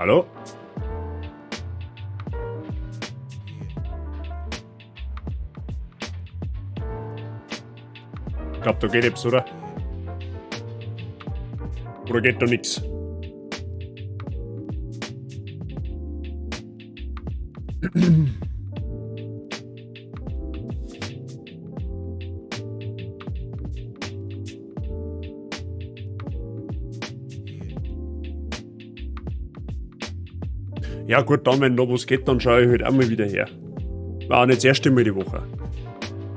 Hallo? Ich glaube, da geht etwas, oder? Oder geht da nichts? Ja gut, dann wenn da was geht, dann schaue ich halt auch mal wieder her. War auch nicht das erste Mal die Woche.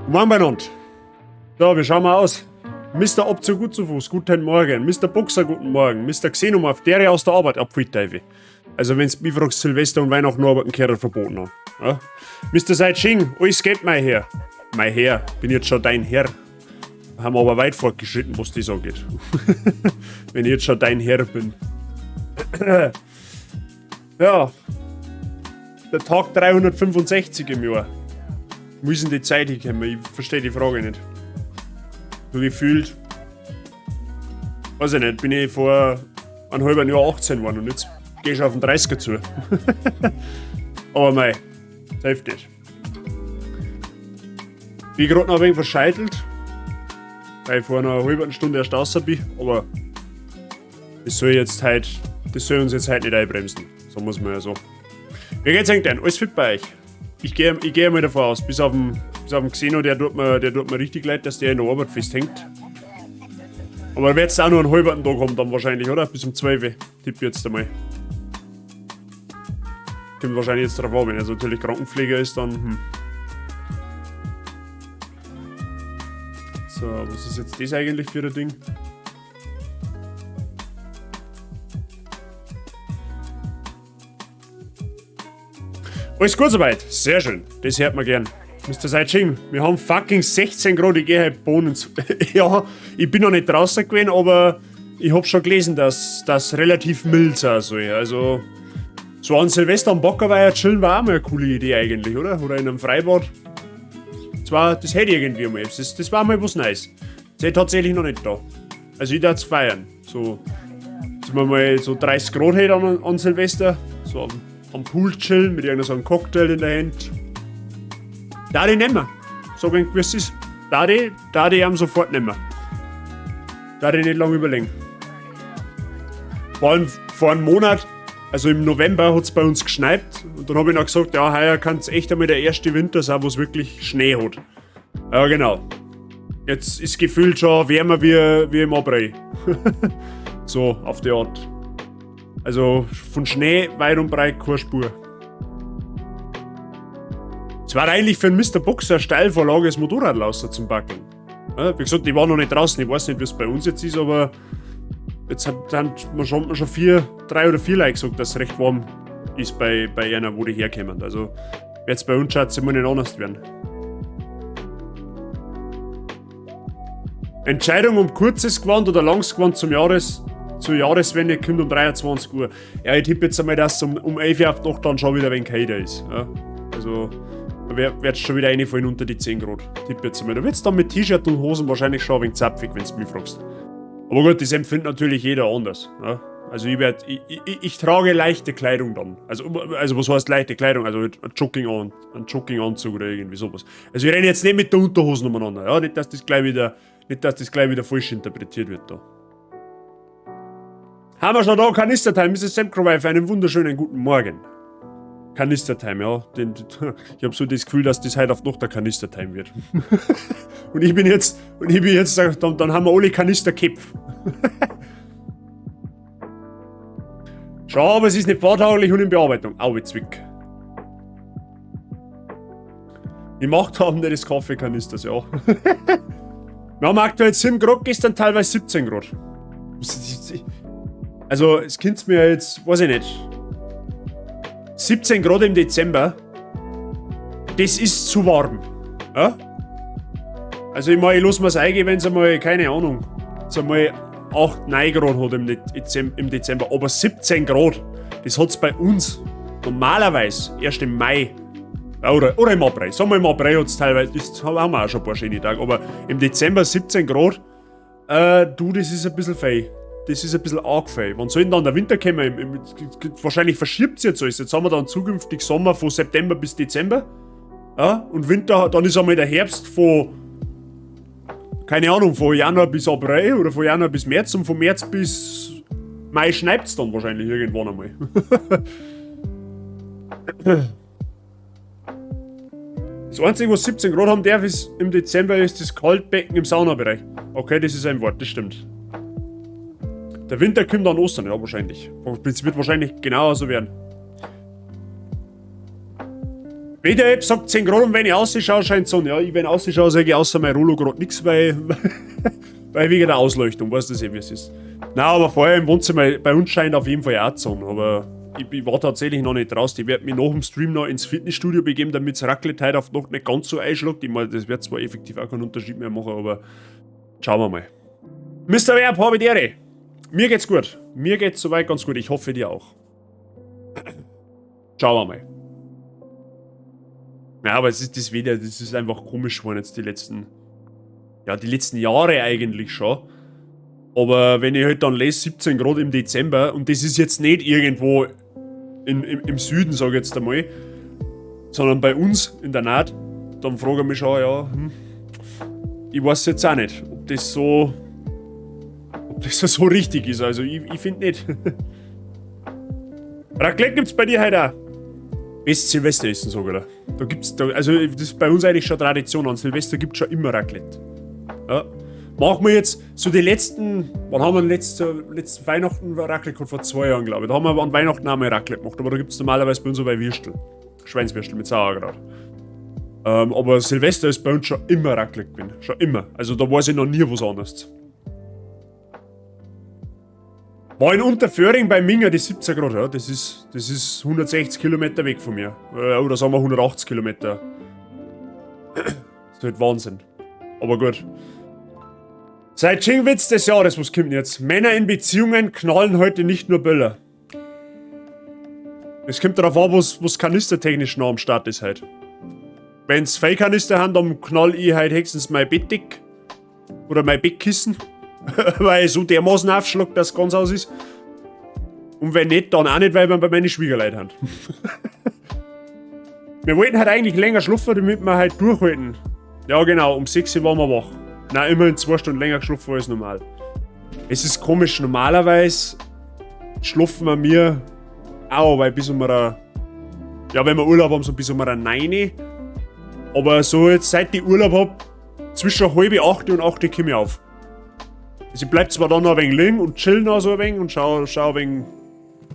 Morgen beieinander. So, wie schauen wir aus? Mr. Ab zu gut zu Fuß, guten Morgen. Mr. Boxer, guten Morgen. Mr. Xenomorph, der aus der Arbeit, abpfui Teufel. Also wenn's mich fragst, Silvester und Weihnachten arbeiten gehört verboten an. Ja? Mr. Saitsching, alles geht mein Herr. Mein Herr, bin jetzt schon dein Herr. Haben wir aber weit fortgeschritten, was das angeht. Wenn ich jetzt schon dein Herr bin. Ja. Der Tag 365 im Jahr. Wo ist denn die Zeit hingekommen? Ich verstehe die Frage nicht. So gefühlt. Weiß ich nicht, bin ich vor einem halben Jahr 18 geworden und jetzt geh ich auf den 30er zu. Aber mei, das hilft nicht. Bin gerade noch ein wenig verscheitelt, weil ich vor einer halben Stunde erst raus bin, aber das soll jetzt halt, das soll uns jetzt halt nicht einbremsen. So muss man ja so. Wie geht's eigentlich denn? Alles fit bei euch? Ich geh mal davon aus, bis auf den Xeno, der tut mir richtig leid, dass der in der Arbeit festhängt. Aber er wird's auch nur einen halben Tag haben dann wahrscheinlich, oder? Bis um 12 Uhr. Tipp jetzt einmal. Kommt wahrscheinlich jetzt drauf an, wenn er natürlich Krankenpfleger ist, dann. So, was ist jetzt das eigentlich für ein Ding? Alles gut soweit, sehr schön, das hört man gern. Mister Saitsching, wir haben fucking 16 Grad, ich geh halt Bohnen zu. Ja, ich bin noch nicht draußen gewesen, aber ich hab schon gelesen, dass das relativ mild sein soll. Also, so an Silvester am Bockerweiher chillen war auch mal eine coole Idee eigentlich, oder? Oder in einem Freibad. Zwar, das hätte ich irgendwie mal. Das war mal was Nice. Das hätte ich tatsächlich noch nicht da. Also ich darf feiern. So, dass man mal so 30 Grad hätte an Silvester. So am Pool chillen mit irgendeinem so einem Cocktail in der Hand. Da die nehmen. So wenn gewiss ist. Da die haben sofort nehmen. Da die nicht lange überlegen. Vor allem vor einem Monat, also im November hat's bei uns geschneit. Und dann hab ich noch gesagt, ja, heuer kann's echt einmal der erste Winter sein, wo's wirklich Schnee hat. Ja, genau. Jetzt ist gefühlt schon wärmer wie im April. So, auf die Art. Also von Schnee weit und breit keine Spur. Es war eigentlich für den Mister Boxer eine Steilvorlage, das Motorrad raus zum Backen. Ja, wie gesagt, ich war noch nicht draußen, ich weiß nicht, wie es bei uns jetzt ist, aber jetzt haben wir schon 3 oder 4 Leute gesagt, dass es recht warm ist bei einer, wo die herkommen. Also jetzt bei uns schaut es immer nicht anders werden. Entscheidung um kurzes Gewand oder langes Gewand zur Jahreswende kommt um 23 Uhr. Ja, ich tippe jetzt einmal, dass es um 11 Uhr auf die Nacht dann schon wieder ein wenig kälter ist. Ja, also da wird's schon wieder reinfallen unter die 10 Grad. Tipp jetzt einmal. Da wird's dann mit T-Shirt und Hosen wahrscheinlich schon ein wenig zapfig, wenn's mich fragst. Aber gut, das empfindet natürlich jeder anders. Ja? Also ich trage leichte Kleidung dann. Also was heißt leichte Kleidung? Also ein Jogginganzug oder irgendwie sowas. Also ich renne jetzt nicht mit der Unterhosen umeinander. Ja? Nicht, dass das gleich wieder, nicht, dass das gleich wieder falsch interpretiert wird da. Haben wir schon da Kanistertime, Misses Semkrowife, einen wunderschönen guten Morgen. Kanistertime, ja. Ich hab so das Gefühl, dass das heute auf noch der Kanistertime wird. Und ich bin jetzt, und ich bin jetzt, dann, dann haben wir alle Kanisterköpfe. Schau, aber es ist nicht fahrtauglich und in Bearbeitung. Au, Zwick. Die Macht haben nicht das Kaffeekanisters, ja. Wir haben aktuell 7 Grad, gestern teilweise 17 Grad. Also, es könnt's mir jetzt, weiß ich nicht. 17 Grad im Dezember, das ist zu warm. Ja? Also ich meine, ich lass mir's eingehen, wenn's einmal, keine Ahnung, wenn's einmal 8, 9 Grad hat im Dezember. Aber 17 Grad, das hat's bei uns normalerweise erst im Mai. Ja, oder im April. Sagen wir im April hat's teilweise, das haben wir auch schon ein paar schöne Tage. Aber im Dezember 17 Grad, du, das ist ein bisschen fein. Das ist ein bisschen arg viel. Wann soll denn dann der Winter kommen? Wahrscheinlich verschiebt sich jetzt alles. Jetzt haben wir dann zukünftig Sommer von September bis Dezember. Ja, und Winter, dann ist einmal der Herbst von, keine Ahnung, von Januar bis April oder von Januar bis März und von März bis Mai schneit es dann wahrscheinlich irgendwann einmal. Das Einzige, was 17 Grad haben darf, ist im Dezember ist das Kaltbecken im Saunabereich. Okay, das ist ein Wort, das stimmt. Der Winter kommt an Ostern, ja, wahrscheinlich. Es wird wahrscheinlich genauso werden. Wetter-App sagt 10 Grad und wenn ich ausschaue, scheint Sonne. Ja, ich, wenn ausschaue, sage ich außer mein Rollo gerade nichts, weil wegen der Ausleuchtung, weißt du eh, wie es ist. Na, aber vorher im Wohnzimmer, bei uns scheint auf jeden Fall auch die Sonne, aber ich war tatsächlich noch nicht draußen. Ich werde mich nach dem Stream noch ins Fitnessstudio begeben, damit das Raclette heute auf die Nacht nicht ganz so einschlägt. Ich meine, das wird zwar effektiv auch keinen Unterschied mehr machen, aber schauen wir mal. Mr. Werb, habe die Ehre. Mir geht's gut. Mir geht's soweit ganz gut. Ich hoffe, dir auch. Schauen wir mal. Ja, aber es ist das wieder, das ist einfach komisch geworden jetzt die letzten, ja, die letzten Jahre eigentlich schon. Aber wenn ich halt dann lese, 17 Grad im Dezember, und das ist jetzt nicht irgendwo im Süden, sag ich jetzt einmal, sondern bei uns in der Naht, dann frage ich mich schon, ja, ich weiß jetzt auch nicht, ob das so richtig ist. Also ich finde nicht. Raclette gibt's bei dir heute auch. Best Silvester essen sogar. Da gibt's, da, also das ist bei uns eigentlich schon Tradition. An Silvester gibt's schon immer Raclette. Ja. Machen wir jetzt so die letzten, wann haben wir letzten Weihnachten Raclette gehabt? Vor 2 Jahren, glaube ich. Da haben wir an Weihnachten auch mal Raclette gemacht, aber da gibt's normalerweise bei uns so bei Würstel. Schweinswürstel mit Sauerkraut. Aber Silvester ist bei uns schon immer Raclette gewesen. Schon immer. Also da weiß ich noch nie was anderes. War in Unterföhring bei Minga die 17 Grad, ja. Das ist 160 Kilometer weg von mir. Oder sagen wir 180 Kilometer. Das ist halt Wahnsinn. Aber gut. Seit Ching-Witz des Jahres, was kommt denn jetzt? Männer in Beziehungen knallen heute nicht nur Böller. Es kommt darauf an, was kanistertechnisch noch am Start ist halt. Wenn's Fake-Kanister haben, dann knall ich halt höchstens mein Bettdeck. Oder mein Bettkissen. Weil ich so dermaßen aufschlag, dass es ganz aus ist. Und wenn nicht, dann auch nicht, weil wir bei meinen Schwiegerleuten haben. Wir wollten halt eigentlich länger schlafen, damit wir halt durchhalten. Ja genau, um 6 Uhr waren wir wach. Nein, immerhin 2 Stunden länger geschlafen als normal. Es ist komisch, normalerweise schlafen wir mir auch, weil bis um eine, ja, wenn wir Urlaub haben, so bis um eine 9. Aber so jetzt, seit ich Urlaub hab, zwischen halb acht und 8 komme ich auf. Also ich bleib zwar dann noch ein wenig liegen und chill noch so ein wenig und schau ein wenig,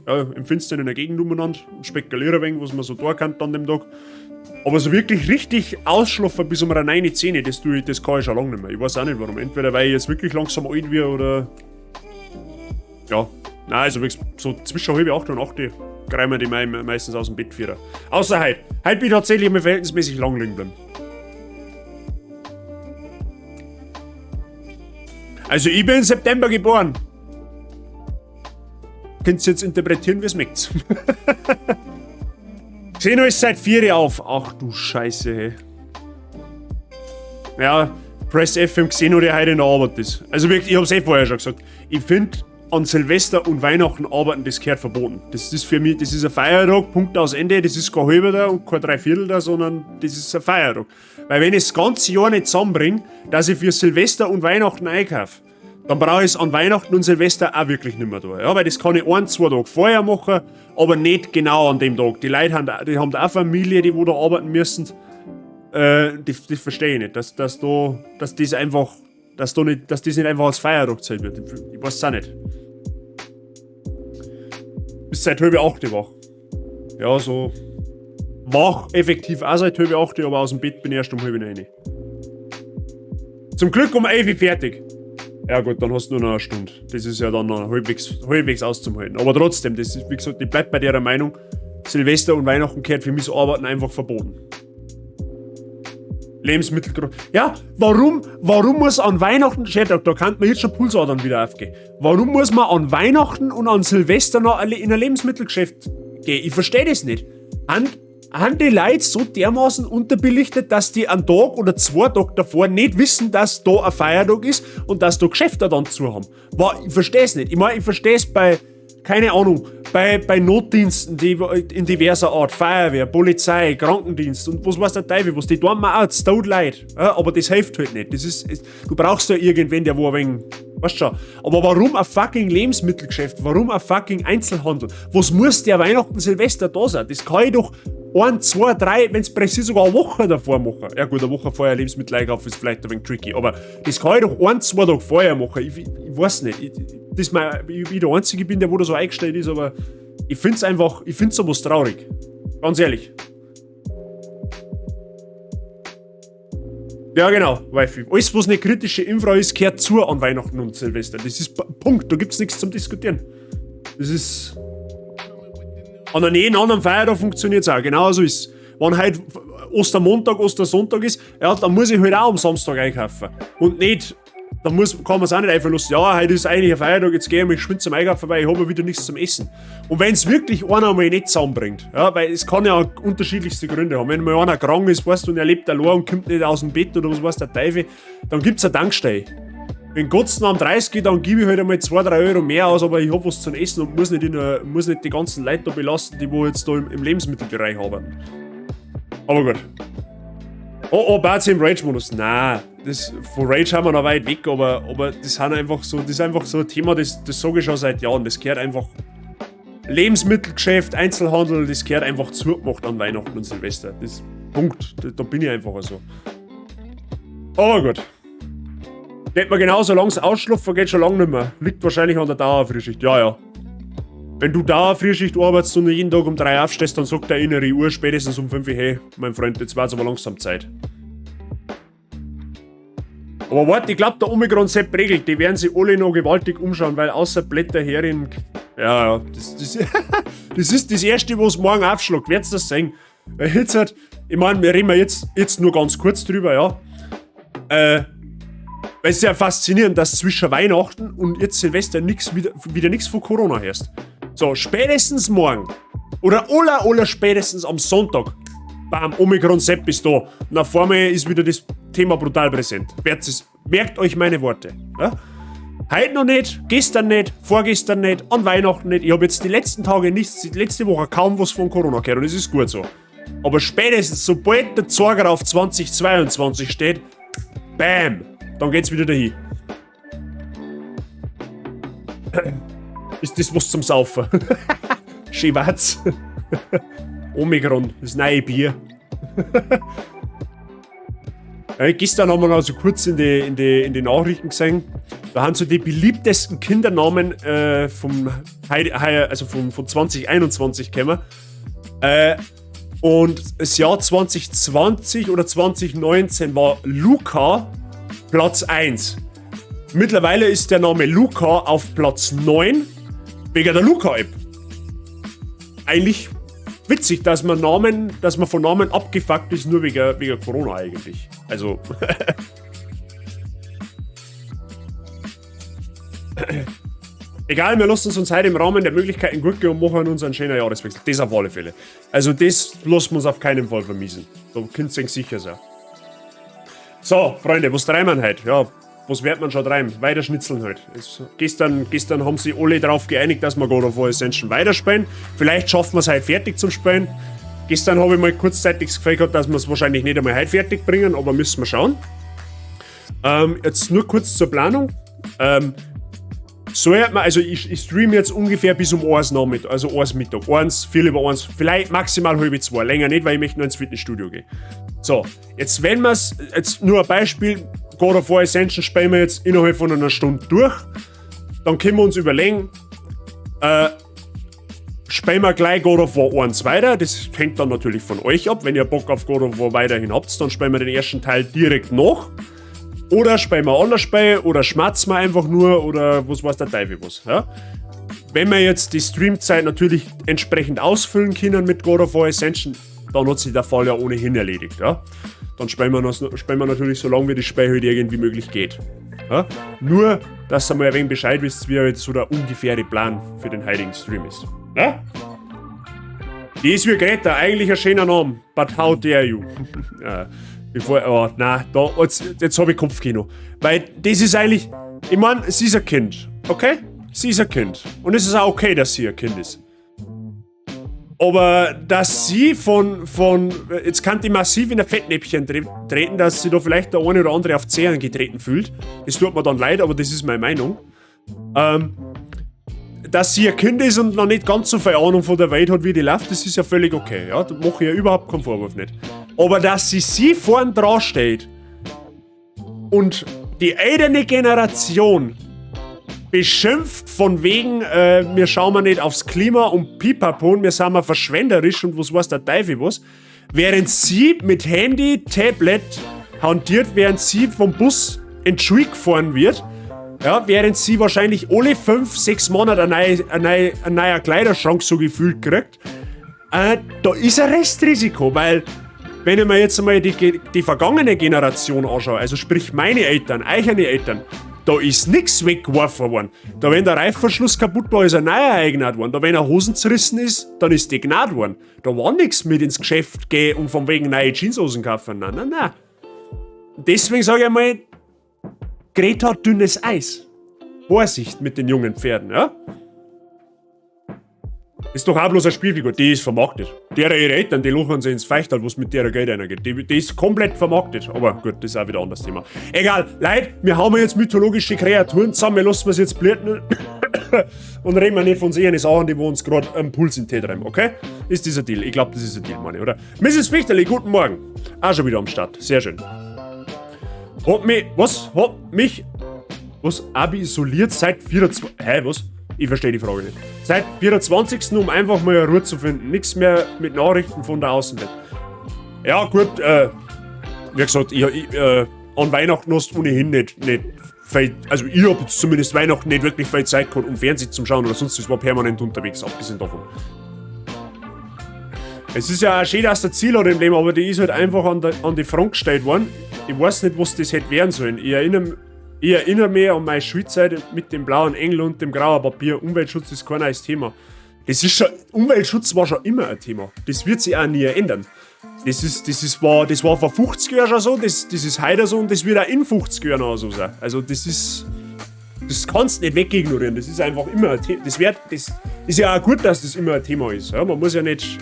ja, im Finstern in der Gegend umeinander und spekuliere ein wenig, was man so tun kann an dem Tag. Aber so wirklich richtig ausschlafen bis um eine 9, 10, das tue ich, das kann ich schon lange nicht mehr. Ich weiß auch nicht warum. Entweder weil ich jetzt wirklich langsam alt werde oder. Ja. Nein, also wirklich so zwischen halb acht und 8 greifen wir die meistens aus dem Bett vierer. Außer heute. Heute bin ich tatsächlich immer verhältnismäßig lang liegen geblieben. Also ich bin im September geboren. Könnt ihr jetzt interpretieren, wie es mögt. Xeno ist seit 4 auf. Ach du Scheiße, hey. Ja, Press F im Xeno, der heute in der Arbeit ist. Also wirklich, ich hab's eh vorher schon gesagt. Ich find, an Silvester und Weihnachten arbeiten, das gehört verboten. Das ist für mich, das ist ein Feiertag, Punkt aus Ende. Das ist kein halber da und kein Dreiviertel da, sondern das ist ein Feiertag. Weil wenn ich das ganze Jahr nicht zusammenbringe, dass ich für Silvester und Weihnachten einkaufe, dann brauche ich es an Weihnachten und Silvester auch wirklich nicht mehr da. Ja, weil das kann ich ein, 2 Tage vorher machen, aber nicht genau an dem Tag. Die Leute haben, die haben auch Familie, die wo da arbeiten müssen. Das verstehe ich nicht, dass, dass da, dass das einfach, dass da nicht, dass das nicht einfach als Feiertag gezählt wird. Ich weiß es auch nicht. Bis seit halb acht wach. Ja, so wach effektiv auch seit halb acht, aber aus dem Bett bin ich erst um halb neun. Zum Glück um 11 Uhr fertig. Ja gut, dann hast du nur noch eine Stunde. Das ist ja dann noch halbwegs auszuhalten. Aber trotzdem, das ist, wie gesagt, ich bleib bei der Meinung, Silvester und Weihnachten gehört für mich das Arbeiten einfach verboten. Lebensmittel. Ja, warum muss an Weihnachten, shit, da kann man jetzt schon Pulsadern wieder aufgehen. Warum muss man an Weihnachten und an Silvester noch in ein Lebensmittelgeschäft gehen? Ich verstehe das nicht. Haben die Leute so dermaßen unterbelichtet, dass die einen Tag oder 2 Tage davor nicht wissen, dass da ein Feiertag ist und dass da Geschäfte dann zu haben? Ich verstehe es nicht. Ich meine, ich verstehe es bei, keine Ahnung, bei Notdiensten, die in diverser Art, Feuerwehr, Polizei, Krankendienst und was weiß der Teufel was, die tun mir auch tot leid. Ja, aber das hilft halt nicht. Das ist, du brauchst ja irgendwen, der wo ein wenig, weißt schon. Aber warum ein fucking Lebensmittelgeschäft? Warum ein fucking Einzelhandel? Was muss der Weihnachten, Silvester da sein? Das kann ich doch ein, zwei, drei, wenn es präzise sogar eine Woche davor machen. Ja gut, eine Woche vorher Lebensmittel einkaufen ist vielleicht ein wenig tricky, aber das kann ich doch ein, 2 Tage vorher machen. Ich weiß nicht. Ich der Einzige bin, der wo da so eingestellt ist, aber ich finde es einfach, ich finde sowas traurig. Ganz ehrlich. Ja, genau, Wifi. Alles, was eine kritische Infra ist, kehrt zu an Weihnachten und Silvester. Das ist Punkt, da gibt's nichts zum Diskutieren. Das ist. An einem anderen Feiertag funktioniert es auch, genau so ist. Wenn halt Ostermontag, Ostersonntag ist, ja, dann muss ich halt auch am Samstag einkaufen. Und nicht, da kann man es auch nicht einfach lassen, ja, heute ist eigentlich ein Feiertag, jetzt gehe ich mal geschwind zum Einkaufen, weil ich habe ja wieder nichts zum Essen. Und wenn es wirklich einer mal nicht zusammenbringt, ja, weil es kann ja unterschiedlichste Gründe haben. Wenn mal einer krank ist, weißt du, und er lebt allein und kommt nicht aus dem Bett oder was weiß der Teufel, dann gibt's eine Tankstelle. Wenn Gott am 30 geht, dann gebe ich halt einmal 2, 3 Euro mehr aus, aber ich hab was zum Essen und muss nicht die ganzen Leute da belasten, die wo jetzt da im Lebensmittelbereich arbeiten. Aber gut. Oh, oh, Barzi im Rage-Modus. Nein, das, von Rage haben wir noch weit weg, aber das, sind einfach so, das ist einfach so ein Thema, das sage ich schon seit Jahren. Das gehört einfach. Lebensmittelgeschäft, Einzelhandel, das gehört einfach zugemacht an Weihnachten und Silvester. Das Punkt. Da bin ich einfach so. Aber gut. Geht mir genauso, solange es ausschlafen geht schon lange nicht mehr. Liegt wahrscheinlich an der Dauerfrühschicht. Ja, ja. Wenn du Dauerfrühschicht arbeitest und jeden Tag um 3 aufstehst, dann sagt der innere Uhr spätestens um 5 Uhr, hey, mein Freund, jetzt war's aber langsam Zeit. Aber warte, ich glaub, der Omikron-Sepp regelt, die werden sich alle noch gewaltig umschauen, weil außer Blätter Herin. Ja, ja, das ist das Erste, was morgen aufschlägt. Werd's das sehen? Weil jetzt halt, ich mein, wir reden jetzt nur ganz kurz drüber, ja. Weil es ist ja faszinierend, dass zwischen Weihnachten und jetzt Silvester wieder nix von Corona herrscht. So, spätestens morgen oder aller spätestens am Sonntag, bam, Omikron-Sepp ist da. Und auf einmal ist wieder das Thema brutal präsent. Merkt euch meine Worte. Ja? Heute noch nicht, gestern nicht, vorgestern nicht, an Weihnachten nicht. Ich hab jetzt die letzten Tage nichts, die letzte Woche kaum was von Corona gehört und es ist gut so. Aber spätestens, sobald der Zeiger auf 2022 steht, bam, dann geht's wieder dahin. Ist das was zum Saufen? Schwarz. Omikron, das neue Bier. Ja, gestern haben wir noch so kurz in die Nachrichten gesehen. Da haben so die beliebtesten Kindernamen also von 2021 gekommen. Und das Jahr 2020 oder 2019 war Luca Platz 1. Mittlerweile ist der Name Luca auf Platz 9 wegen der Luca-App. Eigentlich witzig, dass man von Namen abgefuckt ist, nur wegen Corona eigentlich. Also. Egal, wir lassen es uns heute im Rahmen der Möglichkeiten gut gehen und machen uns einen schönen Jahreswechsel. Das auf alle Fälle. Also das lassen wir uns auf keinen Fall vermiesen. Da könnt ihr sicher sein. So, Freunde, was treiben wir heute? Ja, was wird man schon treiben? Weiter schnitzeln halt. Gestern haben sich alle darauf geeinigt, dass wir God of War Ascension weiterspielen. Vielleicht schaffen wir es heute fertig zum Spielen. Gestern habe ich mal kurzzeitig das Gefühl gehabt, dass wir es wahrscheinlich nicht einmal heute fertig bringen, aber müssen wir schauen. Jetzt nur kurz zur Planung. So hört man, also ich streame jetzt ungefähr bis um 1 Nachmittag, also 1 Mittag, 1, viel über 1, vielleicht maximal halb zwei, länger nicht, weil ich möchte noch ins Fitnessstudio gehen. So, jetzt wenn wir's, jetzt nur ein Beispiel, God of War Ascension spielen wir jetzt innerhalb von einer Stunde durch, dann können wir uns überlegen, spielen wir gleich God of War 1 weiter, das hängt dann natürlich von euch ab, wenn ihr Bock auf God of War weiterhin habt, dann spielen wir den ersten Teil direkt nach. Oder spielen wir anders Spiel, oder schmatzen wir einfach nur, oder was weiß der Teufel was. Ja? Wenn wir jetzt die Streamzeit natürlich entsprechend ausfüllen können mit God of War Ascension, dann hat sich der Fall ja ohnehin erledigt. Ja? Dann spielen wir natürlich so lange, wie das Spiel halt irgendwie möglich geht. Ja? Nur, dass ihr mal ein wenig Bescheid wisst, wie halt so der ungefähre Plan für den heutigen Stream ist. Ja? Die ist wie Greta, eigentlich ein schöner Name. But how dare you? Ja, bevor, oh, nein, da, jetzt habe ich Kopfkino. Weil das ist eigentlich, ich meine, sie ist ein Kind, okay? Sie ist ein Kind. Und es ist auch okay, dass sie ein Kind ist. Aber dass sie von jetzt kann die massiv in ein Fettnäpfchen treten, dass sie da vielleicht der eine oder andere auf Zehen getreten fühlt. Das tut mir dann leid, aber das ist meine Meinung. Dass sie ein Kind ist und noch nicht ganz so viel Ahnung von der Welt hat, wie die läuft, das ist ja völlig okay. Ja? Da mache ich ja überhaupt keinen Vorwurf nicht. Aber dass sie vorn dran steht und die ältere Generation beschimpft von wegen, wir schauen mal nicht aufs Klima und pipapo und wir sind mal verschwenderisch und was weiß der Teufel was, während sie mit Handy, Tablet hantiert, während sie vom Bus in die Schule gefahren wird, ja, während sie wahrscheinlich alle 5, 6 Monate einen neuen Kleiderschrank so gefühlt kriegt, da ist ein Restrisiko, weil wenn ich mir jetzt einmal die vergangene Generation anschaue, also sprich meine Eltern, eure Eltern, da ist nix weggeworfen worden. Da wenn der Reifverschluss kaputt war, ist ein neuer eingenäht worden. Da wenn eine Hosen zerrissen ist, dann ist die genäht worden. Da war nix mit ins Geschäft gehen und von wegen neue Jeanshosen kaufen. Nein, nein, nein. Deswegen sage ich einmal, Greta, dünnes Eis. Vorsicht mit den jungen Pferden, ja? Ist doch auch bloß eine Spielfigur, die ist vermarktet. Derer ihre Eltern, die lachen sie ins Feichtal, wo's mit derer Geld einer geht. Die ist komplett vermarktet. Aber gut, das ist auch wieder ein anderes Thema. Egal, Leute, wir haben jetzt mythologische Kreaturen zusammen, wir lassen es jetzt blüten und reden wir nicht von solchen Sachen, die wo uns grad am Puls in den Tee treiben, okay? Ist dieser Deal? Ich glaub, das ist ein Deal, meine ich, oder? Misses Fichterli, guten Morgen. Auch schon wieder am Start. Sehr schön. Hab mich, was? Hab mich, was? Abi isoliert seit 24, hä, was? Ich verstehe die Frage nicht. Seit 24. Um einfach mal eine Ruhe zu finden. Nix mehr mit Nachrichten von der Außenwelt. Ja, gut, wie gesagt, an Weihnachten hast du ohnehin nicht viel, also ich hab jetzt zumindest Weihnachten nicht wirklich viel Zeit gehabt, um Fernsehen zu schauen oder sonst was, war permanent unterwegs, abgesehen davon. Es ist ja auch schön, dass der Ziel hat im Leben, aber die ist halt einfach an die Front gestellt worden. Ich weiß nicht, was das hätte werden sollen. Ich erinnere mich an meine Schulzeit mit dem blauen Engel und dem grauen Papier. Umweltschutz ist kein neues Thema. Umweltschutz war schon immer ein Thema. Das wird sich auch nie ändern. Das war vor 50 Jahren schon so, das ist heute so und das wird auch in 50 Jahren auch so sein. Also das kannst du nicht wegignorieren. Das ist einfach immer ein Thema. Das ist ja auch gut, dass das immer ein Thema ist. Ja, man muss ja nicht,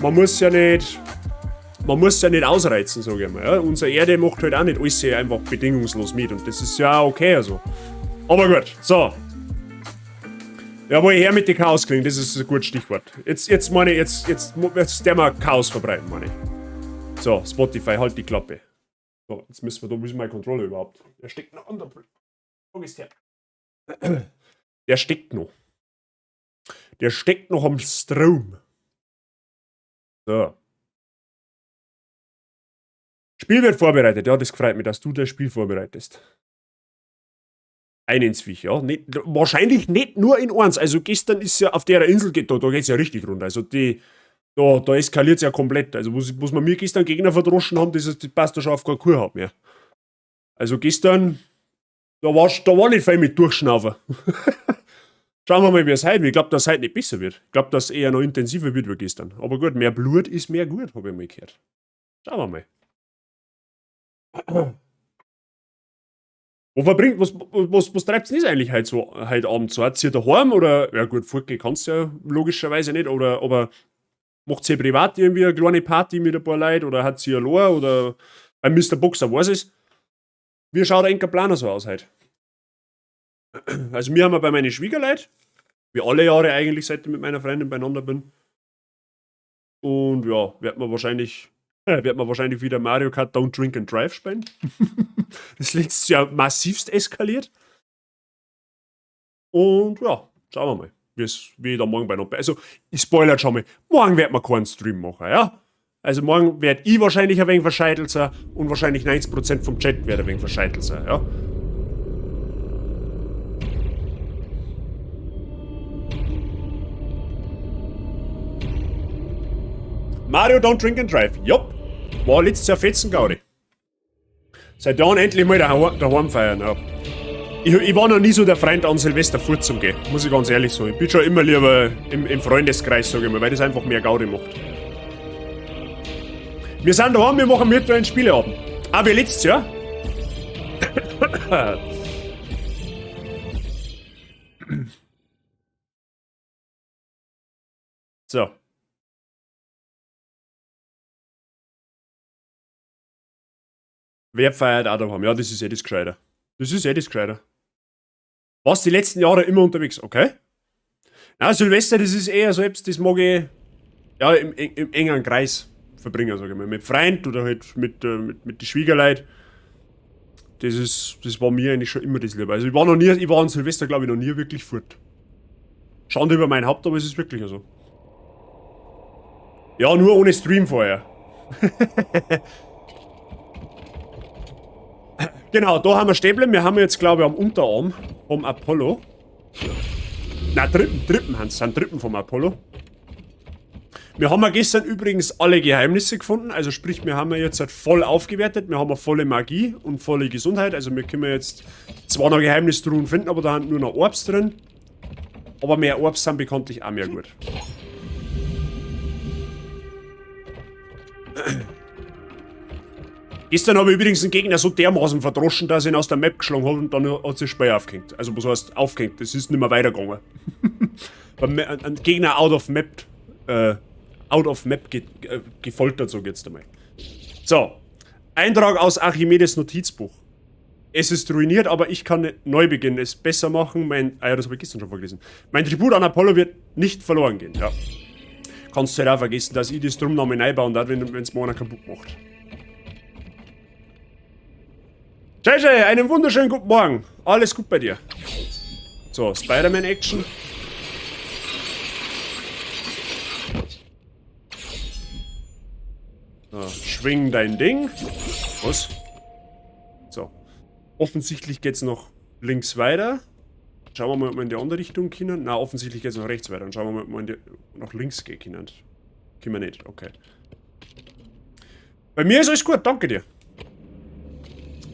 man muss ja nicht, man muss ja nicht ausreizen, sag ich mal. Ja? Unsere Erde macht halt auch nicht alles einfach bedingungslos mit und das ist ja auch okay. Also. Aber gut, so. Jawohl, her mit den Chaos klingen, das ist ein gutes Stichwort. Jetzt meine ich, jetzt der mal Chaos verbreiten, meine ich. So, Spotify, halt die Klappe. So, jetzt müssen wir da, wo ist mein Controller überhaupt? Der steckt noch an der Wo ist der? Der steckt noch. Der steckt noch am Strom. So. Spiel wird vorbereitet. Ja, das freut mich, dass du das Spiel vorbereitest. Ein ins Viech, ja. Nicht, wahrscheinlich nicht nur in eins. Also gestern ist ja auf der Insel, geht, da geht's ja richtig runter. Also die, da eskaliert's ja komplett. Also was wir mir gestern Gegner verdroschen haben, das passt da schon auf keine Kuhhaut mehr. Also gestern, da war nicht viel mit Durchschnaufen. Schauen wir mal, wie es heute wird. Ich glaub, dass es heute nicht besser wird. Ich glaub, dass es eher noch intensiver wird wie gestern. Aber gut, mehr Blut ist mehr gut, hab ich mal gehört. Schauen wir mal. Wo verbringt, was, was, was treibt's denn eigentlich heute, so, heute Abend so? Hat ihr daheim oder, ja gut, fortgehen kannst du ja logischerweise nicht, oder, aber macht ihr privat irgendwie eine kleine Party mit ein paar Leuten oder hat sie allein oder beim Mister Boxer weiß es. Wie schaut der Enker Planer so aus heute? Also wir haben ja bei meinen Schwiegerleuten, wie alle Jahre eigentlich, seit ich mit meiner Freundin beieinander bin. Und ja, wird man wahrscheinlich wieder Mario Kart Don't Drink and Drive spielen. Das letztes Jahr massivst eskaliert. Und ja, schauen wir mal, wie ich da morgen beieinander bin. Also, ich spoilere schon mal, morgen wird man keinen Stream machen, ja? Also morgen werd ich wahrscheinlich ein wenig verscheitelt sein und wahrscheinlich 90% vom Chat wird ein wenig verscheitelt sein, ja? Mario Don't Drink and Drive, jupp. War letztes Jahr fetzen Gaudi. Seit dann endlich mal daheim feiern, ja. Ich war noch nie so der Freund, an Silvester fortzugehen, muss ich ganz ehrlich sagen. Ich bin schon immer lieber im Freundeskreis, sag ich mal, weil das einfach mehr Gaudi macht. Wir sind daheim, wir machen virtuellen Spieleabend. Ah, wie letztes Jahr? So. Wer feiert auch daheim? Ja, das ist eh das Gescheiter. Das ist eh das Gescheiter. Warst die letzten Jahre immer unterwegs, okay? Na, Silvester, das ist eher so etwas, das mag ich ja, im engeren Kreis verbringen, sag ich mal. Mit Freund oder halt mit den Schwiegerleuten. Das war mir eigentlich schon immer das Liebe. Also ich war noch nie, ich war an Silvester, glaub ich, noch nie wirklich fort. Schande über mein Haupt, aber es ist wirklich so. Ja, nur ohne Stream vorher. Genau, da haben wir stehen geblieben. Wir haben jetzt, glaube ich, am Unterarm vom Apollo. Na, Trippen, Trippen, Hans, sind Trippen vom Apollo. Wir haben ja gestern übrigens alle Geheimnisse gefunden. Also sprich, wir haben ja jetzt halt voll aufgewertet. Wir haben ja volle Magie und volle Gesundheit. Also wir können jetzt zwar noch Geheimnistruhen finden, aber da haben nur noch Orbs drin. Aber mehr Orbs sind bekanntlich auch mehr gut. Gestern habe ich übrigens einen Gegner so dermaßen verdroschen, dass ich ihn aus der Map geschlagen habe und dann hat sich das Spiel aufgehängt. Also was heißt aufgehängt? Das ist nicht mehr weitergegangen. Ein Gegner out of map gefoltert, so geht's einmal. So. Eintrag aus Archimedes Notizbuch. Es ist ruiniert, aber ich kann neu beginnen, es besser machen. Mein, ah ja, das habe ich gestern schon vorgelesen. Mein Tribut an Apollo wird nicht verloren gehen. Ja. Kannst du halt auch vergessen, dass ich das drum noch mal reinbauen darf, wenn's mir einer kaputt macht. JJ, einen wunderschönen guten Morgen. Alles gut bei dir. So, Spider-Man-Action. So, schwing dein Ding. Was? So. Offensichtlich geht's noch links weiter. Schauen wir mal, ob wir in die andere Richtung können. Na, offensichtlich geht's noch rechts weiter. Dann schauen wir mal, ob wir nach links gehen können. Können wir nicht, okay. Bei mir ist alles gut, danke dir.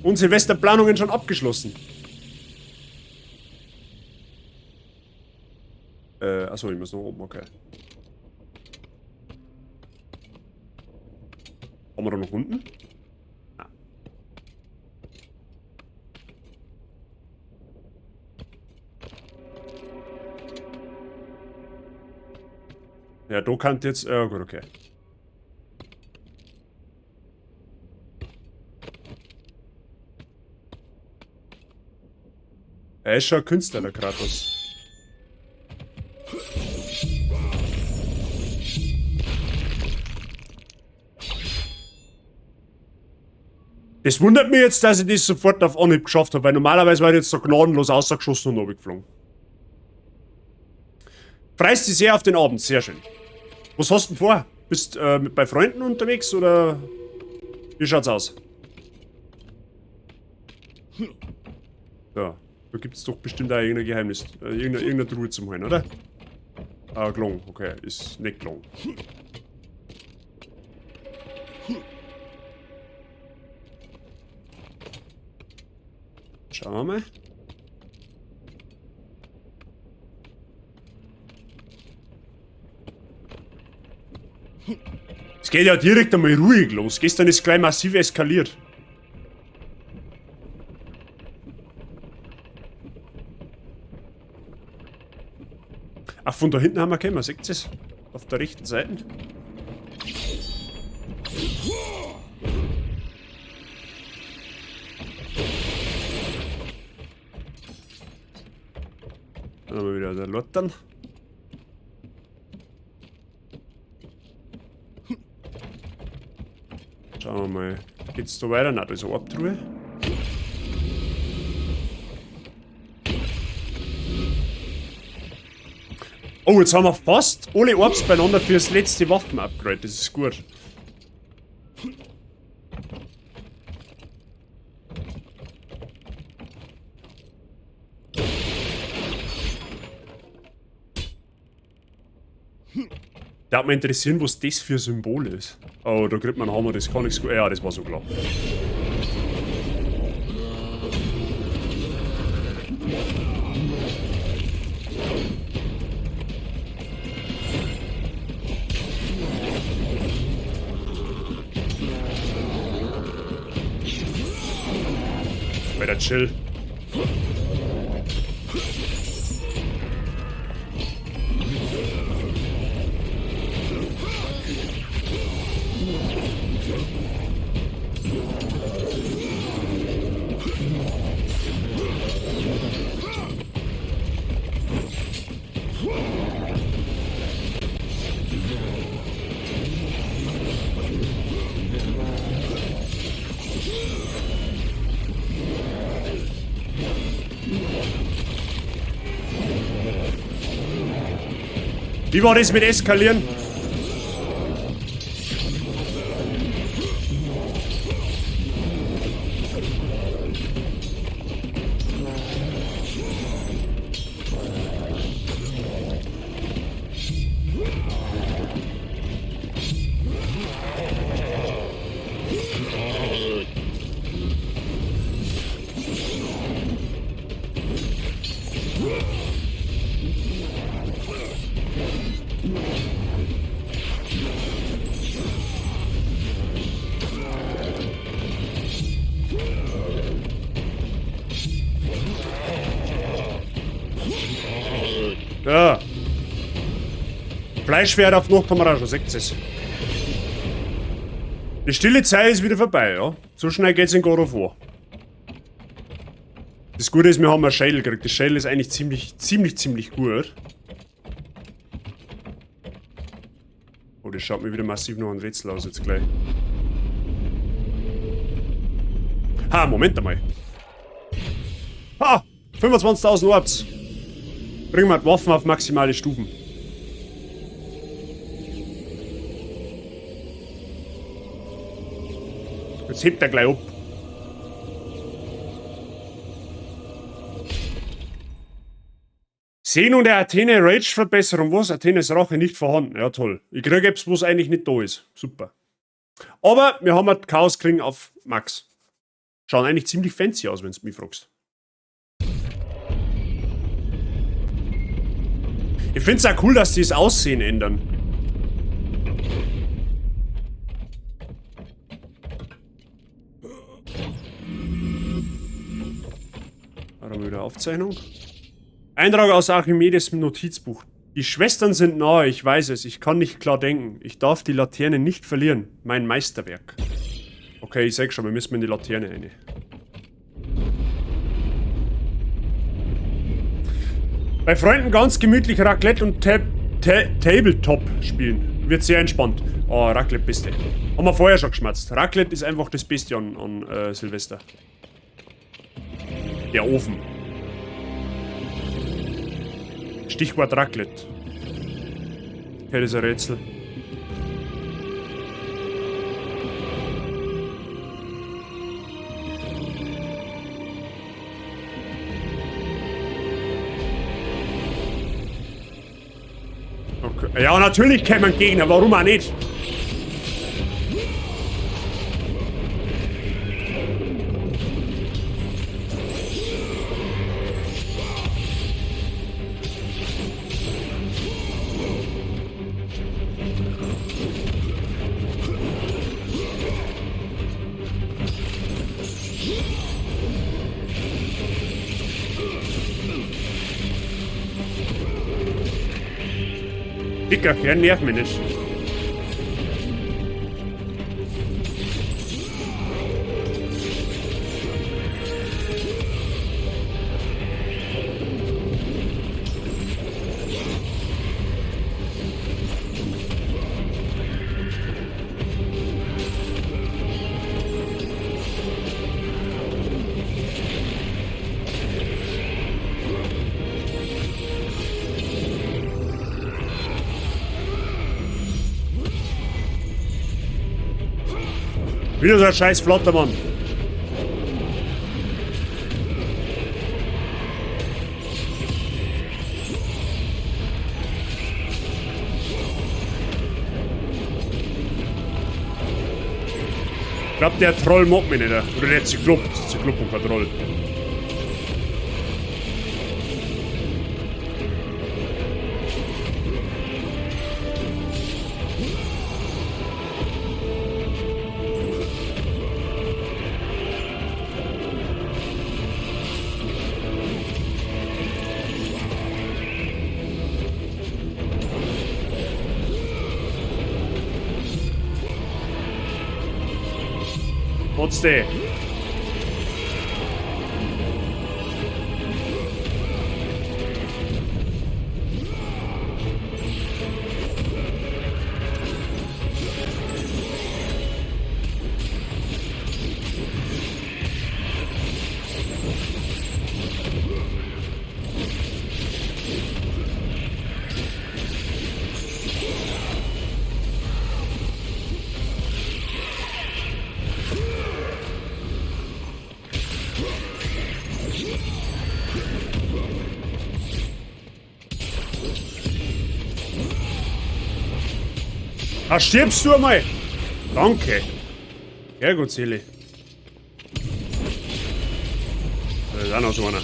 Und Silvesterplanungen schon abgeschlossen. Achso, ich muss noch oben, okay. Haben wir da noch unten? Ah. Ja, da kann jetzt... Ja, gut, okay. Er ist schon ein Künstler, der Kratos. Das wundert mich jetzt, dass ich das sofort auf Anhieb geschafft habe, weil normalerweise war ich jetzt so gnadenlos rausgeschossen und runtergeflogen. Freust dich sehr auf den Abend, sehr schön. Was hast du denn vor? Bist bei Freunden unterwegs oder wie schaut's aus? Ja, da gibt's doch bestimmt auch irgendein Geheimnis, irgendeine Truhe zum Holen, oder? Ah, gelungen, okay, ist nicht gelungen. Schauen wir mal. Es geht ja direkt einmal ruhig los. Gestern ist gleich massiv eskaliert. Ach, von da hinten haben wir gekommen, seht ihr es? Auf der rechten Seite. Dann haben wir wieder der Lottern. Schauen wir mal. Geht's da weiter? Nein, da ist eine Orbtruhe. Oh, jetzt haben wir fast alle Orbs beieinander fürs letzte Waffen-Upgrade. Das ist gut. Da hat mich interessieren, was das für ein Symbol ist. Oh, da kriegt man einen Hammer, das kann nichts gut. Ja, das war so klar. Alter, chill. Wie war das mit Eskalieren? Ja. Fleischwert auf Nacht haben wir auch schon, seht es. Die stille Zeit ist wieder vorbei, ja. So schnell geht's in God of War. Das Gute ist, wir haben einen Schädel gekriegt. Das Schädel ist eigentlich ziemlich, ziemlich, ziemlich gut. Oh, das schaut mir wieder massiv noch ein Rätsel aus jetzt gleich. Ha, Moment einmal. Ha! 25.000 Orbs. Bringen wir die Waffen auf maximale Stufen. Jetzt hebt er gleich ab. Sehen und der Athene Rage-Verbesserung. Was? Athenes Rache nicht vorhanden. Ja, toll. Ich krieg etwas, was eigentlich nicht da ist. Super. Aber wir haben halt Chaos Kling auf Max. Schauen eigentlich ziemlich fancy aus, wenn du mich fragst. Ich find's auch cool, dass die das Aussehen ändern. Da haben wir wieder Aufzeichnung. Eintrag aus Archimedes Notizbuch. Die Schwestern sind nahe, ich weiß es. Ich kann nicht klar denken. Ich darf die Laterne nicht verlieren. Mein Meisterwerk. Okay, ich sag schon, wir müssen in die Laterne rein. Bei Freunden ganz gemütlich Raclette und Tabletop spielen. Wird sehr entspannt. Oh, Raclette Beste. Haben wir vorher schon geschmatzt. Raclette ist einfach das Beste an Silvester. Der Ofen. Stichwort Raclette. Okay, das ist ein Rätsel. Okay. Ja, natürlich kämen Gegner, warum auch nicht? Dicker, der nervt mich nicht. Wieder so ein scheiß Flottermann. Ich glaub, der Troll mag mich nicht. Oder der Zyklop. Das ist Zyklop und kein Troll. Trotzdem. Da stirbst du einmal! Danke! Sehr gut, Silly. Da ist auch noch so einer.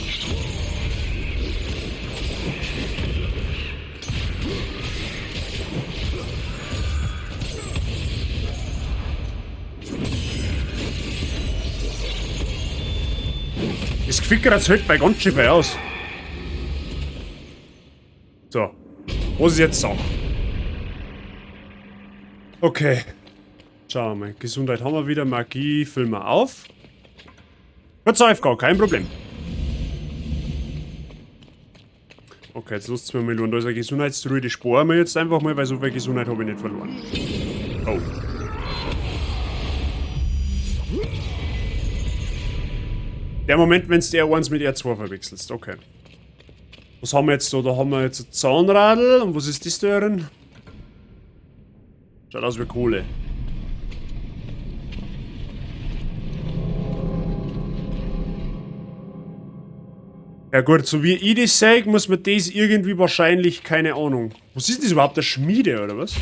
Das Gefickeratz hält bei ganz schön aus. So. Was ist jetzt Sache? Okay. Schauen wir mal. Gesundheit haben wir wieder. Magie füllen wir auf. Kurz AFK, kein Problem. Okay, jetzt lasst es mir mal schauen. Da ist eine Gesundheitstruhe, die sparen wir jetzt einfach mal, weil so viel Gesundheit habe ich nicht verloren. Oh. Der Moment, wenn du R1 mit R2 verwechselst, okay. Was haben wir jetzt da? Da haben wir jetzt ein Zahnradl. Und was ist das da drin? Schaut aus wie Kohle. Ja gut, so wie ich das sehe, muss man das irgendwie wahrscheinlich, keine Ahnung. Was ist das überhaupt, eine Schmiede oder was?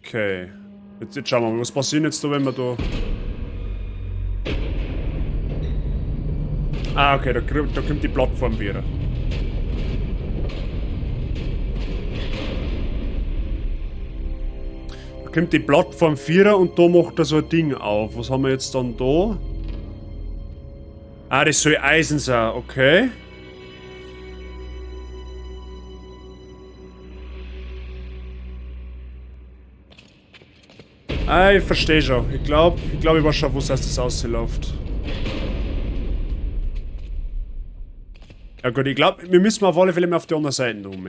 Okay. Jetzt schauen wir mal, was passiert jetzt da, wenn wir da... Ah, okay, da kommt die Plattform wieder. Da kommt die Plattform 4 und da macht er so ein Ding auf. Was haben wir jetzt dann da? Ah, das soll Eisen sein, okay. Ah, ich verstehe schon. Ich glaube, ich weiß schon, wo es das ausläuft. Ja gut, ich glaube, wir müssen auf alle Fälle mal auf die andere Seite rum.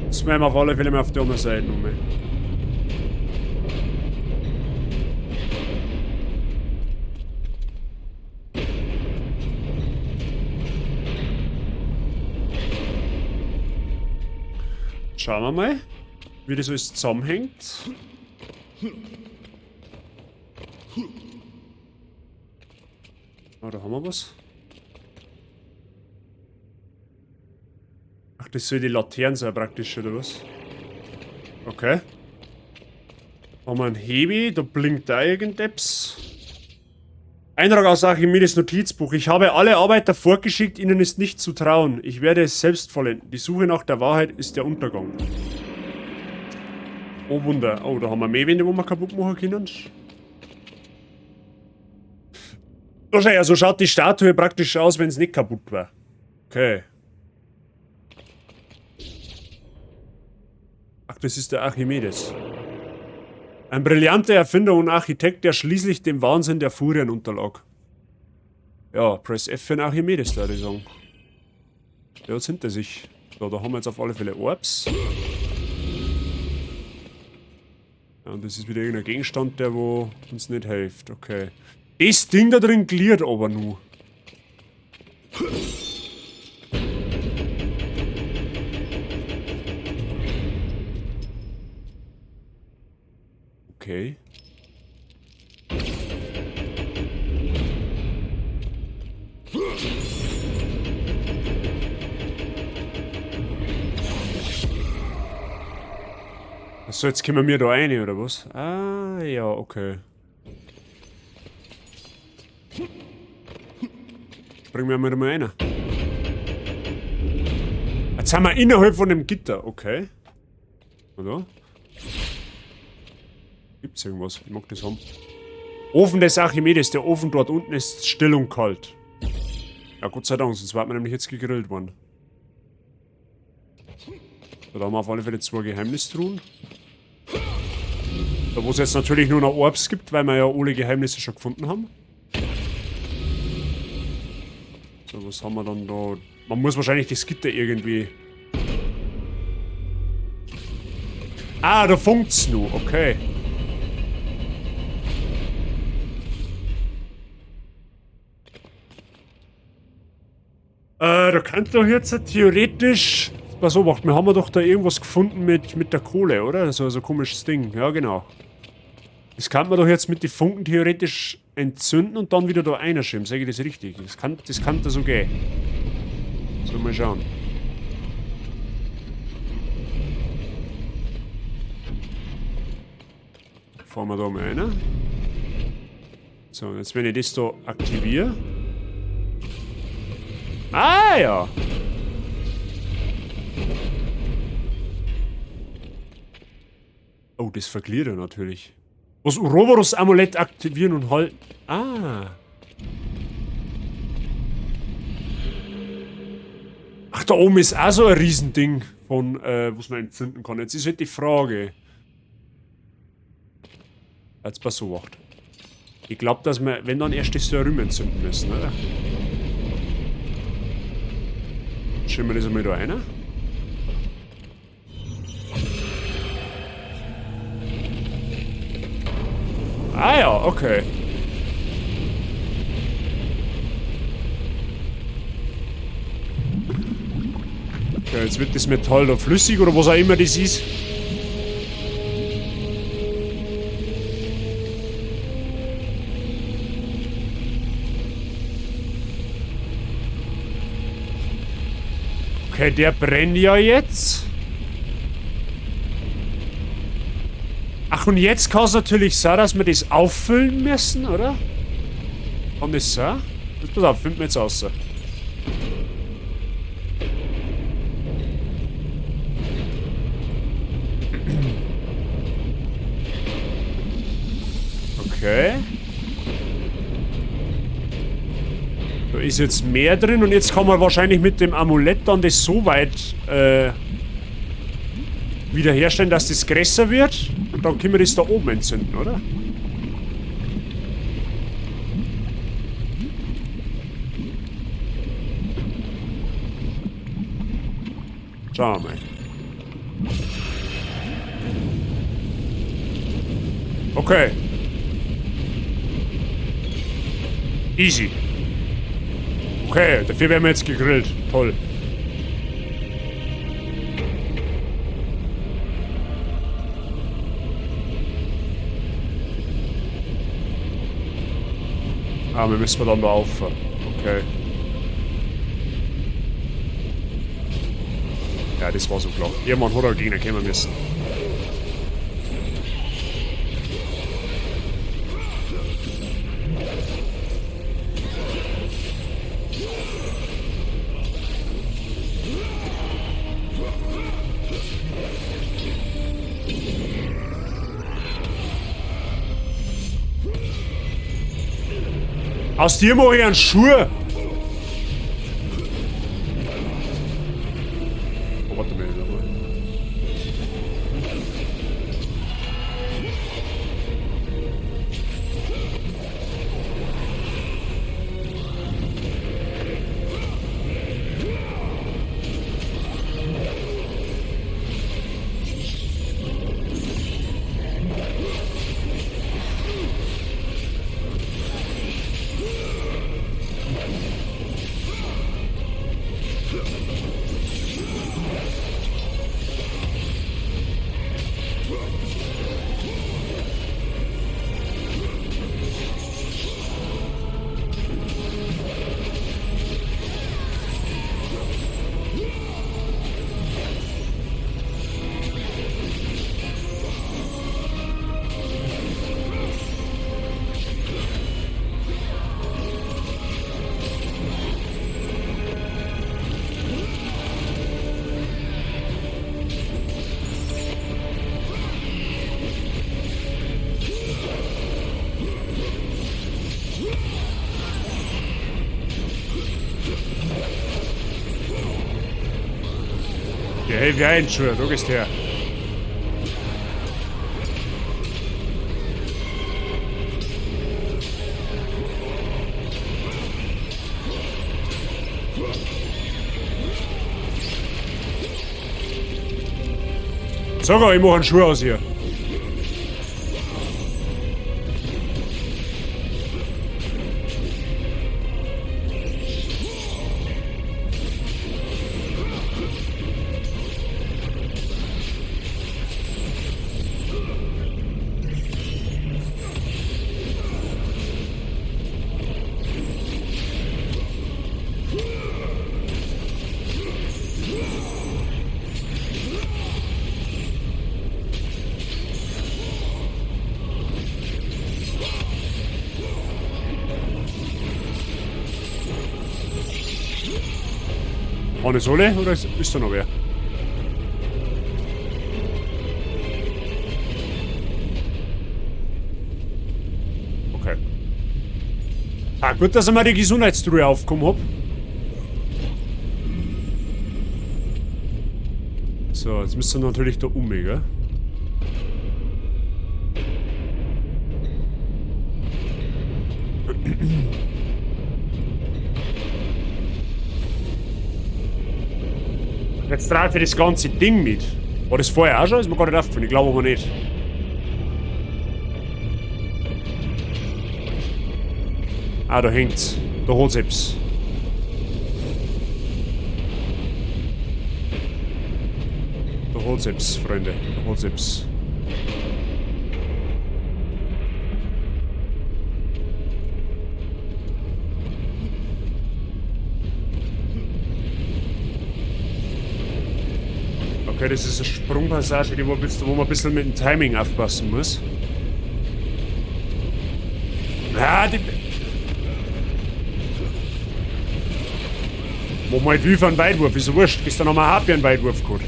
Das müssen wir auf alle Fälle mal auf die andere Seite rum. Schauen wir mal, wie das alles zusammenhängt. Oh, da haben wir was. Ach, das soll die Laterne sein praktisch, oder was? Okay. Haben wir einen Hebi, da blinkt da irgendetwas. Eintrag aus Archimedes Notizbuch. Ich habe alle Arbeiter vorgeschickt, ihnen ist nicht zu trauen. Ich werde es selbst vollenden. Die Suche nach der Wahrheit ist der Untergang. Oh Wunder. Oh, da haben wir mehr Wände, wo wir kaputt machen können. Wahrscheinlich, also schaut die Statue praktisch aus, wenn es nicht kaputt war. Okay. Ach, das ist der Archimedes. Ein brillanter Erfinder und Architekt, der schließlich dem Wahnsinn der Furien unterlag. Ja, Press F für den Archimedes, würde ich sagen. Der hat's hinter sich. So, da haben wir jetzt auf alle Fälle Orbs. Ja, und das ist wieder irgendein Gegenstand, der wo uns nicht hilft. Okay. Das Ding da drin gliert aber nur. Okay. Achso, jetzt kommen wir da rein, oder was? Ah, ja, okay. Springen wir mal rein. Jetzt sind wir innerhalb von dem Gitter, okay. Oder? Gibt's irgendwas? Ich mag das haben. Ofen des Archimedes. Der Ofen dort unten ist still und kalt. Ja, Gott sei Dank, sonst wäre man nämlich jetzt gegrillt worden. Da haben wir auf alle Fälle zwei Geheimnistruhen. Da wo es jetzt natürlich nur noch Orbs gibt, weil wir ja alle Geheimnisse schon gefunden haben. So, was haben wir dann da? Man muss wahrscheinlich das Gitter irgendwie... Ah, da funkt's nur, okay. Da könnte doch jetzt theoretisch... Pass auf, wir haben doch da irgendwas gefunden mit der Kohle, oder? So ein komisches Ding. Ja, genau. Das kann man doch jetzt mit den Funken theoretisch entzünden und dann wieder da einschieben. Sag ich das richtig? Das kann da so gehen. So, mal schauen. Fahren wir da mal rein. So, und jetzt wenn ich das da aktiviere. Ah ja! Oh, das vergliert er natürlich. Was Uroboros-Amulett aktivieren und halten. Ah. Ach, da oben ist auch so ein Riesending von, was man entzünden kann. Jetzt ist halt die Frage. Jetzt pass auf. Ich glaub, dass wir, wenn dann erst das da drüben entzünden müssen, oder? Schieben wir das einmal da rein. Ah ja, okay. Okay, jetzt wird das Metall da flüssig oder was auch immer das ist. Okay, der brennt ja jetzt. Ach, und jetzt kann es natürlich sein, dass wir das auffüllen müssen, oder? Kann das sein? Das, pass auf, finden wir jetzt raus. Okay. Da ist jetzt mehr drin und jetzt kann man wahrscheinlich mit dem Amulett dann das so weit wiederherstellen, dass das größer wird. Und dann können wir das da oben entzünden, oder? Schauen wir mal. Okay. Easy. Okay, dafür werden wir jetzt gegrillt. Toll. Ah, wir müssen dann da aufhören. Okay. Ja, das war so klar. Irgendwann hat er Gegner kommen müssen. Aus dir mach ich einen Schuh! Oh, warte mal, warte mal. Ja, hey, wer ein Schuhe, du gehst her. Sag, ich mach einen Schuh aus hier. Waren das alle oder ist da noch wer? Okay. Ah, gut, dass ich mal die Gesundheitstruhe aufgekommen hab. So, jetzt müssen wir natürlich da um, gell? Jetzt dreht sich das ganze Ding mit. War das vorher auch schon? Ist mir gar nicht aufgefallen. Ich glaube aber nicht. Ah, da hängt's. Da holt's etwas. Da holt's etwas, Freunde. Da holt's etwas. Okay, das ist eine Sprungpassage, die wo man ein bisschen mit dem Timing aufpassen muss. Ja, die... Mach mal halt wie einen Weitwurf, ist ja wurscht. Gestern haben wir HP einen Weitwurf gehabt.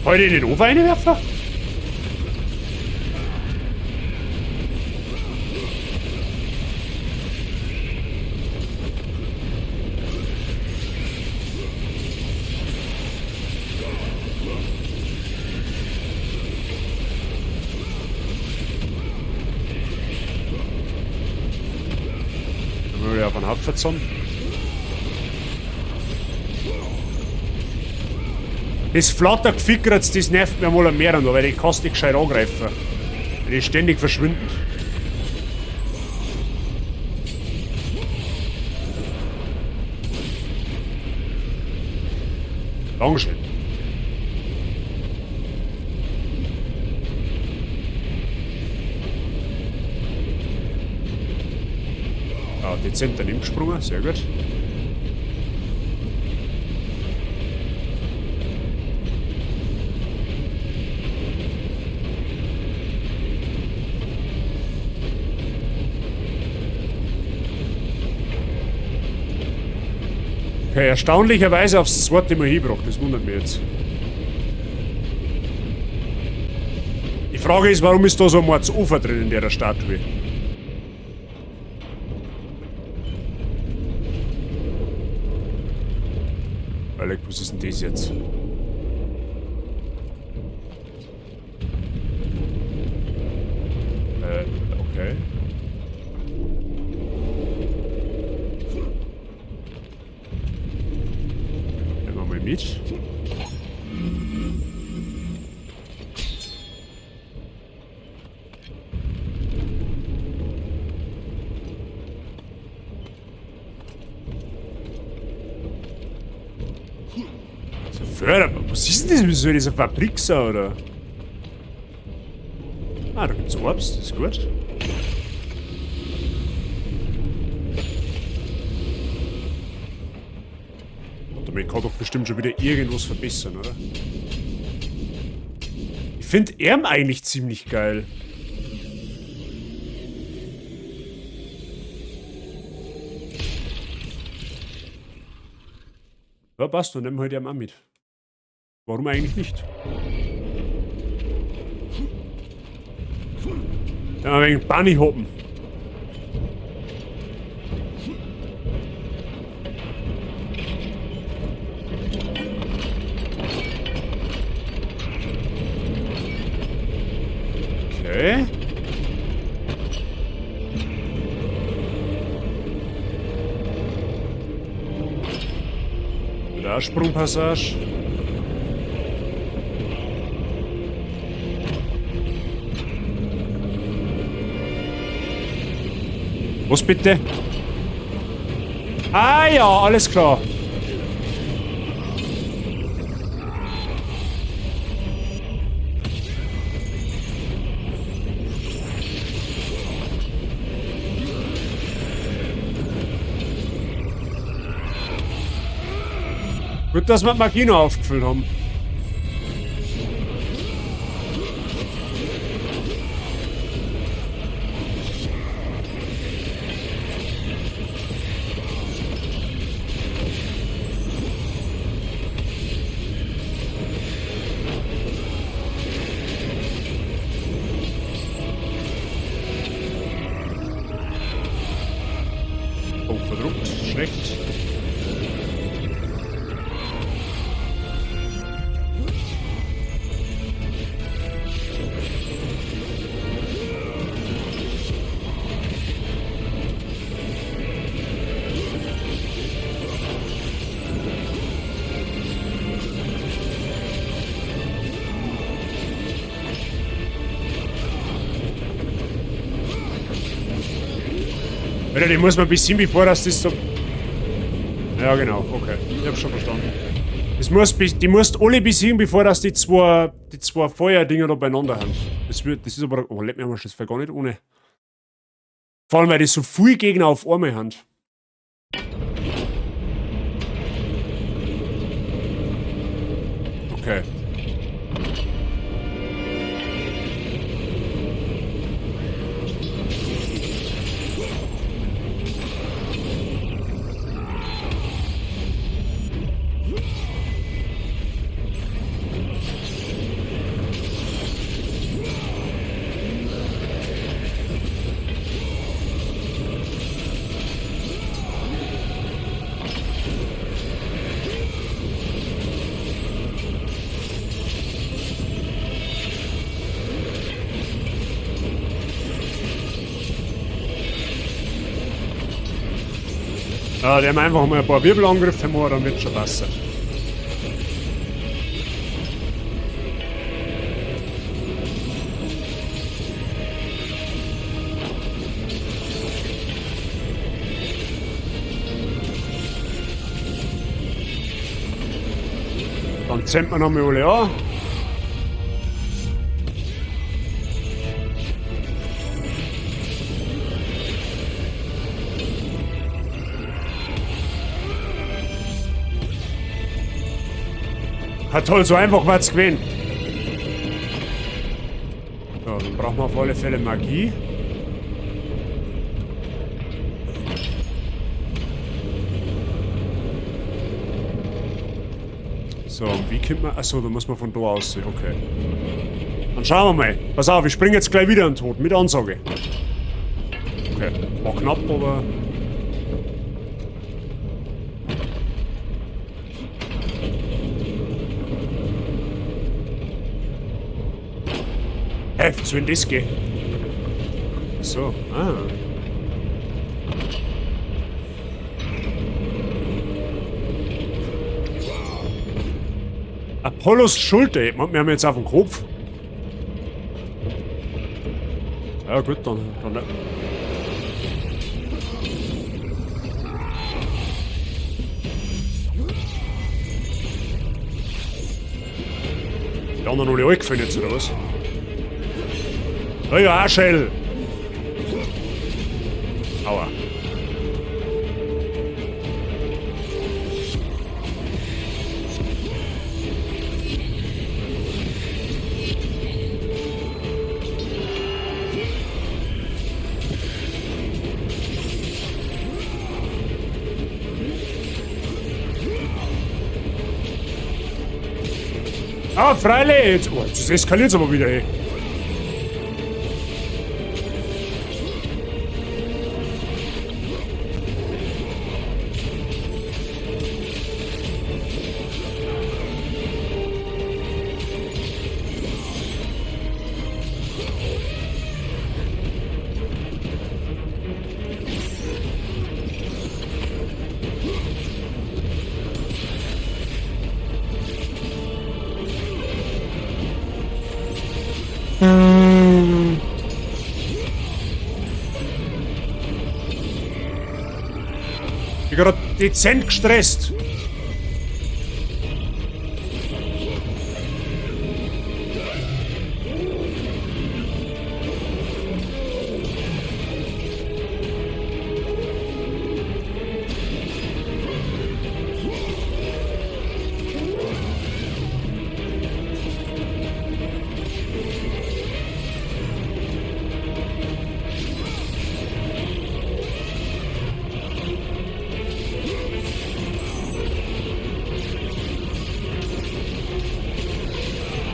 Kann ich den in den Ofen reinwerfen? Dann will ich auf einen Hauptverzahn. Das Flattergefickert's, das nervt mir mal mehr, weil ich kann's nicht gescheit angreifen. Die ständig verschwinden. Dankeschön. Ah, dezent daneben gesprungen, sehr gut. Okay, erstaunlicherweise aufs zweite Mal hingebracht, das wundert mich jetzt. Die Frage ist, warum ist da so ein Mordsofer drin in der Statue? Alter, was ist denn das jetzt? Okay. Nehmen wir mal mit. Was ist denn das? Soll das eine Fabrik sein, oder? Ah, da gibt's Obst, das ist gut. Warte mal, ich kann doch bestimmt schon wieder irgendwas verbessern, oder? Ich find Erm eigentlich ziemlich geil. Ja, passt, dann nehmen wir halt Erm auch mit. Warum eigentlich nicht? Ja, wegen Bunny hoppen. Okay. Wieder Sprungpassage. Was bitte? Ah ja, alles klar. Gut, dass wir die Magie noch aufgefüllt haben. Oh, verdruckt. Schlecht. Alter, die muss man besiegen, bevor das so... Ja, genau, okay. Ich hab schon verstanden. Das muss, die musst alle besiegen, bevor das die zwei Feuerdinger da beieinander haben. Das ist aber... Oh, leck mich am Arsch, das war gar nicht ohne. Vor allem, weil die so viele Gegner auf einmal haben. Okay. Ja, die haben einfach mal ein paar Wirbelangriffe gemacht, dann wird schon passen. Dann zähmt man nochmal alle an. Ha, toll, so einfach war's gewesen. So, dann brauchen wir auf alle Fälle Magie. So, und wie kommt man... Achso, da muss man von da aus sehen. Okay. Dann schauen wir mal. Pass auf, ich springe jetzt gleich wieder in den Tod. Mit Ansage. Okay. War knapp, aber... Hä, wie soll denn das gehen? So, ah. Apollos Schulter, wir haben jetzt auf dem Kopf. Ja gut, dann. Die anderen alle angefallen jetzt, oder was? Ja, ja, Shell. Aua. Ah, freilich! Jetzt, oh, jetzt eskaliert's aber wieder, ey. Ich gerade dezent gestresst.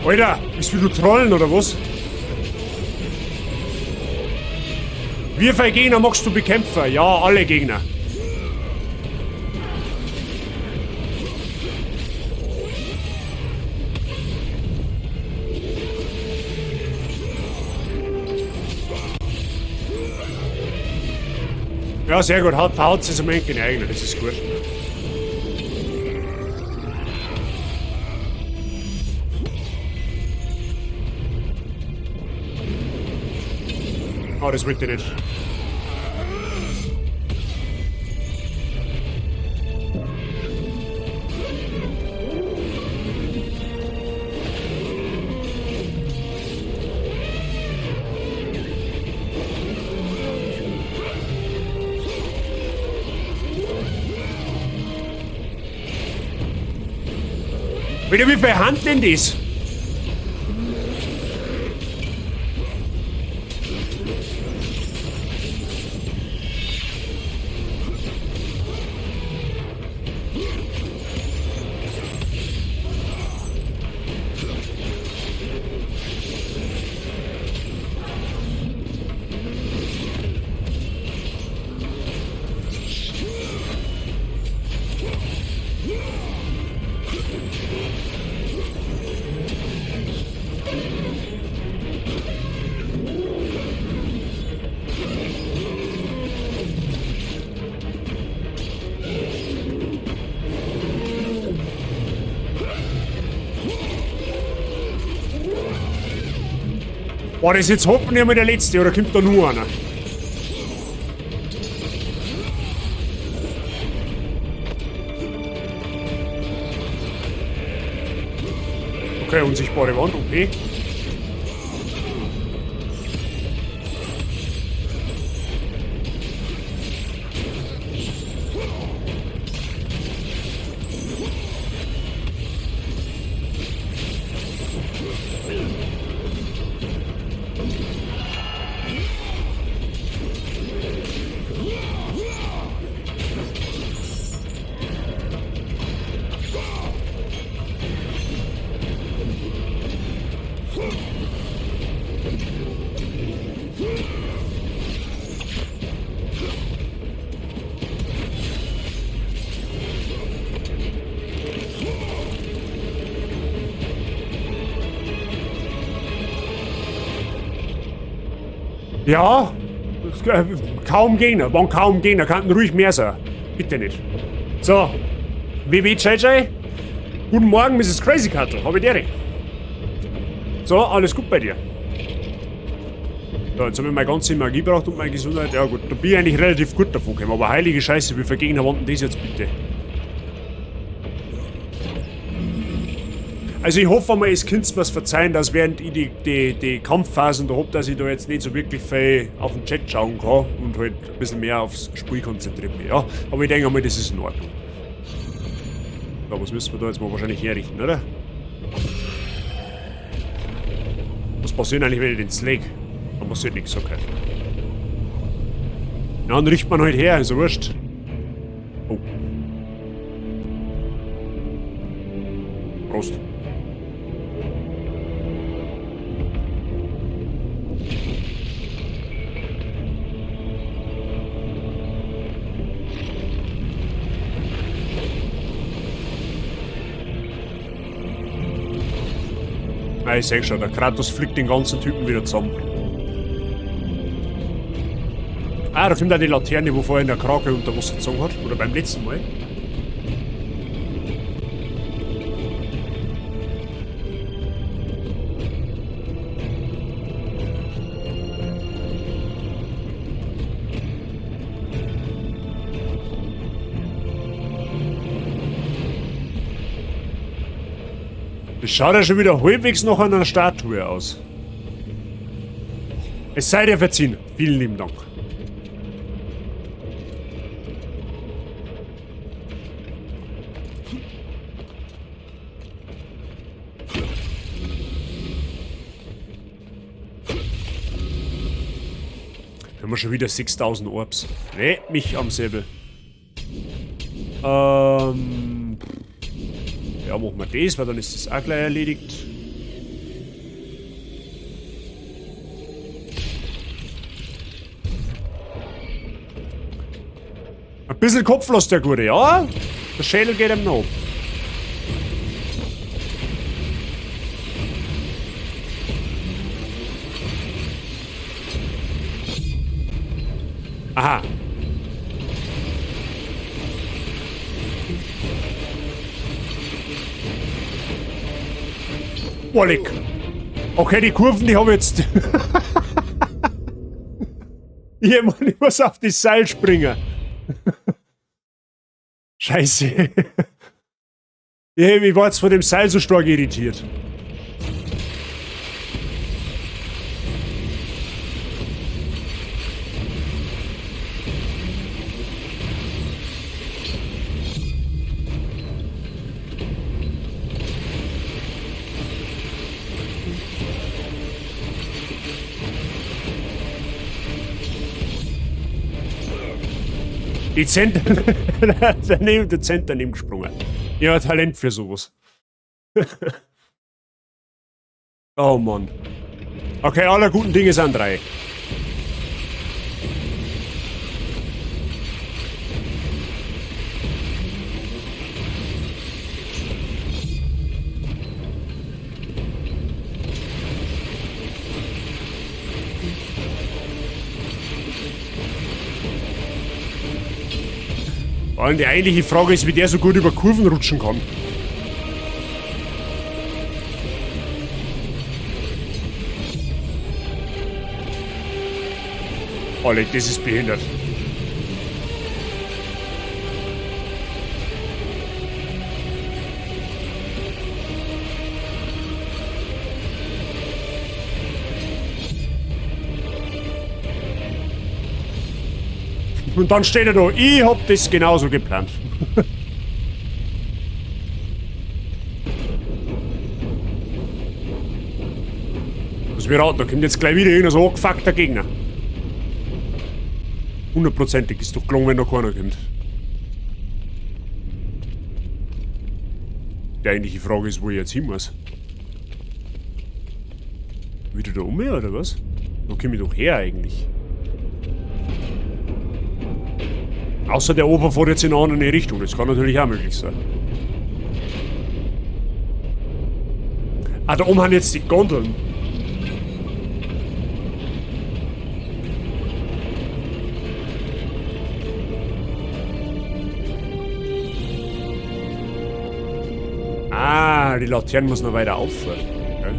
Alter, bist du trollen oder was? Wie viele Gegner magst du bekämpfen? Ja, alle Gegner. Ja, sehr gut. Verhaut sich um den eigenen, das ist gut. Oh, das wollte ich nicht. Wieder wie viel Hand denn das? War das jetzt hoffentlich einmal der letzte oder kommt da nur einer? Okay, unsichtbare Wand, okay. Ja, kaum Gegner, waren kaum Gegner, könnten ruhig mehr sein. Bitte nicht. So, WWJJ, guten Morgen, Mrs. Crazy Cattle, hab ich dir. So, alles gut bei dir. So, jetzt hab ich meine ganze Magie gebraucht und meine Gesundheit. Ja gut, da bin ich eigentlich relativ gut davon gekommen, aber heilige Scheiße, wie viele Gegner waren denn das jetzt bitte? Also ich hoffe mal, es könnt's mir's verzeihen, dass während ich die Kampfphasen da hab, dass ich da jetzt nicht so wirklich viel auf den Chat schauen kann und halt ein bisschen mehr aufs Spiel konzentriert bin, ja. Aber ich denke mal, das ist in Ordnung. So, was müssen wir da jetzt mal wahrscheinlich herrichten, oder? Was passiert eigentlich, wenn ich den slag? Da passiert nichts, okay. Ja, dann riecht man halt her, ist ja wurscht. Oh. Prost. Ah, ich seh schon, der Kratos fliegt den ganzen Typen wieder zusammen. Ah, da kommt auch die Laterne, wo vorhin der Krake unter Wasser gezogen hat. Oder beim letzten Mal. Schaut ja schon wieder halbwegs nach einer Statue aus. Es sei dir verziehen. Vielen lieben Dank. Haben wir schon wieder 6000 Orbs. Ne, mich am Säbel. Ja, machen wir das, weil dann ist das auch gleich erledigt. Ein bisschen kopflos, der Gute, ja? Der Schädel geht ihm noch. Aha. Ohrlig. Okay, die Kurven, die habe ich jetzt. Ich muss auf das Seil springen. Scheiße. Ich war jetzt von dem Seil so stark irritiert. Dezent daneben, dezent daneben gesprungen. Ja, Talent für sowas. Oh Mann. Okay, aller guten Dinge sind drei. Vor allem die eigentliche Frage ist, wie der so gut über Kurven rutschen kann. Alter, das ist behindert. Und dann steht er da, ich hab das genauso geplant. Was wir raten, da kommt jetzt gleich wieder irgendein so angefuckter Gegner. Hundertprozentig ist doch gelungen, wenn da keiner kommt. Die eigentliche Frage ist, wo ich jetzt hin muss. Wieder da um oder was? Da komme ich doch her eigentlich. Außer der Opa fährt jetzt in eine andere Richtung. Das kann natürlich auch möglich sein. Ah, da oben haben jetzt die Gondeln. Ah, die Laternen muss noch weiter auffahren. Okay.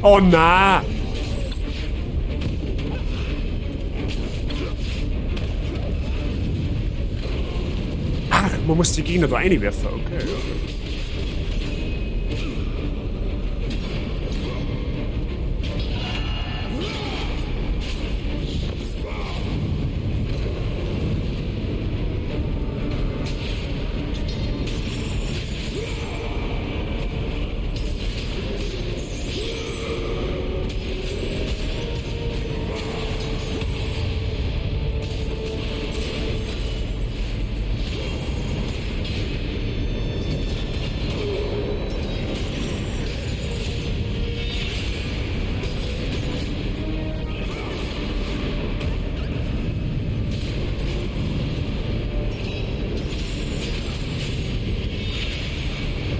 Oh na! Ach, man muss die Gegner da reinwerfen. Okay.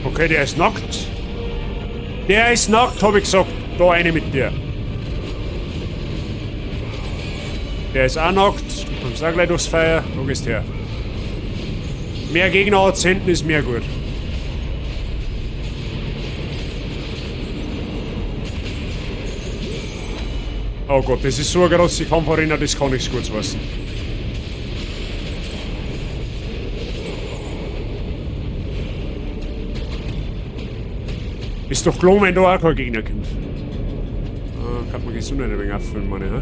Okay, der ist nackt. Der ist nackt, hab ich gesagt. Da eine mit dir. Der ist auch nackt. Du kommst auch gleich durchs Feuer. Da gehst her. Mehr Gegner als hinten ist mehr gut. Oh Gott, das ist so eine große Kampfarena, das kann nichts Gutes wissen. Ist doch klar, wenn da auch kein Gegner kommt. Ah, kann man Gesundheit ein wenig auffüllen, meine, hä?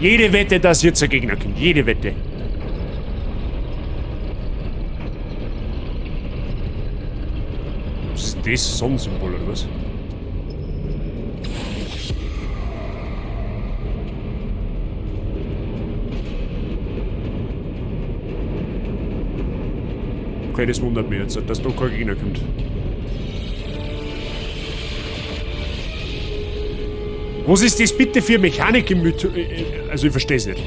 Jede Wette, dass jetzt ein Gegner kommt. Jede Wette. Was ist denn das? Sonnensymbol oder was? Okay, das wundert mich jetzt, dass da kein Gegner kommt. Was ist das bitte für Mechanik im Mytho... Also ich verstehe es nicht.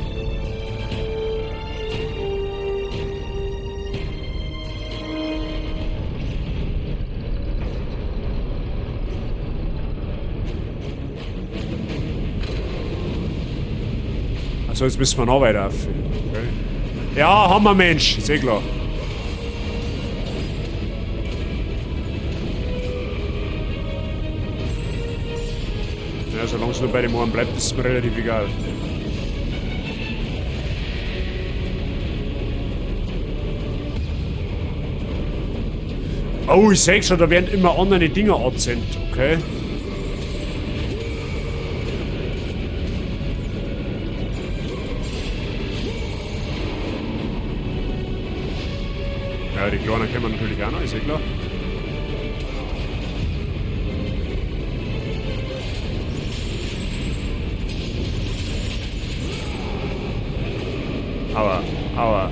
Also jetzt müssen wir noch weiter auf. Okay. Ja, haben wir, Mensch, ist eh klar. Ja, solange es nur bei dem einen bleibt, ist es mir relativ egal. Oh, ich seh schon, da werden immer andere Dinger angesendet, okay. Ja, die Kleinen kennen wir natürlich auch noch, ist eh klar. Aua, aua.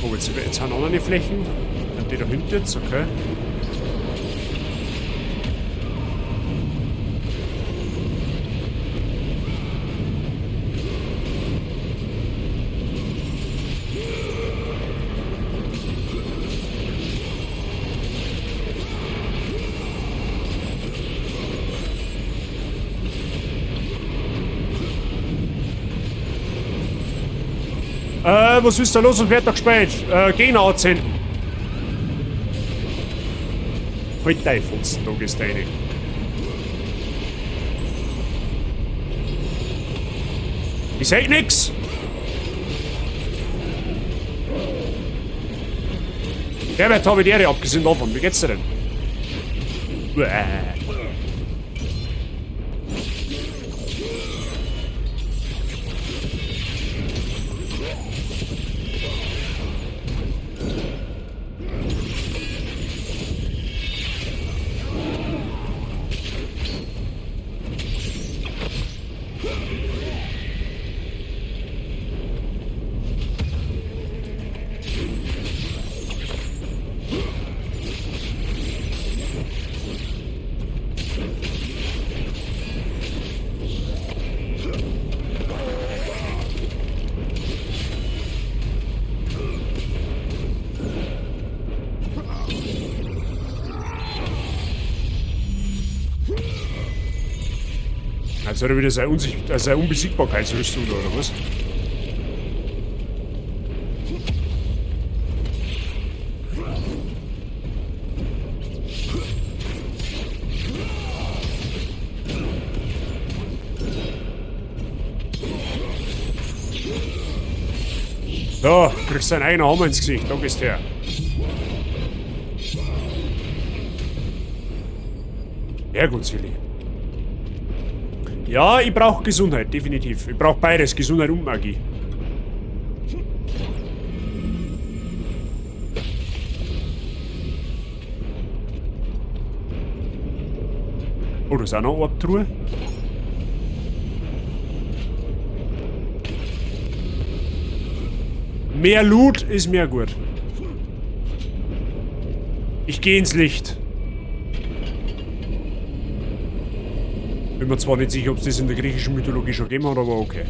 Oh, jetzt haben wir noch eine Flächen. Sind die da hinten jetzt? Okay. Was ist da los und wer hat da gespielt? Gegner anzünden. Halt dein Futzen, da gehst du rein. Ich seh nix! Herbert, hab ich die Ehre, abgesehen davon. Wie geht's dir denn? Uäh. Jetzt hat er wieder seine Unbesiegbarkeitsrüstung da, oder was? So, kriegst deinen eigenen Hammer ins Gesicht, da gehst du her. Ja gut, Silly. Ja, ich brauch Gesundheit, definitiv. Ich brauch beides, Gesundheit und Magie. Oh, da ist auch noch eine Orbtruhe. Mehr Loot ist mehr gut. Ich geh ins Licht. Bin mir zwar nicht sicher, ob's das in der griechischen Mythologie schon gegeben hat, aber okay.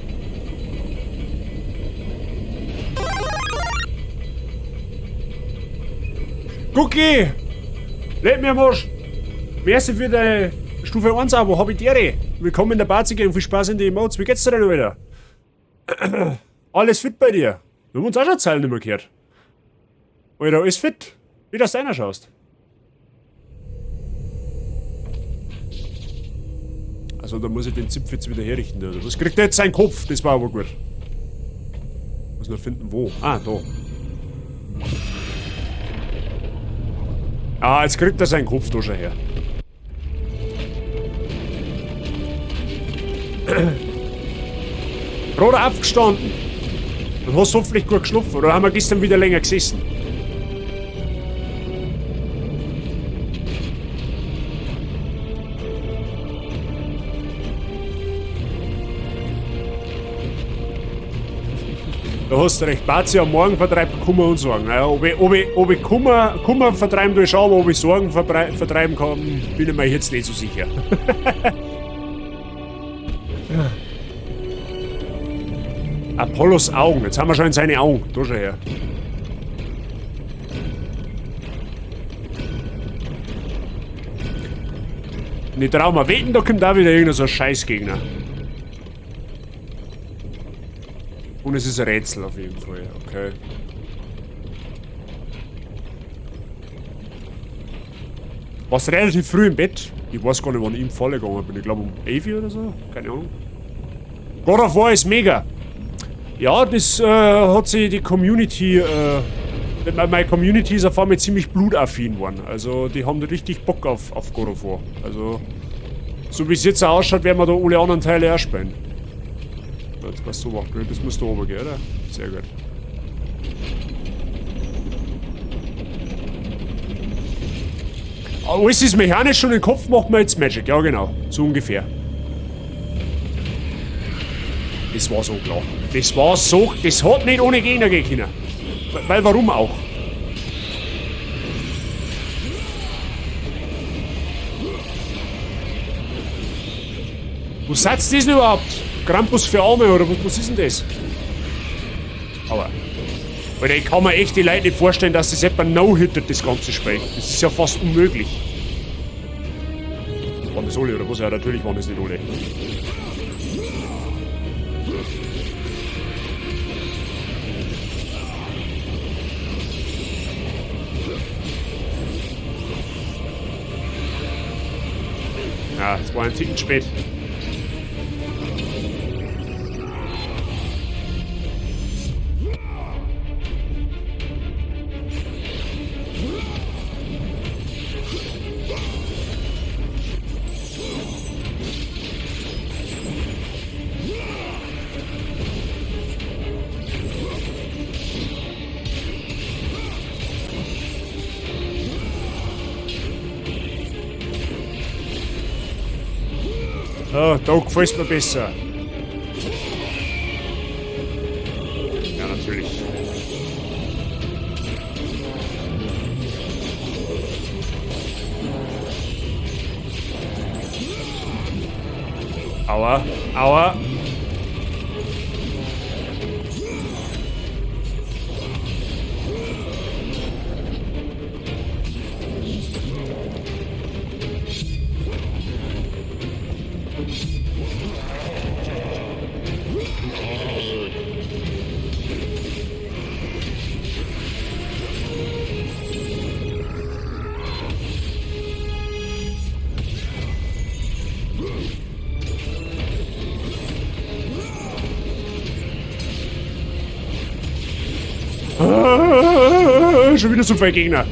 Gucki! Leck mir am Arsch! Merci für deine Stufe 1 Abo, hab ich dir. Willkommen in der Bazi Gang, viel Spaß in den Emotes. Wie geht's dir denn wieder? Alles fit bei dir? Wir haben uns auch schon Zeilen nicht mehr gehört. Alter, alles fit? Wie das deiner schaust. Also da muss ich den Zipfel jetzt wieder herrichten, oder? Was kriegt der jetzt seinen Kopf? Das war aber gut. Muss nur finden, wo. Ah, da. Ah, jetzt kriegt er seinen Kopf da schon her. Bruder, aufgestanden. Dann hast du hoffentlich gut geschlafen, oder haben wir gestern wieder länger gesessen? Da hast du recht. Bazi am Morgen vertreibt Kummer und Sorgen. Naja, ob ich Kummer vertreiben tue ich schon, aber ob ich Sorgen vertreiben kann, bin ich mir jetzt nicht so sicher. Apollos Augen. Jetzt haben wir schon in seine Augen. Da schon her. Nicht trau mir wetten, da kommt auch wieder irgendein so ein Scheißgegner. Und es ist ein Rätsel auf jeden Fall, okay. Warst relativ früh im Bett. Ich weiß gar nicht, wann ich im Falle gegangen bin. Ich glaube um 11 oder so. Keine Ahnung. God of War ist mega. Ja, das hat sich die Community... meine Community ist auf einmal ziemlich blutaffin geworden. Also die haben richtig Bock auf God of War. Also so wie es jetzt ausschaut, werden wir da alle anderen Teile auch spielen. Jetzt passt so wach, das muss da oben gehen, oder? Sehr gut. Alles ist mechanisch schon im Kopf, macht man jetzt Magic. Ja, genau. So ungefähr. Das war so klar. Das war so... Das hat nicht ohne Gegner gehen können. Weil warum auch? Wo seid ihr das denn überhaupt? Krampus für Arme oder was ist denn das? Aber... Alter, ich kann mir echt die Leute nicht vorstellen, dass das etwa no-hittet, das ganze Spiel. Das ist ja fast unmöglich. Waren das alle oder was? Ja, natürlich waren das nicht alle. Ja, es war ein Ticken spät. Oh, da gefällt's mir besser. Ja, natürlich. Aua, aua. Schon wieder so viele Gegner.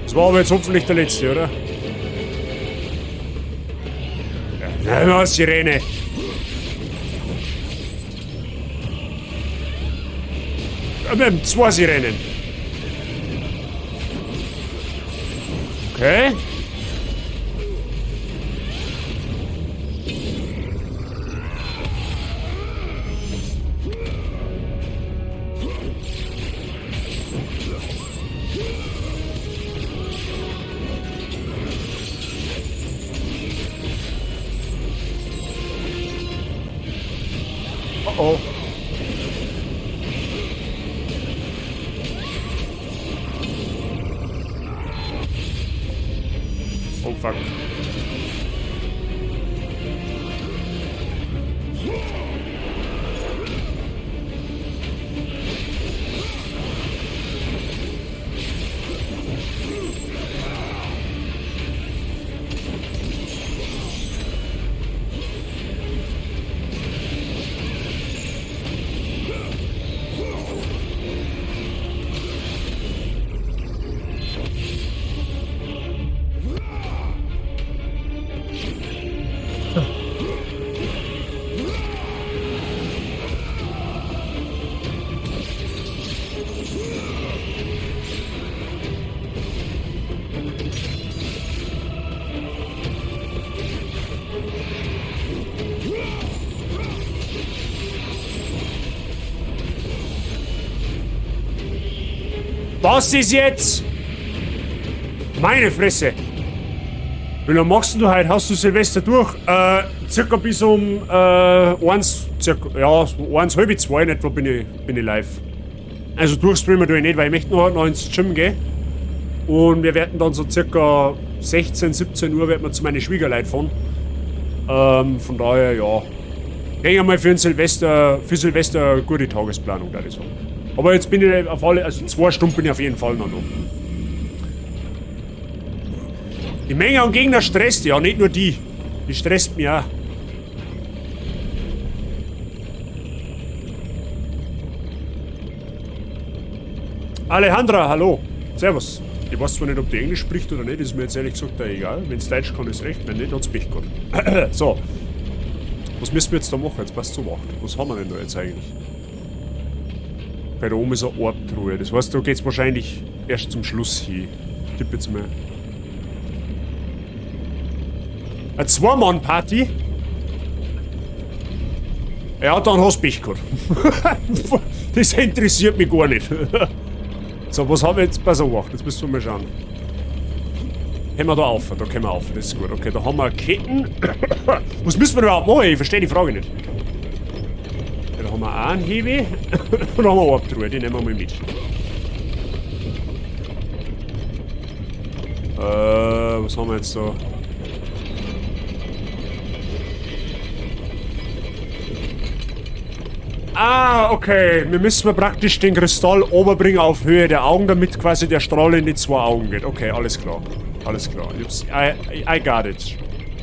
Das war aber jetzt hoffentlich der letzte, oder? Ja, na, Sirene! Zwei Sirenen. Okay. Oh oh. Oh fuck. Was ist jetzt? Meine Fresse! Wie lange machst du heute? Hast du Silvester durch? Circa bis um 1, circa, ja, 1, halb zwei in etwa bin ich live. Also durchstreamen tue ich nicht, weil ich möchte noch ins Gym gehen. Und wir werden dann so circa 16, 17 Uhr werden wir zu meinen Schwiegerleuten fahren. Von daher, ja. Denke mal für Silvester eine gute Tagesplanung, würde ich sagen. Aber jetzt bin ich auf alle, also 2 Stunden bin ich auf jeden Fall noch da. Die Menge an Gegner stresst, ja, nicht nur die. Die stresst mich auch. Alejandra, hallo. Servus. Ich weiß zwar nicht, ob die Englisch spricht oder nicht, ist mir jetzt ehrlich gesagt auch egal. Wenn's Deutsch kann, ist recht, wenn nicht, hat's Pech gehabt. So. Was müssen wir jetzt da machen? Jetzt passt so acht. Was haben wir denn da jetzt eigentlich? Okay, da oben ist eine Orbtruhe. Das heißt, da geht's wahrscheinlich erst zum Schluss hin. Ich tippe jetzt mal. Eine Zwei-Mann-Party? Ja, dann hast du Pech gehabt. Das interessiert mich gar nicht. So, was haben wir jetzt? Pass auf, jetzt müssen wir mal schauen. Können wir da auf? Da können wir auf, das ist gut. Okay, da haben wir Ketten. Was müssen wir überhaupt machen? Ich verstehe die Frage nicht. Ja, da haben wir auch einen Hebel. Und da haben wir eine Orbtruhe, die nehmen wir mal mit. Was haben wir jetzt da? Ah, okay. Wir müssen praktisch den Kristall oberbringen auf Höhe der Augen, damit quasi der Strahl in die 2 Augen geht. Okay, alles klar. Alles klar. I got it.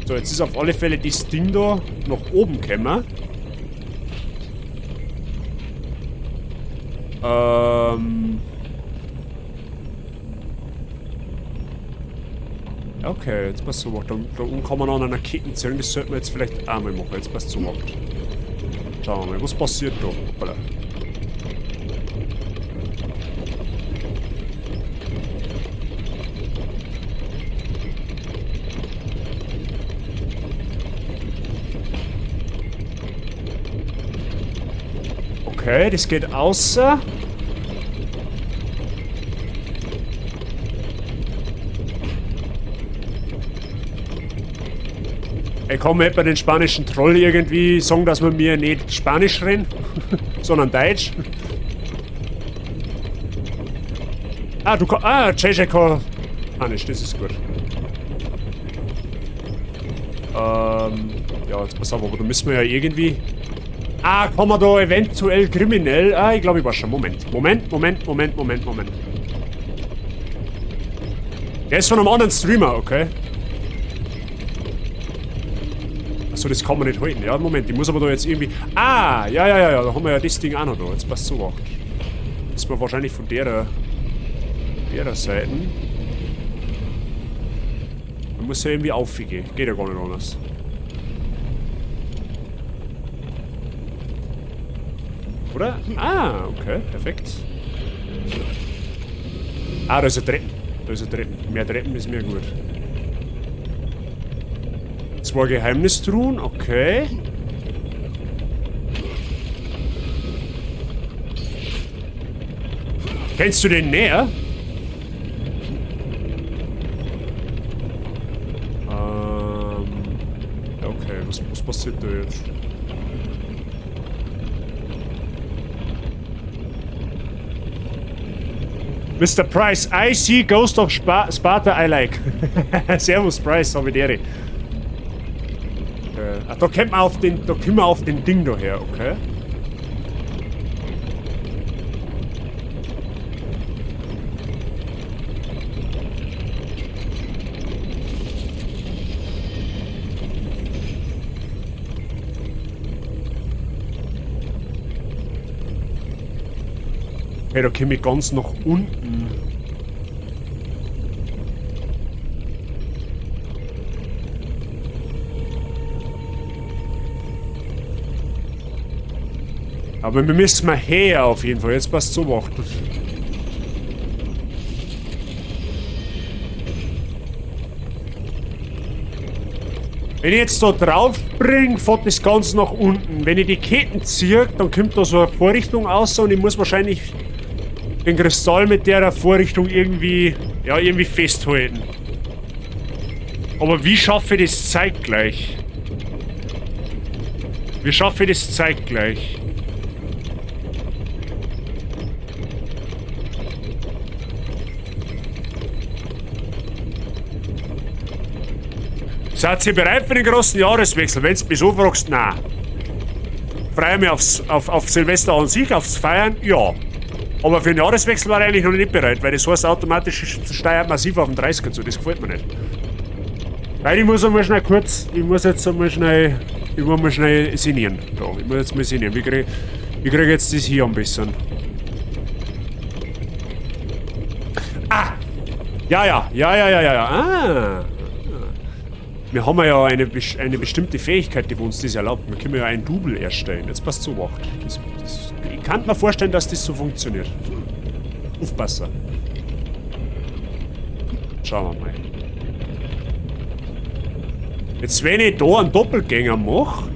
So, jetzt ist auf alle Fälle das Ding da nach oben gekommen. Okay, jetzt passt so. Da unten kann man an einer Kette ziehen. Das sollten wir jetzt vielleicht auch mal machen. Jetzt passt so. Schauen wir mal, was passiert da? Hoppala. Okay, das geht außer. Ich kann mir bei den spanischen Troll irgendwie sagen, dass wir mir nicht Spanisch reden, sondern Deutsch. Ah, du kannst. Ah, JJ kann Spanisch, das ist gut. Ja, jetzt pass auf, aber da müssen wir ja irgendwie. Ah, kann man da eventuell kriminell. Ah, ich glaube, ich weiß schon. Moment. Moment, Moment, Moment, Moment, Moment. Der ist von einem anderen Streamer, okay. Achso, das kann man nicht halten. Ja, Moment, ich muss aber da jetzt irgendwie... Ah, ja, ja, ja, ja, da haben wir ja das Ding auch noch da. Jetzt passt so acht. Das war wahrscheinlich von der Seite. Man muss ja irgendwie aufgehen. Geht ja gar nicht anders. Oder? Ah, okay, perfekt. Ah, da ist ein Treppen. Da ist ein Treppen. Mehr Treppen ist mir gut. Zwei Geheimnistruhen, okay. Kennst du den näher? Okay, was passiert da jetzt? Mr. Price, I see Ghost of Sparta I like. Servus Price, hab ich die Ehre. Ach, da kommt man auf den, da kommen wir auf den Ding da her, okay. Okay, da komme ich ganz nach unten. Aber wir müssen mal her auf jeden Fall. Jetzt passt so wach. Wenn ich jetzt da drauf spring, fährt das ganz nach unten. Wenn ich die Ketten ziehe, dann kommt da so eine Vorrichtung raus und ich muss wahrscheinlich den Kristall mit der Vorrichtung irgendwie festhalten. Aber wie schaffe ich das zeitgleich? Wie schaffe ich das zeitgleich? Seid ihr bereit für den großen Jahreswechsel? Wenn du mich so fragst, nein. Freue mich auf Silvester an sich, aufs Feiern, ja. Aber für den Jahreswechsel war ich eigentlich noch nicht bereit, weil das heißt automatisch steuert massiv auf den 30er zu, das gefällt mir nicht. Weil ich muss einmal schnell kurz, ich muss jetzt einmal schnell, ich muss mal schnell sinnieren. Da, ich muss jetzt mal sinnieren. Wie krieg ich jetzt das hier am besten? Ah! Ja, ja, ja, ja, ja, ja, ja. Ah! Wir haben ja eine bestimmte Fähigkeit, die uns das erlaubt. Wir können ja ein Double erstellen. Jetzt passt so wacht. Ich kann mir vorstellen, dass das so funktioniert. Aufpassen. Schauen wir mal. Jetzt, wenn ich da einen Doppelgänger mach,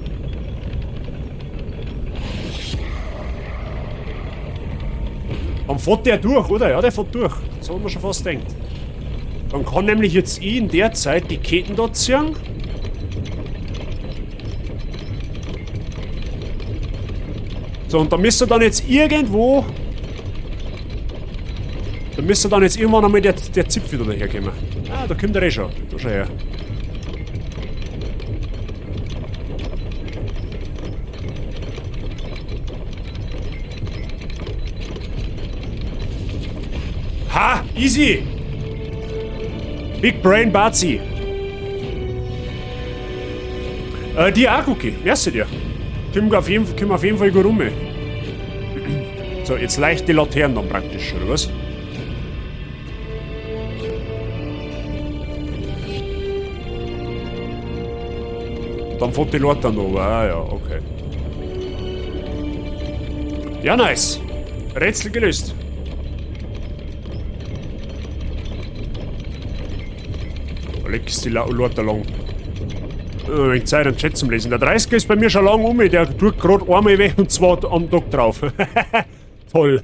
dann fährt der durch, oder? Ja, der fährt durch. Das hat man schon fast gedacht. Dann kann nämlich jetzt ich in der Zeit die Ketten da ziehen. So, und da müsste dann jetzt irgendwo... Da müsste dann jetzt irgendwann einmal der Zipfel wieder daherkommen. Ah, da kommt er eh schon. Da schau her. Ha! Easy! Big Brain Bazi. Die auch, Cookie. Merci dir. Kommt auf jeden Fall gut rum. So, jetzt leicht die Laternen dann praktisch, oder was? Und dann fährt die Laterne runter. Ah ja, okay. Ja, nice. Rätsel gelöst. Da legst du die Leute lang. Wenn Zeit, einen Chat zum Lesen. Der 30er ist bei mir schon lang um, der tut grad einmal weh und zwar am Tag drauf. Toll.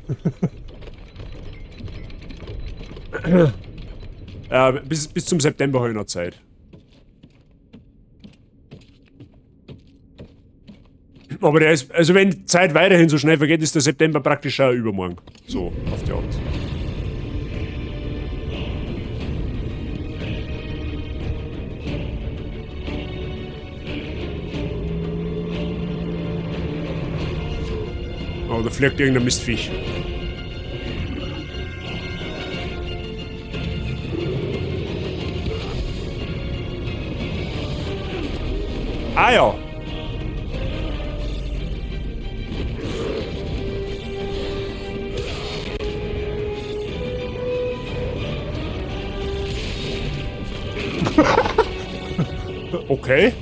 Bis zum September habe ich noch Zeit. Aber der ist, also wenn die Zeit weiterhin so schnell vergeht, ist der September praktisch auch übermorgen. So, auf die Art. Oh, da fliegt irgendein Mistviech. Ah ja. Okay.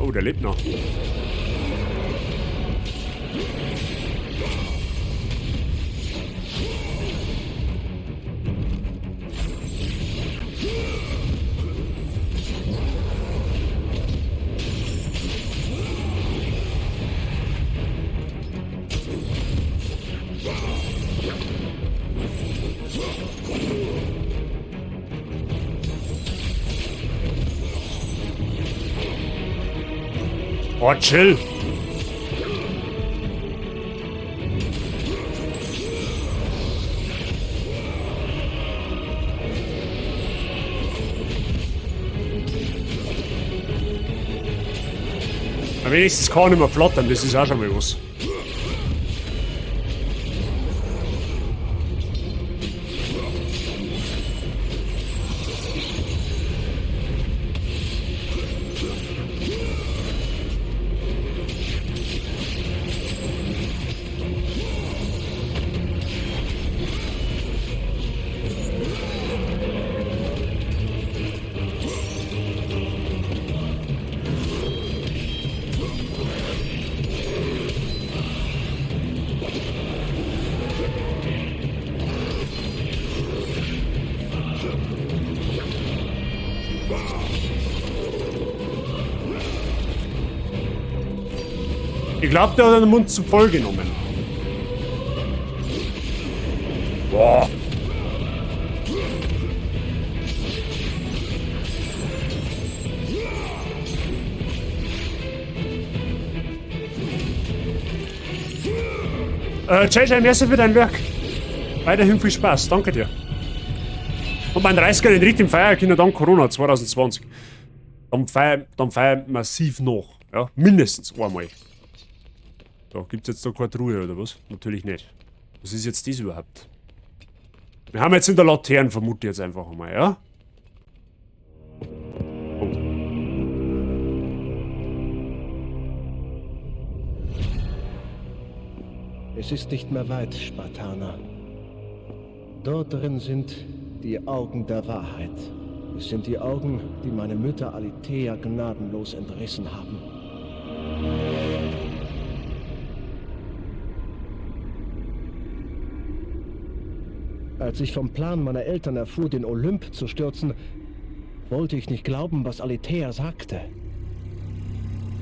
Oh, der lebt noch. Oh, chill. Aber wenigstens kann ich mehr flattern, das ist auch schon mal was. Ich glaube, der hat den Mund zu voll genommen. Boah. JJ, merci für dein Werk. Weiterhin viel Spaß, danke dir. Und mein 30er den richtig feiern können dank Corona 2020. Dann feiern massiv noch. Ja, mindestens einmal. Da gibt's jetzt da keine Truhe oder was? Natürlich nicht. Was ist jetzt das überhaupt? Wir haben jetzt in der Laterne, vermute ich jetzt einfach einmal, ja? Oh. Es ist nicht mehr weit, Spartaner. Dort drin sind die Augen der Wahrheit. Es sind die Augen, die meine Mütter Aletheia gnadenlos entrissen haben. Als ich vom Plan meiner Eltern erfuhr, den Olymp zu stürzen, wollte ich nicht glauben, was Aletheia sagte.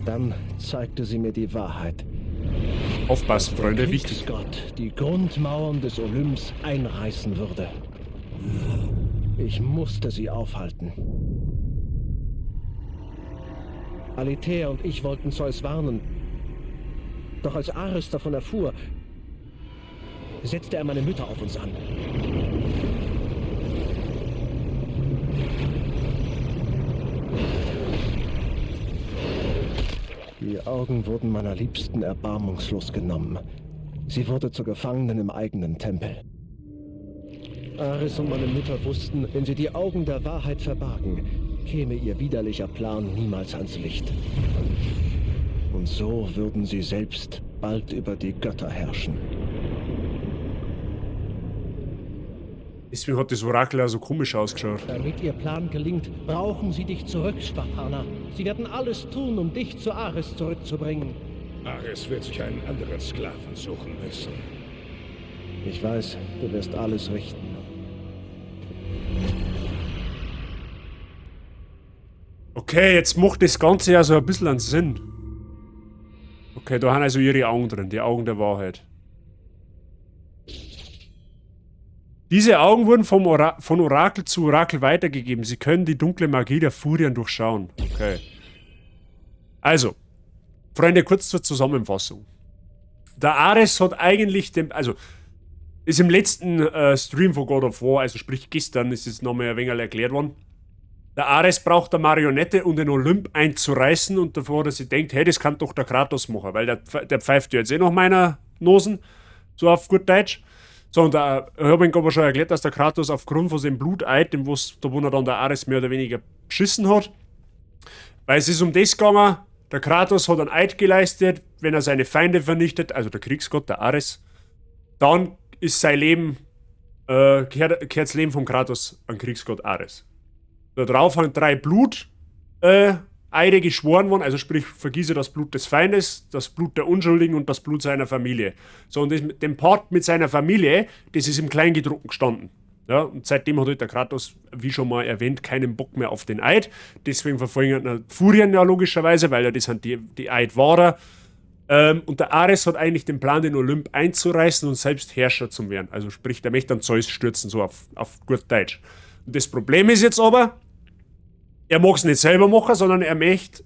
Dann zeigte sie mir die Wahrheit. Aufpassen, Freunde, wichtig. Gott die Grundmauern des Olymps einreißen würde. Ich musste sie aufhalten. Aletheia und ich wollten Zeus warnen. Doch als Ares davon erfuhr, setzte er meine Mütter auf uns an. Die Augen wurden meiner Liebsten erbarmungslos genommen. Sie wurde zur Gefangenen im eigenen Tempel. Ares und meine Mütter wussten, wenn sie die Augen der Wahrheit verbargen, käme ihr widerlicher Plan niemals ans Licht. Und so würden sie selbst bald über die Götter herrschen. Deswegen hat das Orakel auch so komisch ausgeschaut. Damit ihr Plan gelingt, brauchen sie dich zurück, Spartaner. Sie werden alles tun, um dich zu Ares zurückzubringen. Ares wird sich einen anderen Sklaven suchen müssen. Ich weiß, du wirst alles richten. Okay, jetzt macht das Ganze ja so ein bisschen einen Sinn. Okay, da haben also ihre Augen drin, die Augen der Wahrheit. Diese Augen wurden von Orakel zu Orakel weitergegeben. Sie können die dunkle Magie der Furien durchschauen. Okay. Also, Freunde, kurz zur Zusammenfassung. Der Ares hat eigentlich dem, also, ist im letzten Stream von God of War, also sprich gestern, ist es nochmal ein wenig erklärt worden. Der Ares braucht eine Marionette, um den Olymp einzureißen und davor, dass sie denkt, hey, das kann doch der Kratos machen, weil der pfeift ja jetzt eh noch meiner Nosen, so auf gut Deutsch. So, und da habe ich aber schon erklärt, dass der Kratos aufgrund von seinem Bluteid, dem wo's, da wo er dann der Ares mehr oder weniger beschissen hat, weil es ist um das gegangen, der Kratos hat einen Eid geleistet, wenn er seine Feinde vernichtet, also der Kriegsgott, der Ares, dann ist sein Leben, kehrt das Leben vom Kratos an Kriegsgott Ares. Da drauf haben 3 Blut, Eide geschworen worden, also sprich, vergieße das Blut des Feindes, das Blut der Unschuldigen und das Blut seiner Familie. So, und das, den Part mit seiner Familie, das ist im Kleingedruckten gestanden. Ja, und seitdem hat halt der Kratos, wie schon mal erwähnt, keinen Bock mehr auf den Eid. Deswegen verfolgen ihn Furien ja logischerweise, weil ja das sind die Eidwahrer. Und der Ares hat eigentlich den Plan, den Olymp einzureißen und selbst Herrscher zu werden. Also sprich, der möchte dann Zeus stürzen, so auf gut Deutsch. Und das Problem ist jetzt aber, er mag's nicht selber machen, sondern er möchte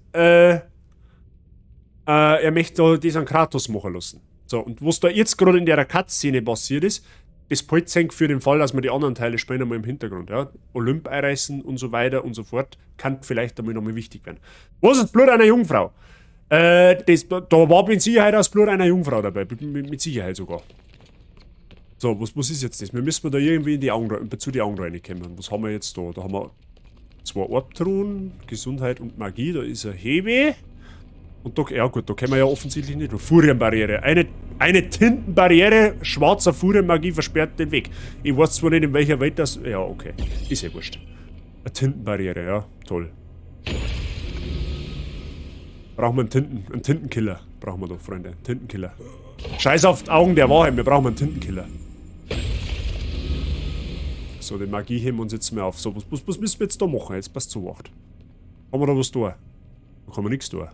da diesen Kratos machen lassen. So, und was da jetzt gerade in der Cutscene passiert ist, das Polzenk für den Fall, dass wir die anderen Teile spielen, einmal im Hintergrund. Ja? Olymp einreißen und so weiter und so fort, kann vielleicht einmal nochmal wichtig werden. Was ist das Blut einer Jungfrau? Da war mit Sicherheit das Blut einer Jungfrau dabei, mit Sicherheit sogar. So, was ist jetzt das? Wir müssen da irgendwie in die Augen, zu die Augen reinkommen. Was haben wir jetzt da? Da haben wir 2 Orbtruhen, Gesundheit und Magie, da ist ein Hebe. Und da, ja gut, da können wir ja offensichtlich nicht. Furienbarriere. Eine Tintenbarriere, schwarzer Furienmagie versperrt den Weg. Ich weiß zwar nicht, in welcher Welt das... Ja, okay. Ist ja wurscht. Eine Tintenbarriere, ja. Toll. Brauchen wir einen Tintenkiller. Brauchen wir doch, Freunde. Tintenkiller. Scheiß auf die Augen der Wahrheit, wir brauchen einen Tintenkiller. So, die Magie heben wir uns jetzt mal auf. So, was müssen wir jetzt da machen? Jetzt passt zu 8. Haben wir da was da? Da kann man nichts tun.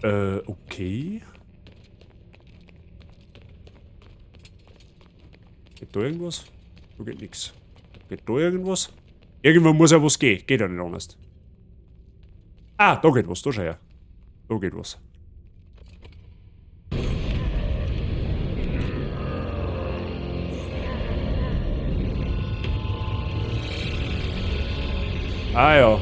Okay. Geht da irgendwas? Da geht nix. Geht da irgendwas? Irgendwo muss ja was gehen. Geht ja nicht anders. Ah, da geht was. Da schau her. Da geht was. Ah ja.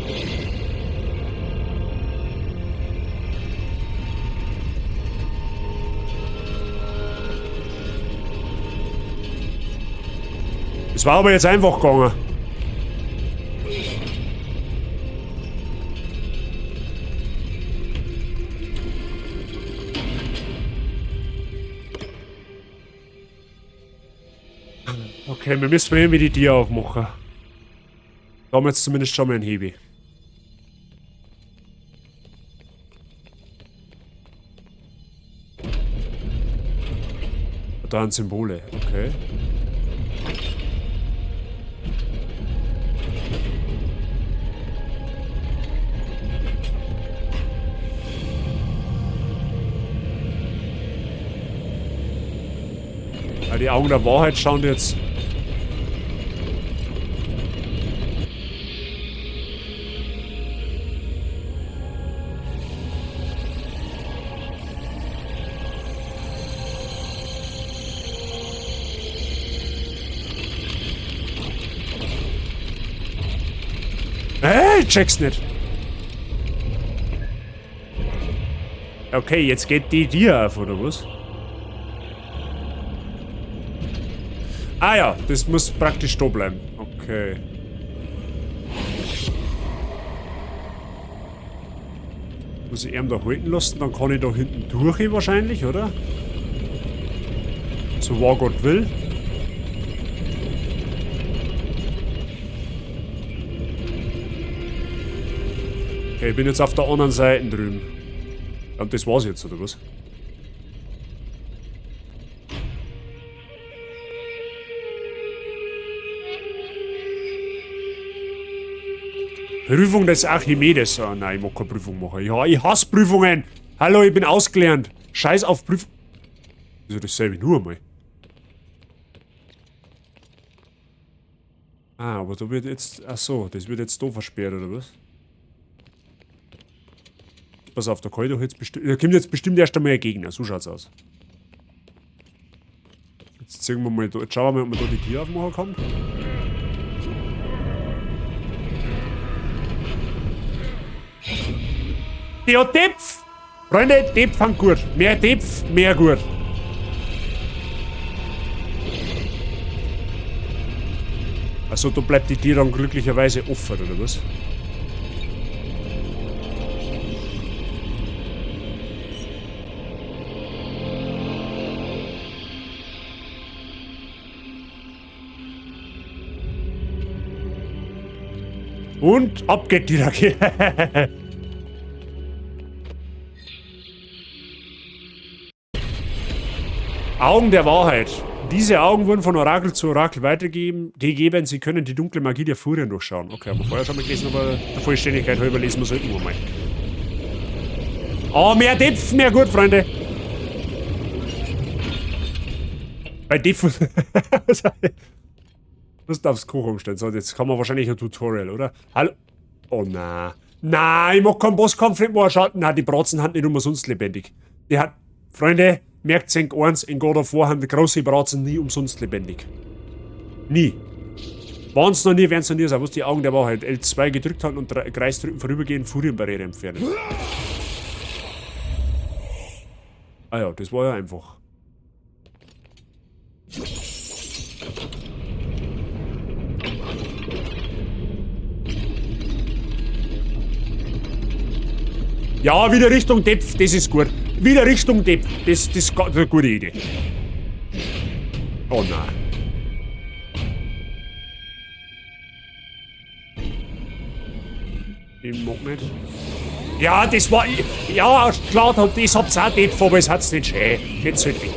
Es war aber jetzt einfach gegangen. Okay, wir müssen irgendwie die Tür aufmachen. Da haben wir jetzt zumindest schon mal einen Hebi. Da sind Symbole, okay. Ja, die Augen der Wahrheit schauen jetzt. Ich check's nicht. Okay, jetzt geht die dir auf, oder was? Ah ja, das muss praktisch da bleiben. Okay. Muss ich ihn da halten lassen, dann kann ich da hinten durch wahrscheinlich, oder? So wahr Gott will. Okay, ich bin jetzt auf der anderen Seite drüben. Und das war's jetzt, oder was? Prüfung des Archimedes. Oh nein, ich mag keine Prüfung machen. Ja, ich hasse Prüfungen. Hallo, ich bin ausgelernt. Scheiß auf Prüfung. Also dasselbe nur einmal. Ah, aber da wird jetzt... Ach so, das wird jetzt da versperrt, oder was? Pass auf, da kann ich doch jetzt bestimmt... Da kommt jetzt bestimmt erst einmal ein Gegner. So schaut's aus. Jetzt ziehen wir mal da... Jetzt schauen wir mal, ob man da die Tür aufmachen kann. Ja, Depf! Freunde, Depf fand gut. Mehr Depf, mehr gut. Also da bleibt die Tür dann glücklicherweise offen, oder was? Und ab geht die Rakete. Augen der Wahrheit. Diese Augen wurden von Orakel zu Orakel weitergegeben. Sie können die dunkle Magie der Furien durchschauen. Okay, haben wir vorher schon mal gelesen, aber der Vollständigkeit halber lesen wir es halt immer mal. Oh, mehr Depf, mehr gut, Freunde. Bei Depf. Was darfst du Koch umstellen? So, jetzt kann man wahrscheinlich ein Tutorial, oder? Hallo? Oh, na. Nein, ich mag keinen Bosskampf nicht mehr schauen. Nein, die Bratzen sind nicht umsonst lebendig. Die hat. Freunde, merkt euch eins, in God of War haben die große Bratzen nie umsonst lebendig. Nie. Waren's noch nie, werden's noch nie sein. Was die Augen der Wahrheit. L2 gedrückt halten und Kreis drücken, vorübergehen, Furienbarriere entfernen. Ah ja, das war ja einfach. Ja, wieder Richtung Depf, das ist gut. Wieder Richtung Depf, das ist eine gute Idee. Oh nein. Ich mag nicht. Ja, das war... Ja, klar, das habt's auch Depf, aber es hat's nicht schön. Geht's halt weg.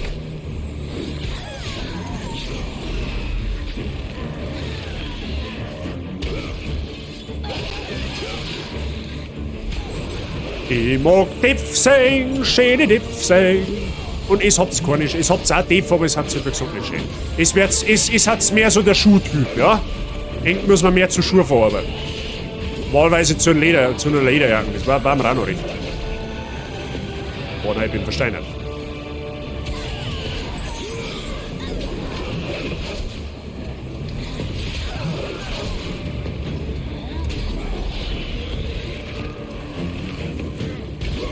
Ich mag Depf sein, schöne Depf sein. Und es habt's gar nicht. Es habt's auch Depf, aber es hat's halt gesagt nicht schön. Es wird's, es hat's mehr so der Schuhtyp, ja? Eng muss man mehr zu Schuhe verarbeiten. Wahlweise zu einer Lederjacke. Das war mir auch noch recht. Boah, nein, ich bin versteinert.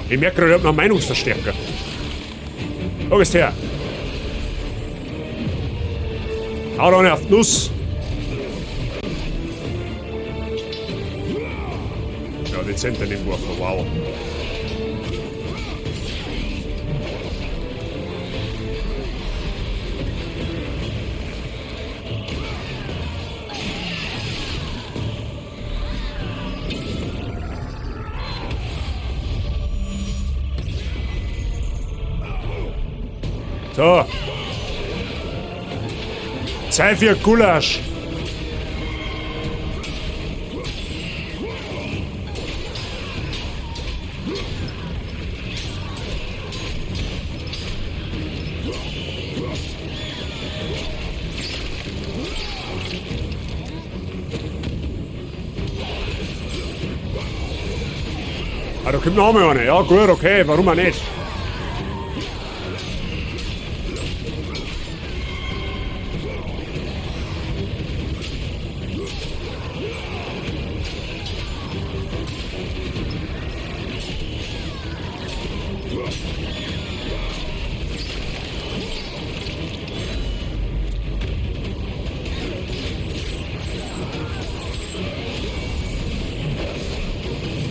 Ich merke gerade, ich hab noch einen Meinungsverstärker. Da gehst her. Hau doch nicht auf die Nuss. Ja, dezent daneben geworfen. Wow. So. Zeit für Gulasch. Ah, da kommt noch einmal eine. Ja, gut, okay, warum auch nicht?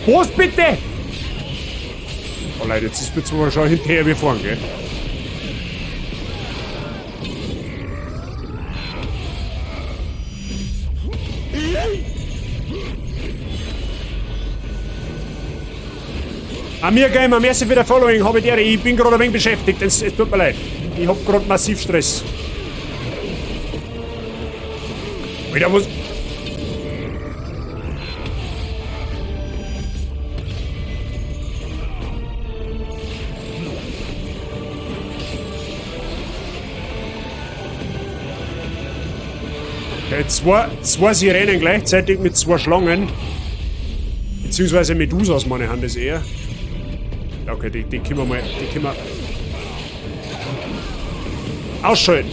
Prost, bitte! Oh Leute, jetzt ist mir zwar schon hinterher wie vorhin, gell? Amir Gamer, merci für das Following, habe ich dir. Ich bin gerade ein wenig beschäftigt, es tut mir leid. Ich hab gerade massiv Stress. Wieder was. Okay, zwei Sirenen gleichzeitig mit zwei Schlangen. Beziehungsweise Medusas, meine Hand ist eher. Okay, die können wir mal. Die können wir ausschalten.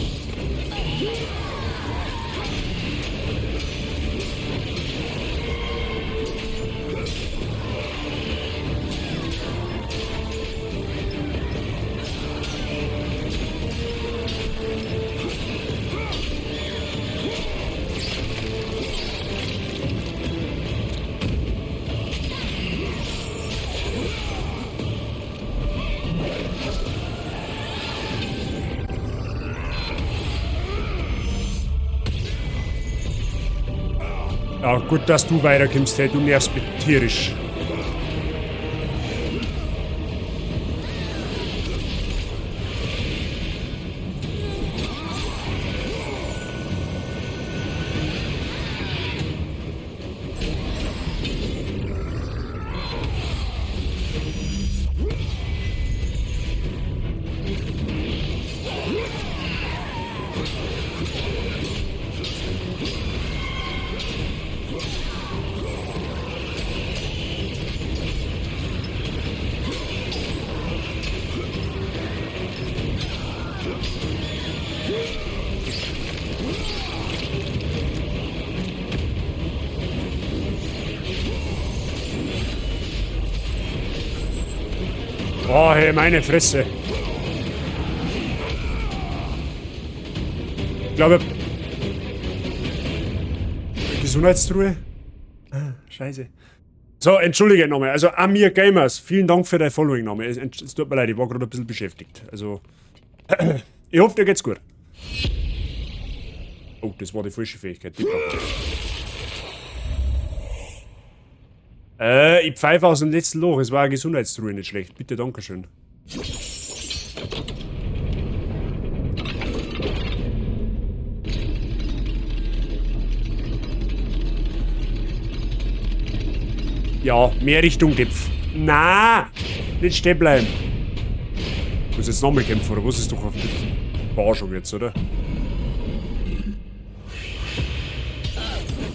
Ja, gut, dass du weiterkommst, hey, du nervst mich tierisch. Oh, hey, meine Fresse. Ich glaube... Gesundheitstruhe? Ah, scheiße. So, entschuldige nochmal. Also, Amir Gamers, vielen Dank für dein Following nochmal. Es tut mir leid, ich war gerade ein bisschen beschäftigt. Also, ich hoffe, dir geht's gut. Oh, das war die falsche Fähigkeit. Die brauche ich. Ich pfeife aus dem letzten Loch. Es war eine Gesundheitstruhe nicht schlecht. Bitte, dankeschön. Ja, mehr Richtung Gipfel. Na, nicht stehen bleiben. Ich muss jetzt nochmal kämpfen, oder was ist doch auf die Forschung jetzt, oder?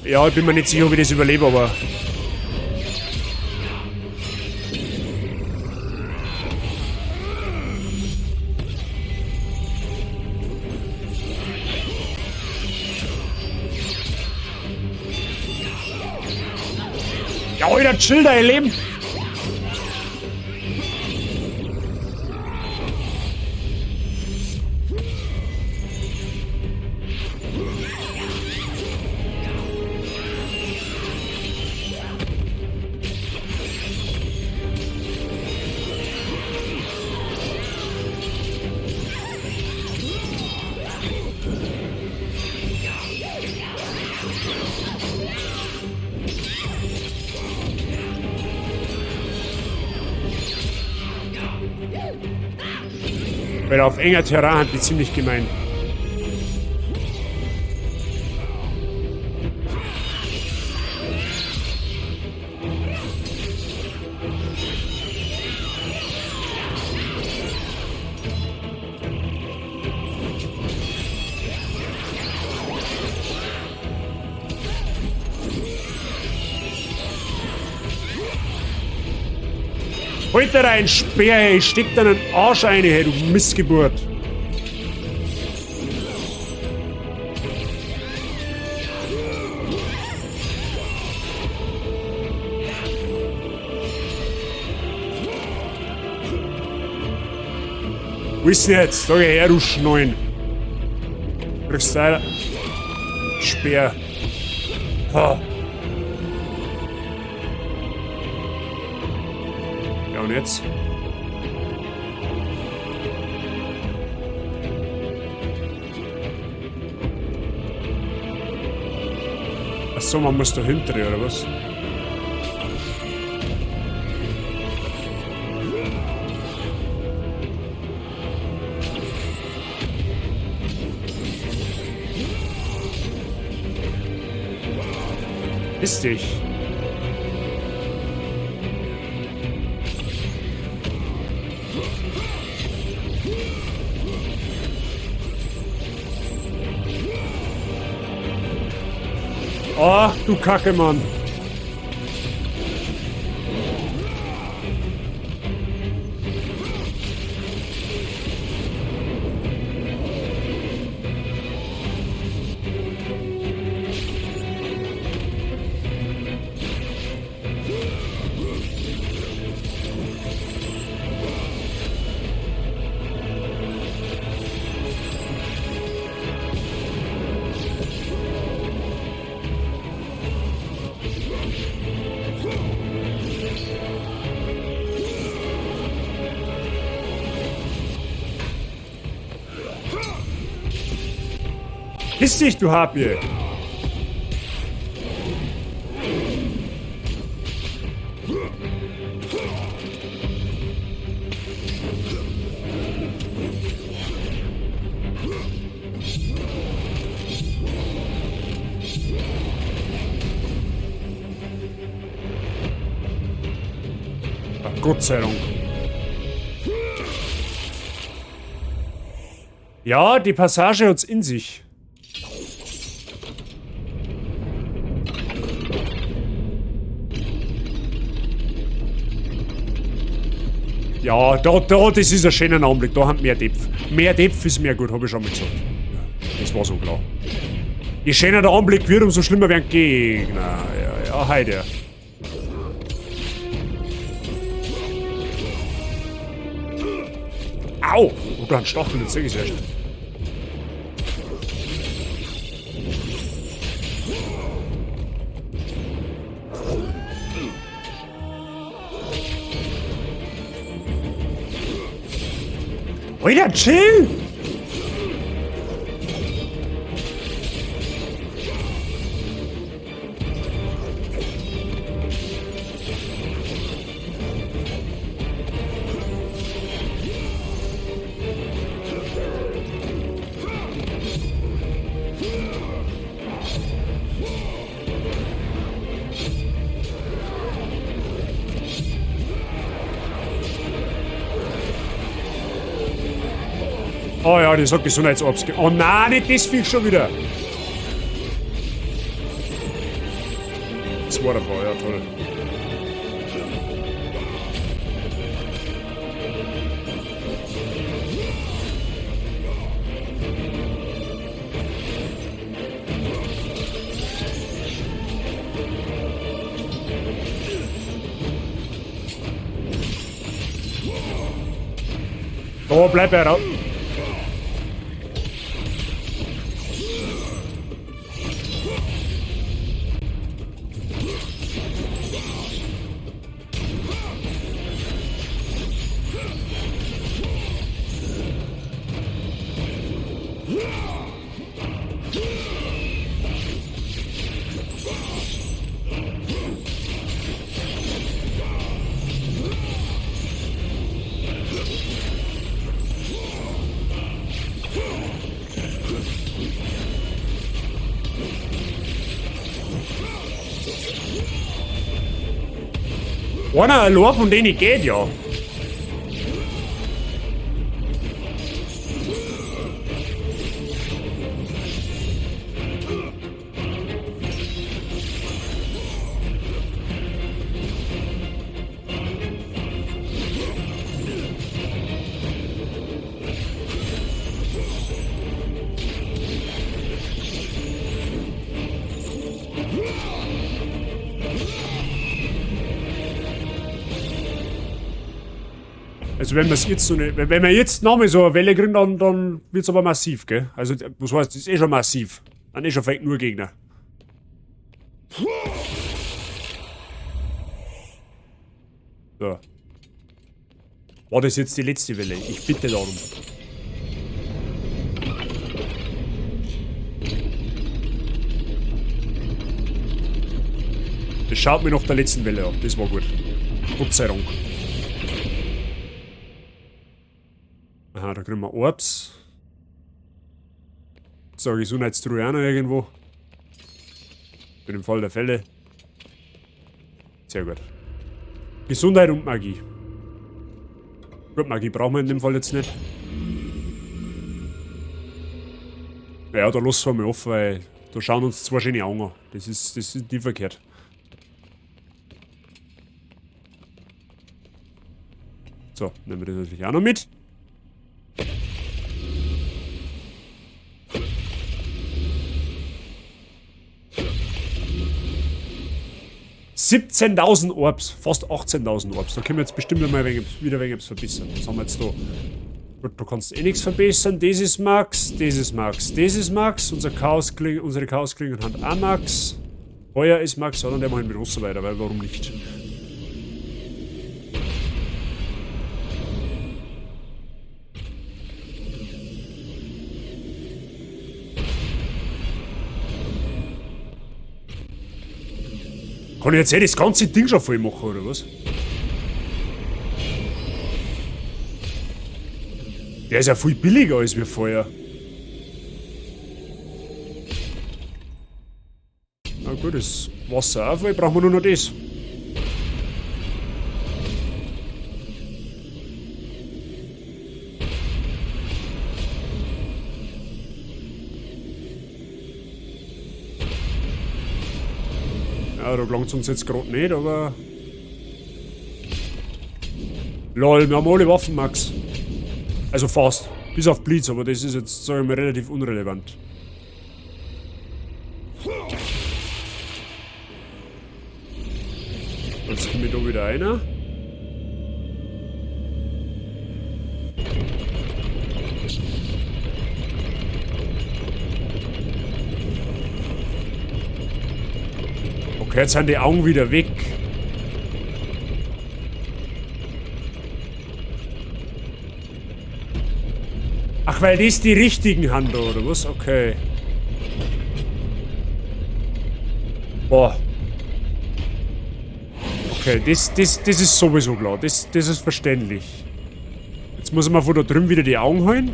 Ja, ich bin mir nicht sicher, ob ich das überlebe, aber... Ja, Alter, chill dein Leben! Weil auf enger Terrain hat die ziemlich gemein. Halt dir einen Speer, ey. Ich steck dir einen Arsch ein, ey, du Missgeburt. Wo ist denn jetzt? Da geh her, du Schneuen. Kriegst du einen Speer. Ha. Ja, und jetzt? Achso, man muss da hinter, oder was? Piss dich. Ach, du Kacke, Mann. Piss dich, du Harpie! Gott sei Dank. Ja, die Passage hat's in sich. Ja, da, das ist ein schöner Anblick. Da haben wir mehr Depf. Mehr Depf ist mehr gut, habe ich schon mal gesagt. Das war so klar. Je schöner der Anblick wird, umso schlimmer werden Gegner. Ja, ja, heide. Au! Oh, da ein Stachel, jetzt seh ich's erst. Alter, chill! Oh ja, das hat Gesundheitsorbs. Oh nein, nicht das Viech schon wieder. Zwei davon, ja toll. Oh, bleib er. Einer allein von denen geht ja. Also wenn wir's jetzt so nicht, wenn wir jetzt nochmal so eine Welle kriegen, dann wird's aber massiv, gell? Also, was heißt, das ist eh schon massiv. Dann ist schon vielleicht nur Gegner. So. War das jetzt die letzte Welle? Ich bitte darum. Das schaut mir nach der letzten Welle an. Das war gut. Gott sei Dank. Aha, da kriegen wir Orbs. So, Gesundheitstruhe auch noch irgendwo. Für den Fall der Fälle. Sehr gut. Gesundheit und Magie. Gut, Magie brauchen wir in dem Fall jetzt nicht. Ja, da lassen wir mal offen, weil da schauen uns zwei schöne Augen an. Das ist nicht verkehrt. So, nehmen wir das natürlich auch noch mit. 17.000 Orbs, fast 18.000 Orbs. Da können wir jetzt bestimmt mal wieder ein wenig verbessern. Was haben wir jetzt da? Gut, du kannst eh nichts verbessern. Das ist Max, das ist Max, das ist Max. Unser Chaos-Kling, unsere Chaosklingen hat auch Max. Feuer ist Max, ja, dann der machen wir mit Wasser weiter, weil warum nicht? Kann ich jetzt eh das ganze Ding schon voll machen, oder was? Der ist ja viel billiger als wir vorher. Na gut, das Wasser auch voll, brauchen wir nur noch das. Ja, da gelangt uns jetzt gerade nicht, aber... Lol, wir haben alle Waffen, Max. Also fast. Bis auf Blitz, aber das ist jetzt, sagen wir mal, relativ unrelevant. Jetzt komme ich da wieder einer. Okay, jetzt sind die Augen wieder weg. Ach, weil das die richtigen haben da, oder was? Okay. Boah. Okay, das ist sowieso klar. Das ist verständlich. Jetzt muss man von da drüben wieder die Augen holen.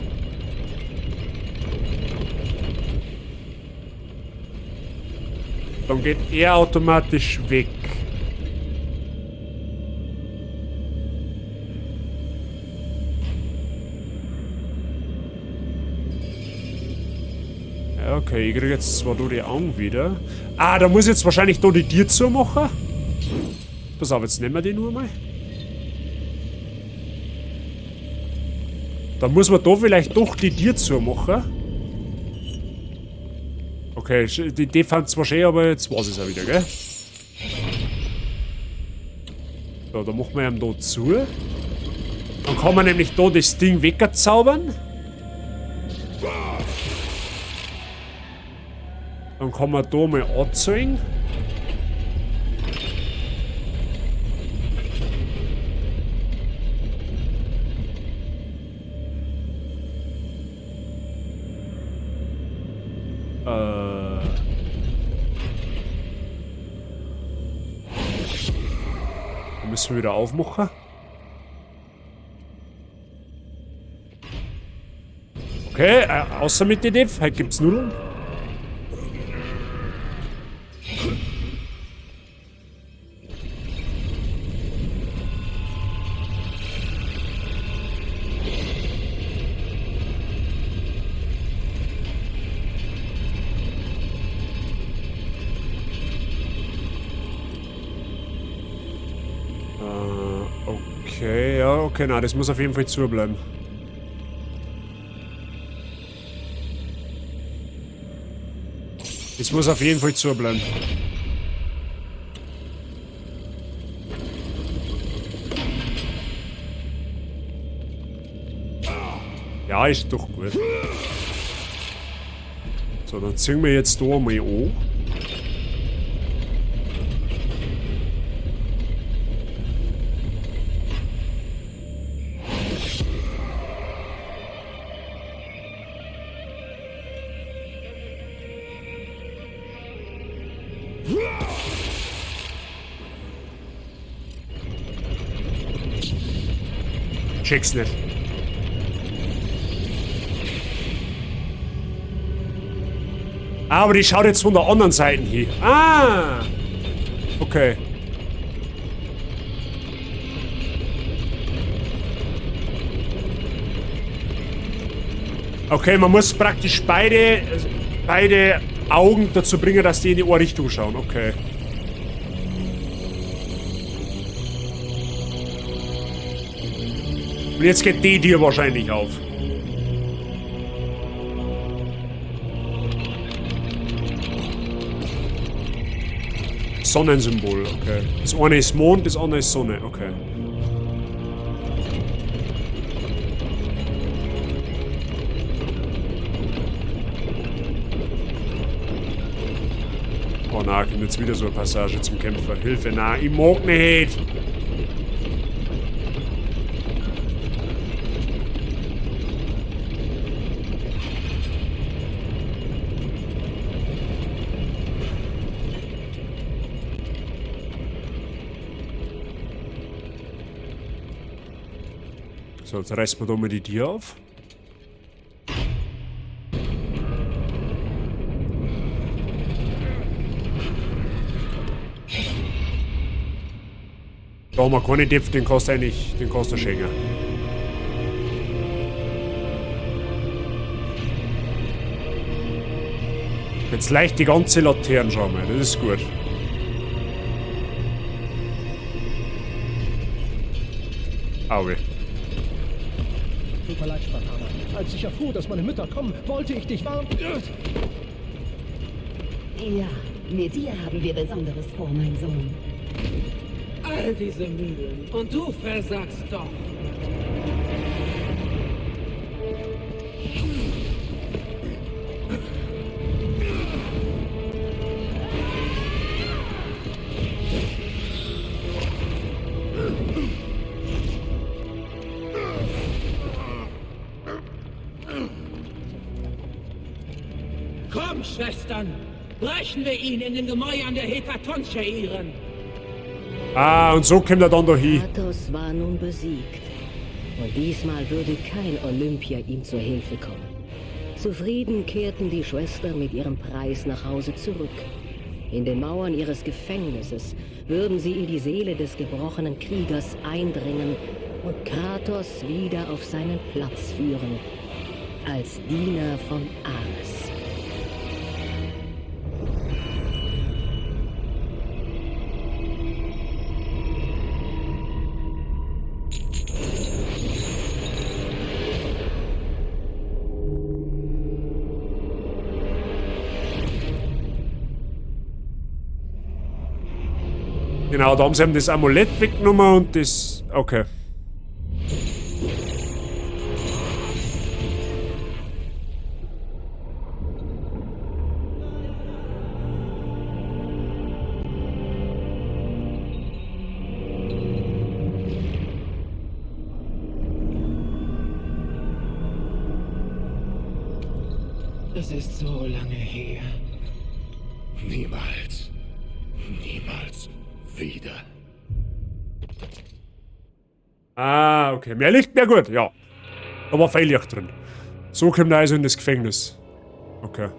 Dann geht er automatisch weg. Ja, okay, ich krieg jetzt zwar da die Augen wieder. Ah, da muss ich jetzt wahrscheinlich da die Tür zumachen. Pass auf, jetzt nehmen wir die nur mal. Da muss man da vielleicht doch die Tür zumachen. Okay, die Idee fand zwar schön, aber jetzt weiß ich es auch wieder, gell? So, da machen wir ihn da zu. Dann kann man nämlich da das Ding wegzaubern. Dann kann man da mal anzeigen. Müssen wir wieder aufmachen. Okay, außer mit den Diff. Heute gibt's Nudeln. Okay, ja, okay, na, das muss auf jeden Fall zu bleiben. Das muss auf jeden Fall zu bleiben. Ja, ist doch gut. So, dann ziehen wir jetzt da mal an. Check's nicht. Aber die schaut jetzt von der anderen Seite hier. Ah! Okay. Okay, man muss praktisch beide Augen dazu bringen, dass die in die Ohrrichtung schauen. Okay. Und jetzt geht die dir wahrscheinlich auf. Sonnensymbol, okay. Das eine ist Mond, das andere ist Sonne, okay. Oh na, kommt jetzt wieder so eine Passage zum Kämpfer. Hilfe, na, ich mag nicht! So, jetzt reißen wir da mal die Tür auf. Da haben wir keine Depth, den kannst du eigentlich, den kannst du schenken. Jetzt leicht die ganze Laterne, schau mal, das ist gut. Auwe. Tut mir leid, Spartaner. Als ich erfuhr, dass meine Mütter kommen, wollte ich dich warnen. Ja, mit dir haben wir Besonderes vor, mein Sohn. All diese Mühen und du versagst doch. Komm, Schwestern! Brechen wir ihn in den Gemäuern der Hekatoncheiren! Ah, und so kommt er dann da hin. Kratos war nun besiegt. Und diesmal würde kein Olympier ihm zur Hilfe kommen. Zufrieden kehrten die Schwestern mit ihrem Preis nach Hause zurück. In den Mauern ihres Gefängnisses würden sie in die Seele des gebrochenen Kriegers eindringen und Kratos wieder auf seinen Platz führen. Als Diener von Ares. Genau, da haben sie ihm das Amulett weggenommen und das... Okay. Es ist so lange her. Niemals. Niemals wieder. Ah, okay. Mehr Licht, mehr gut, ja. Da war viel Licht drin. So kommt er also in das Gefängnis. Okay.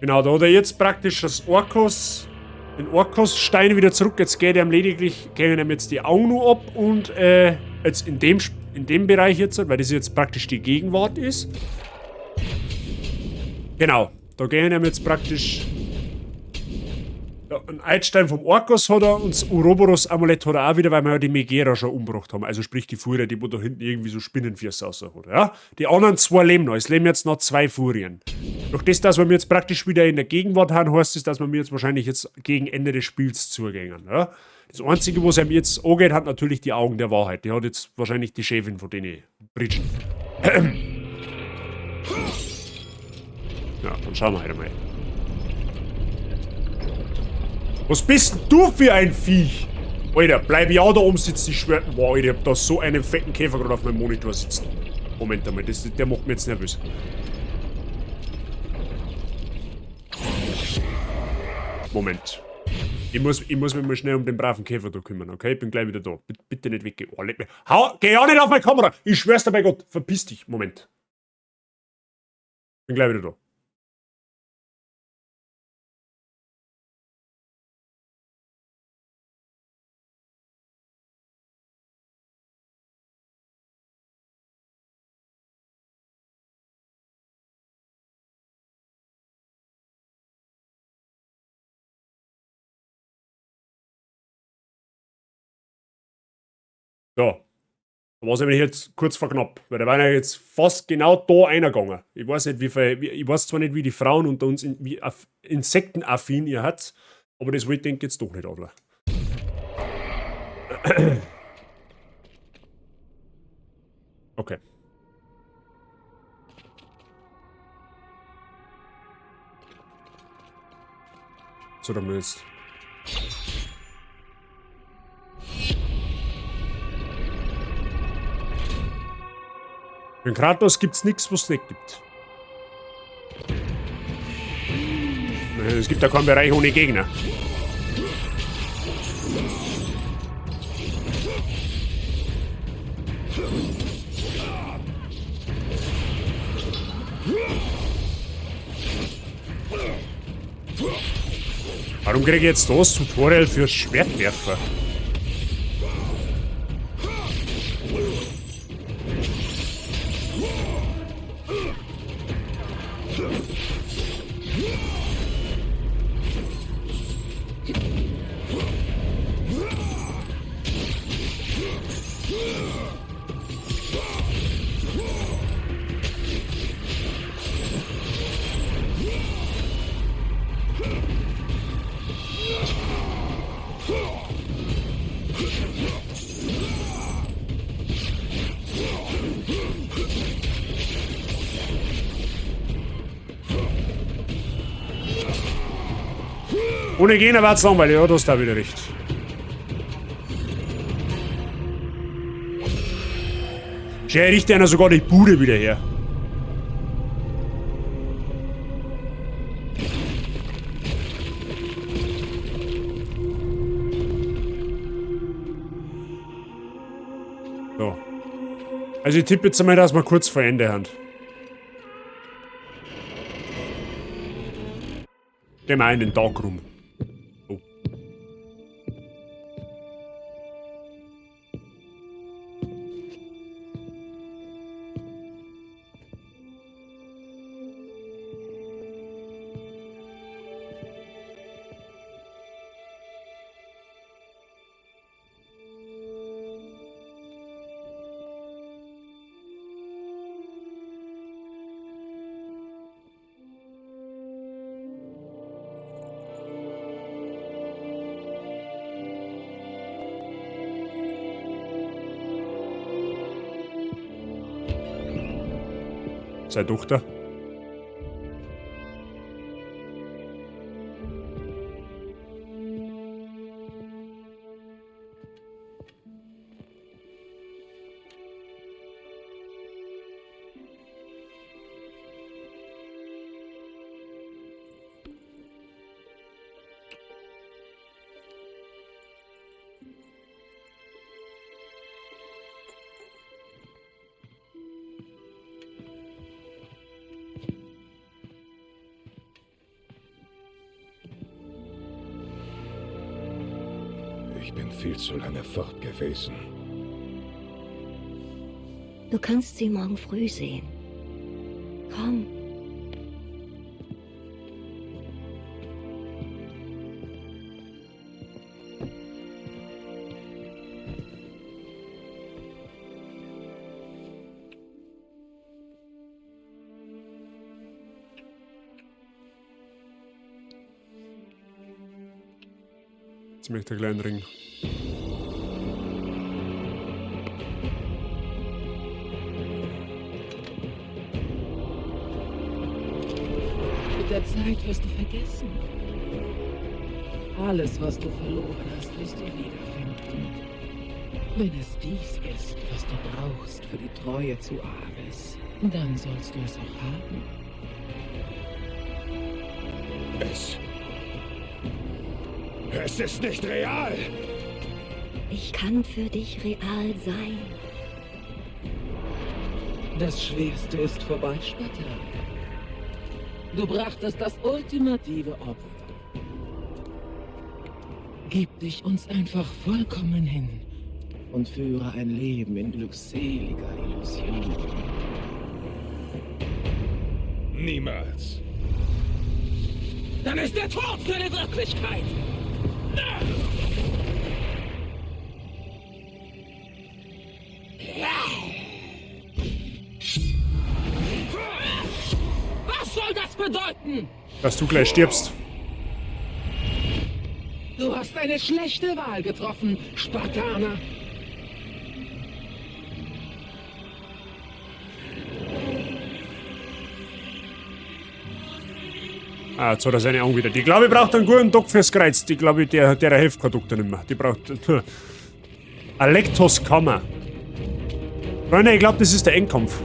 Genau, da hat er jetzt praktisch das Orkos, den Orkos-Stein wieder zurück. Jetzt geht er ihm lediglich, gehen ihm jetzt die Augen nur ab und jetzt in dem Bereich jetzt, weil das jetzt praktisch die Gegenwart ist. Genau, da gehen ihm jetzt praktisch... Ja, einen Eidstein vom Orkos hat er und das Uroboros-Amulett hat er auch wieder, weil wir ja die Megera schon umgebracht haben. Also sprich die Furie, die wo da hinten irgendwie so Spinnenfüße raus hat. Ja? Die anderen zwei leben noch. Es leben jetzt noch zwei Furien. Durch das, dass wir jetzt praktisch wieder in der Gegenwart haben, heißt es, dass wir jetzt wahrscheinlich jetzt gegen Ende des Spiels zugängen. Ja? Das Einzige, was einem jetzt angeht, hat natürlich die Augen der Wahrheit. Die hat jetzt wahrscheinlich die Chefin von denen Bridgen. Ja, dann schauen wir halt einmal. Was bist denn du für ein Viech? Alter, bleib ja da oben sitzen, ich schwör. Boah, Alter, ich hab da so einen fetten Käfer gerade auf meinem Monitor sitzen. Moment einmal, der macht mich jetzt nervös. Moment. Ich muss mich mal schnell um den braven Käfer da kümmern, okay? Ich bin gleich wieder da. Bitte nicht weggehen. Oh, leck mich. Hau, geh ja nicht auf meine Kamera! Ich schwör's dir bei Gott. Verpiss dich. Moment. Bin gleich wieder da. So. Da war es nämlich jetzt kurz vor knapp, weil da war ja jetzt fast genau da eingegangen. Ich weiß nicht, wie viel, wie, ich weiß zwar nicht, wie die Frauen unter uns, in, wie insektenaffin ihr habt, aber das wollte ich denke jetzt doch nicht, Adler. Okay. So, dann müsst. In Kratos gibt's nix, was es nicht gibt. Es gibt ja keinen Bereich ohne Gegner. Warum krieg ich jetzt das Tutorial für Schwertwerfer? Ohne Gegner wird's langweilig, ja, du hast da wieder recht. Schön, richte einer sogar die Bude wieder her. So. Also ich tippe jetzt einmal, dass wir kurz vor Ende haben. Gehen wir in den Darkroom. Oh. Seine Tochter. Ich bin viel zu lange fort gewesen. Du kannst sie morgen früh sehen. Komm. Jetzt möchte ich einen kleinen Ring. Mit der Zeit wirst du vergessen. Alles, was du verloren hast, wirst du wiederfinden. Wenn es dies ist, was du brauchst für die Treue zu Ares, dann sollst du es auch haben. Es ist nicht real! Ich kann für dich real sein. Das Schwerste ist vorbei, Spartaner. Du brachtest das ultimative Opfer. Gib dich uns einfach vollkommen hin und führe ein Leben in glückseliger Illusion. Niemals. Dann ist der Tod deine Wirklichkeit! Was soll das bedeuten? Dass du gleich stirbst. Du hast eine schlechte Wahl getroffen, Spartaner. Ah, jetzt hat er seine Augen wieder. Die, glaube ich, braucht einen guten Doc fürs Kreuz. Die, glaube ich, der hilft kein Doktor nicht mehr. Die braucht... Alektos Kammer. Freunde, ich glaube, das ist der Endkampf.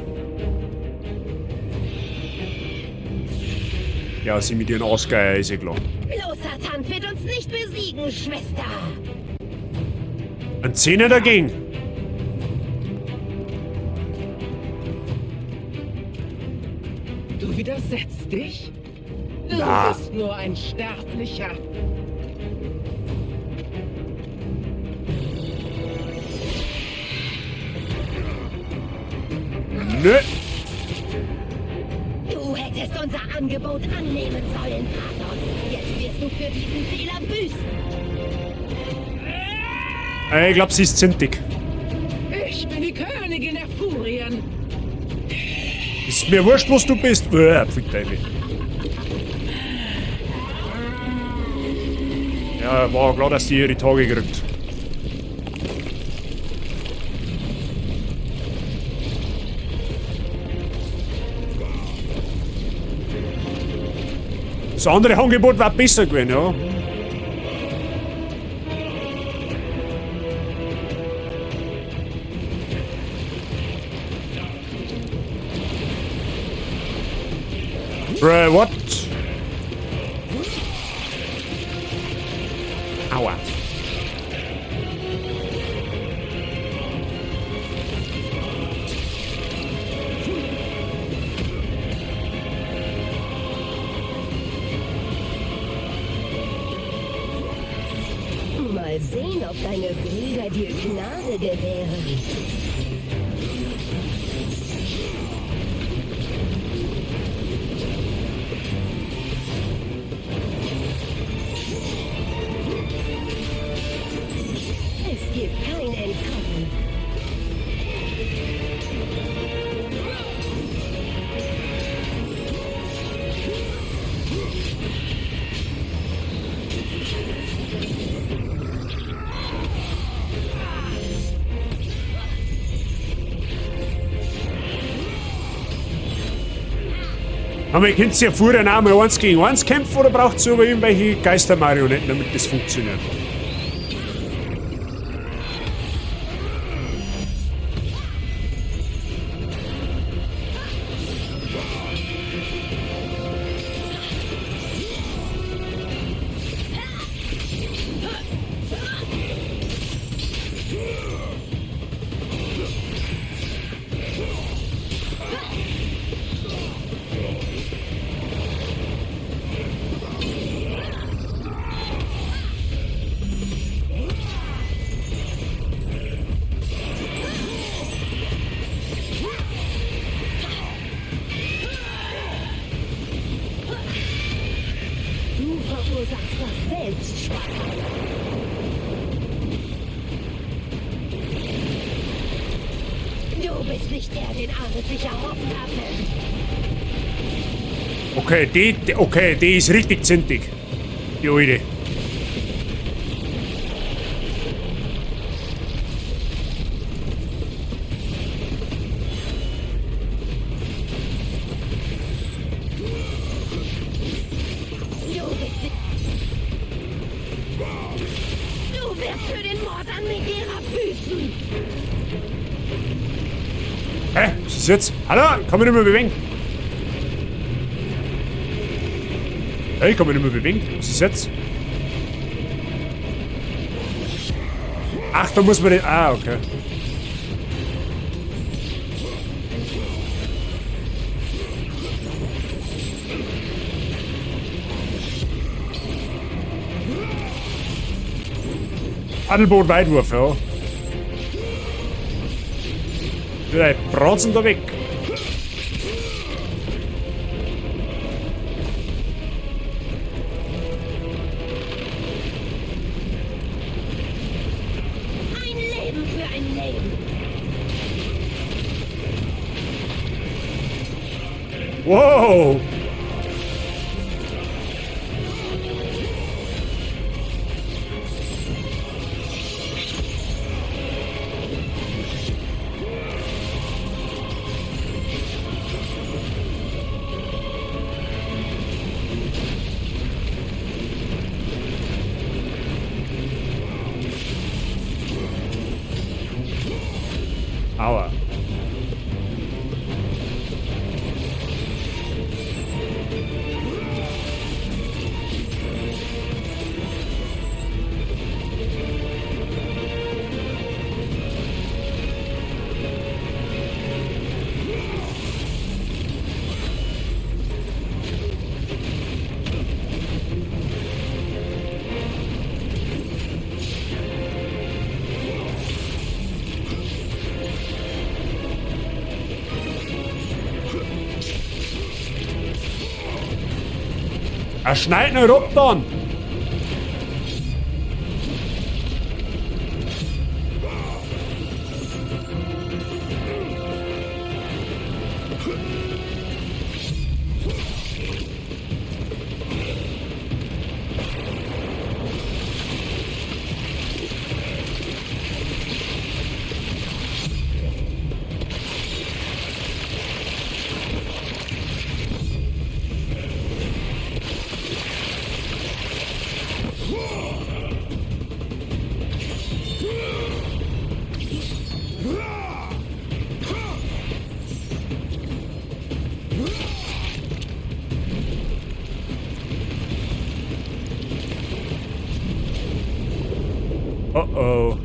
Ja, sie mit ihren Ausgeier ist eh klar. Losatan wird uns nicht besiegen, Schwester. Ein Zehner dagegen. Du widersetzt dich? Du Na. bist nur ein Sterblicher. Nö. Du hättest unser Angebot annehmen sollen, Kratos. Jetzt wirst du für diesen Fehler büßen. Ich glaube, sie ist zintig. Ich bin die Königin der Furien. Ist mir wurscht, was du bist. Fick deine. Ja, war klar, dass die ihre Tage kriegt. Das andere Angebot war besser gewesen, ja. Bruh, what? Aua. Mal sehen, ob deine Brüder dir Gnade gewähren. Es gibt kein Entkommen. Aber ihr könnt ja vorher auch mal 1 gegen 1 kämpfen oder braucht ihr über irgendwelche Geistermarionetten, damit das funktioniert? Du verursachst das selbst, Spartan. Du bist nicht der, den Ares sich erhofft hatte. Okay, die ist richtig zintig. Die alte. Du wirst für den Mord an Megera büßen. Hä? Was ist jetzt? Hallo? Kann mich nicht mehr bewegen. Hey, ich kann mich nicht mehr bewegen. Was ist jetzt? Ach, da muss man den... Ah, okay. Adelboden Weitwurf, ja. Vielleicht bratzen da weg. Ein Leben für ein Leben. Wow. Aua. Er schneit nicht ab dann! Oh oh.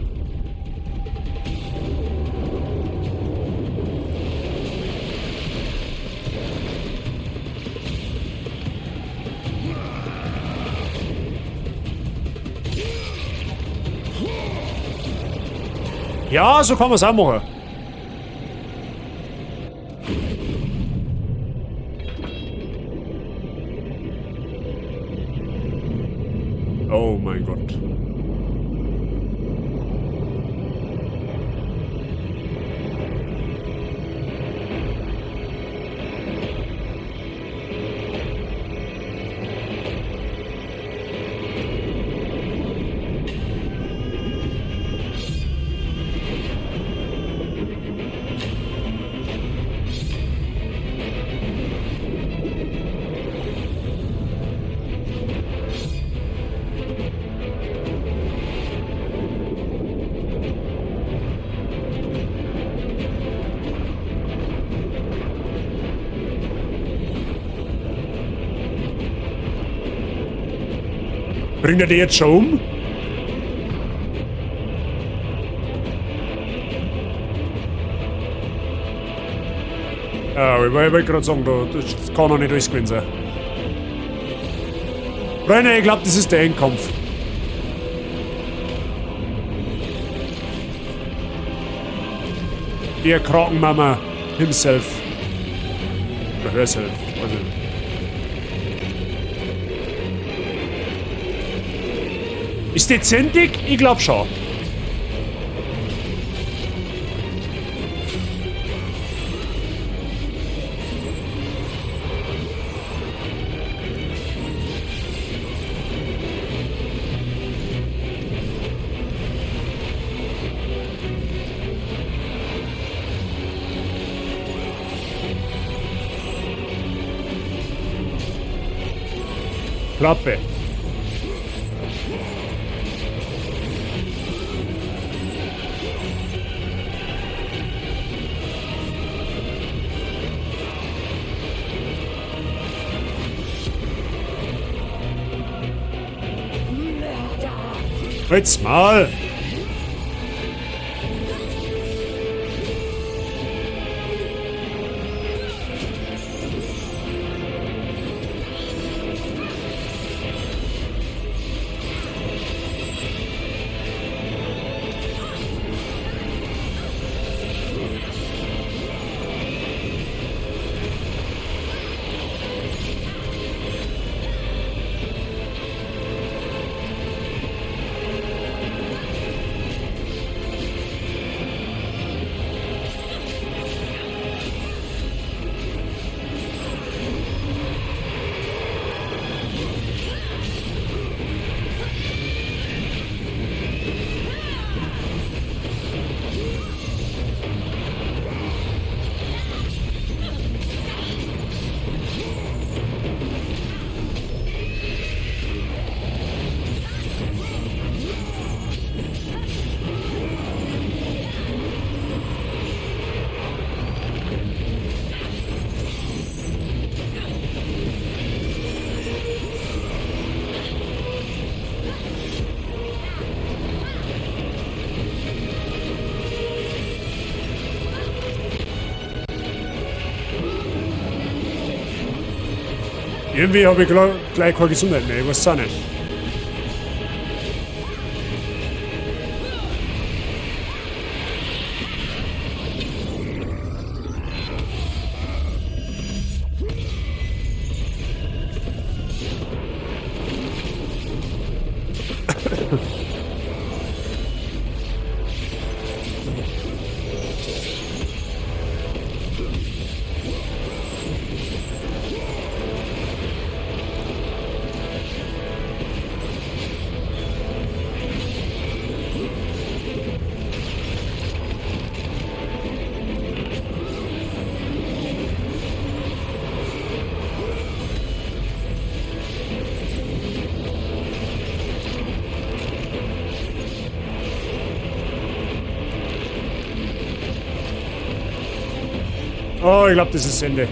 Ja, so kann man es auch machen. Oh mein Gott. Bringt er die jetzt schon um? Ja, ich wollte gerade sagen, das kann noch nicht alles gewesen sein. Freunde, ich glaube, das ist der Endkampf. Der Krakenmama himself. Oder herself. Also. Ist die zendig? Ich glaub schon. Klappe. Halt's Maul! Irgendwie habe ich gleich keine Gesundheit mehr, ich weiß auch nicht. Oh, ich glaube, das ist das Ende.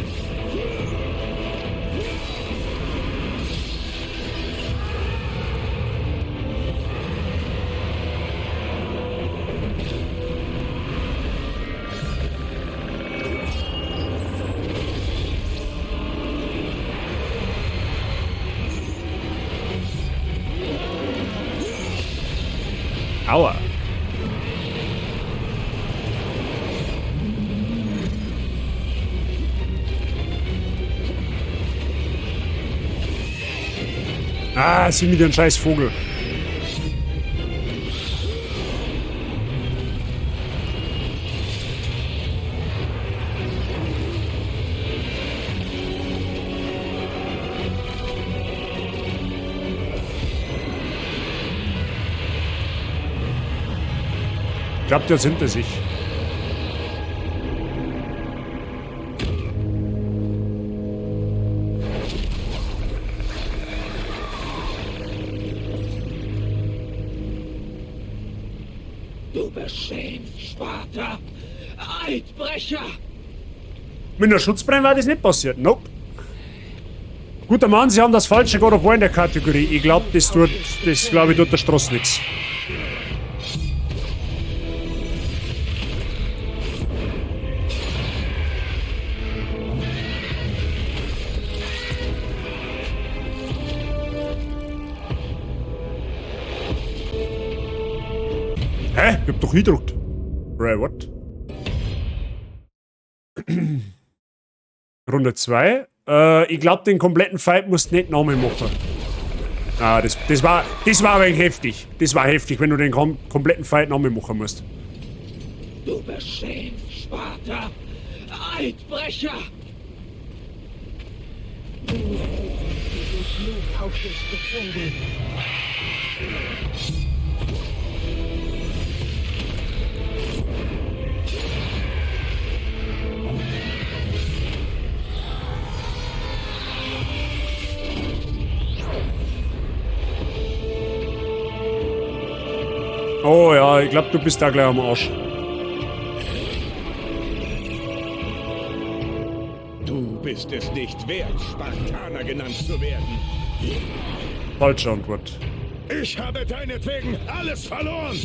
Aua. Ah, sieh mir den scheiß Vogel. Ich glaube, der ist hinter sich. Du beschämst Sparta! Eidbrecher! Mit einer Schutzbremse war das nicht passiert. Nope. Guter Mann, Sie haben das falsche God of War in der Kategorie. Ich glaube, das tut, das glaube ich, tut der Stross nichts. Hä? Ich hab doch hingedruckt. Right, what? Runde 2. Ich glaube, den kompletten Fight musst du nicht nochmal machen. Ah, das war aber heftig. Das war heftig, wenn du den kompletten Fight nochmal machen musst. Du beschämst Sparta! Eidbrecher! Auf dich gezogen. Oh ja, ich glaub, du bist da gleich am Arsch. Du bist es nicht wert, Spartaner genannt zu werden. Falsche Antwort. Ich habe deinetwegen alles verloren.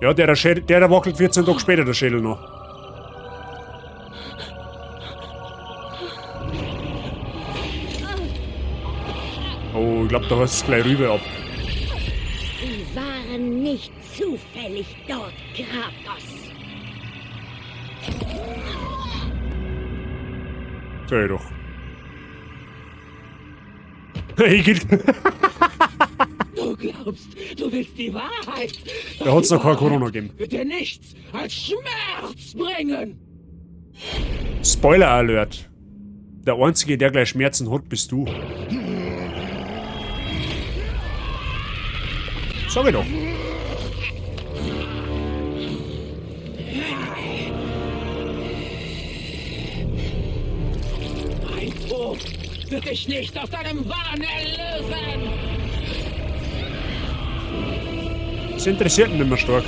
Ja, der Schädel, der wackelt 14 Tage später, der Schädel noch. Oh, ich glaub, da hast du es gleich rüber ab. Sie waren nicht zufällig dort, Kratos. Sag ich doch. Ich geh- Du glaubst, du willst die Wahrheit. Da hat's noch kein Corona gegeben. Wird dir nichts als Schmerz bringen. Spoiler Alert. Der Einzige, der gleich Schmerzen hat, bist du. Sag ich doch. Mein Tod wird dich nicht aus deinem Wahn erlösen. Das interessiert mich nicht mehr stark.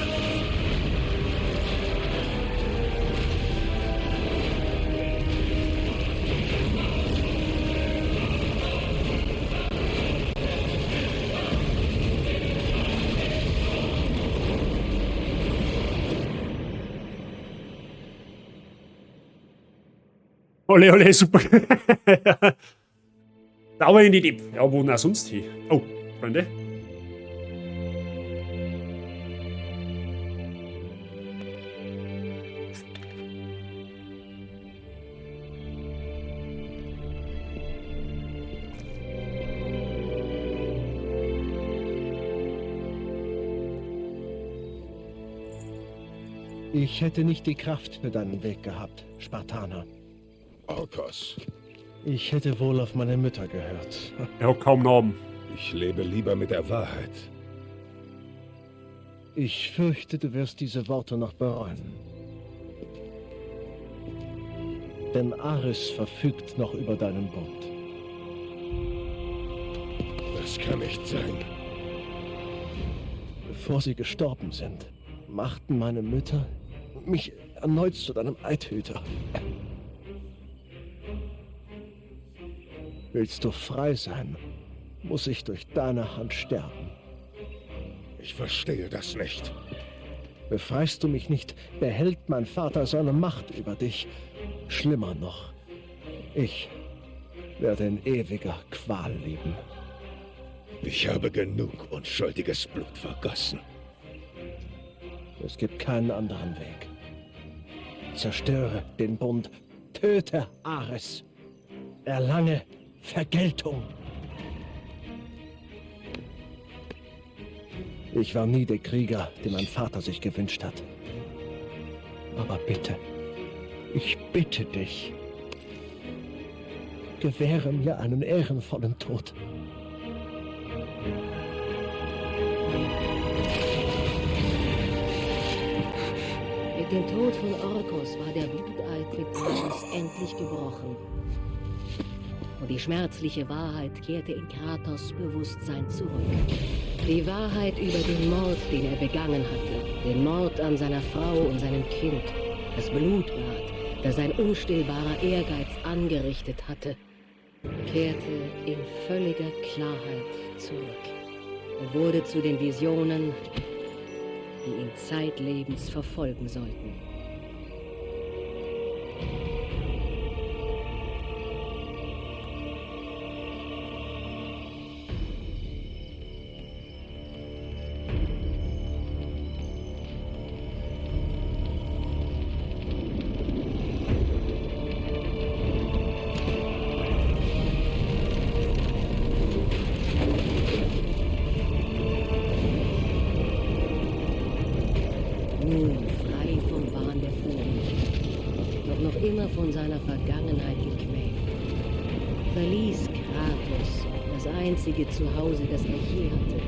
Ole, ole, super. Dauer in die Deep. Ja, wo denn auch sonst hin? Oh, Freunde. Ich hätte nicht die Kraft für deinen Weg gehabt, Spartaner. Orkos, Ich hätte wohl auf meine Mütter gehört. Er hat kaum Narben. ich lebe lieber mit der Wahrheit. Ich fürchte, du wirst diese Worte noch bereuen. Denn Ares verfügt noch über deinen Bund. Das kann nicht sein. Bevor sie gestorben sind, machten meine Mütter mich erneut zu deinem Eidhüter. Willst du frei sein, muss ich durch deine Hand sterben. Ich verstehe das nicht. Befreist du mich nicht, behält mein Vater seine Macht über dich. Schlimmer noch, ich werde in ewiger Qual leben. Ich habe genug unschuldiges Blut vergossen. Es gibt keinen anderen Weg. Zerstöre den Bund, töte Ares, erlange Vergeltung. Ich war nie der Krieger, den mein Vater sich gewünscht hat. Aber bitte, ich bitte dich, gewähre mir einen ehrenvollen Tod. Mit dem Tod von Orkos war der Bluteid mit Ares endlich gebrochen. Und die schmerzliche Wahrheit kehrte in Kratos Bewusstsein zurück. Die Wahrheit über den Mord, den er begangen hatte, den Mord an seiner Frau und seinem Kind, das Blutbad, das sein unstillbarer Ehrgeiz angerichtet hatte, kehrte in völliger Klarheit zurück und wurde zu den Visionen, die ihn zeitlebens verfolgen sollten. Nun frei vom Wahn der Furie, doch noch immer von seiner Vergangenheit gequält, verließ Kratos das einzige Zuhause, das er je hatte,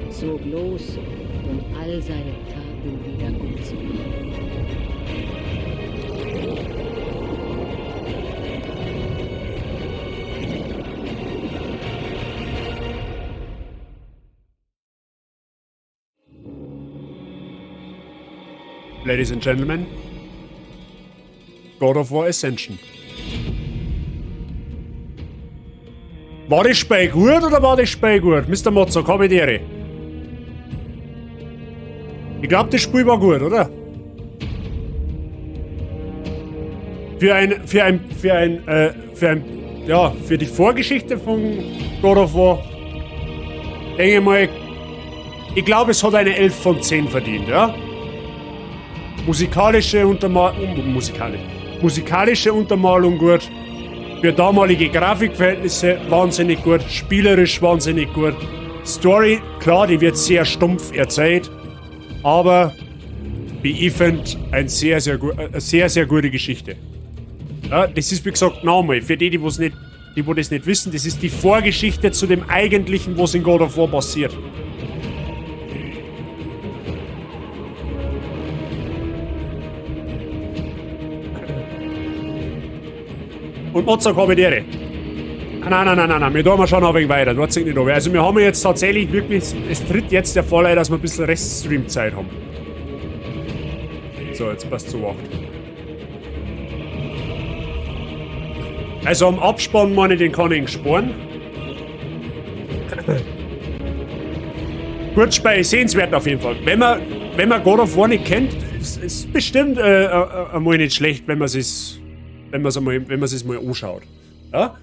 und zog los, um all seine Taten wieder gut zu machen. Ladies and Gentlemen, God of War Ascension. War das Spiel gut oder war das Spiel gut? Mr. Mozzo, komm mit dir. Ich glaub, das Spiel war gut, oder? Für ein, für ein, für ein, für ein, ja, für die Vorgeschichte von God of War, denke ich mal, ich glaub, es hat eine 11 von 10 verdient, ja? Musikalische musikalische Untermalung gut. Für damalige Grafikverhältnisse wahnsinnig gut. Spielerisch wahnsinnig gut. Story, klar, die wird sehr stumpf erzählt. Aber, wie ich find, eine sehr, sehr sehr, sehr gute Geschichte. Ja, das ist, wie gesagt, nochmal, für die, die wo's nicht, die wo das nicht wissen, das ist die Vorgeschichte zu dem eigentlichen, was in God of War passiert. Und Mozart habe ich die Ehre. Nein, nein, nein, nein, nein, wir tun schon ein wenig weiter. Dort sind nicht runter. Also wir haben jetzt tatsächlich wirklich, es tritt jetzt der Fall ein, dass wir ein bisschen Reststream-Zeit haben. So, jetzt passt zu 8. Also am Abspann meine ich, den kann ich sparen. Gut, Spiel, sehenswert auf jeden Fall. Wenn man God of War nicht kennt, ist bestimmt einmal nicht schlecht, wenn man es wenn man's einmal, wenn man's mal anschaut. Ja?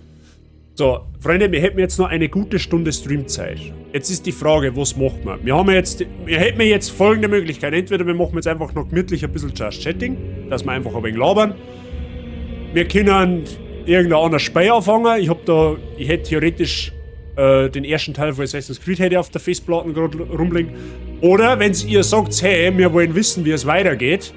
So, Freunde, wir hätten jetzt noch eine gute Stunde Streamzeit. Jetzt ist die Frage, was macht man? Wir haben jetzt, wir hätten jetzt folgende Möglichkeit. Entweder wir machen jetzt einfach noch gemütlich ein bisschen Just Chatting, dass wir einfach ein wenig labern. Wir können irgendein anderes Spiel anfangen. Ich hab da, ich hätte theoretisch den ersten Teil von Assassin's Creed hätte ich auf der Festplatte grad rumliegen. Oder wenn ihr sagt, hey, wir wollen wissen, wie es weitergeht.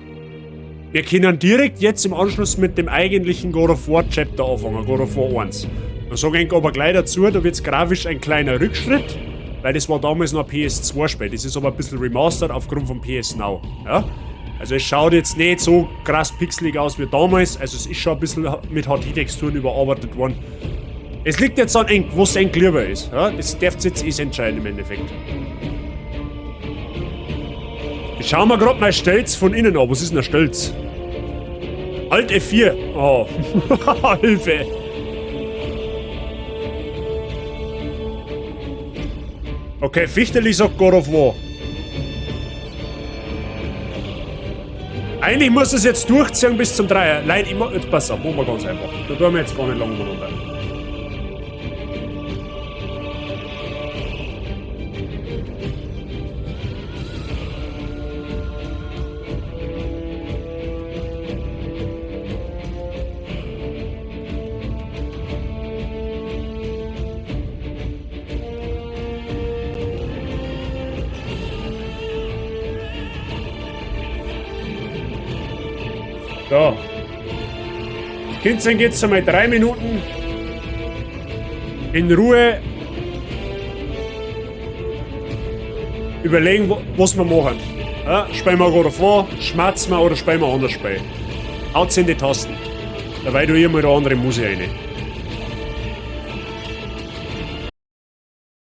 Wir können direkt jetzt im Anschluss mit dem eigentlichen God of War Chapter anfangen, God of War 1. Da sage ich aber gleich dazu, da wird's grafisch ein kleiner Rückschritt, weil das war damals noch ein PS2-Spiel. Das ist aber ein bisschen remastered aufgrund von PS Now. Ja? Also es schaut jetzt nicht so krass pixelig aus wie damals, also es ist schon ein bisschen mit H D-Texturen überarbeitet worden. Es liegt jetzt an eng, was eng lieber ist. Ja? Das darf jetzt eh entscheiden im Endeffekt. Ich schau mir grad mein Stelz von innen an. Was ist denn ein Stelz? Alt F4. Oh. Hilfe. Okay, Fichteli sagt God of War. Eigentlich muss es jetzt durchziehen bis zum Dreier. Leute, ich mach, jetzt pass auf, machen wir ganz einfach. Da tun wir jetzt gar nicht lange umeinander. So. Kinzen geht's einmal 3 Minuten in Ruhe überlegen, was wir machen. Ja, spielen wir God of War, schmerzen wir oder spielen wir anders Spiel. Haut's in die Tasten. Dabei tue ich mal da andere Musik rein.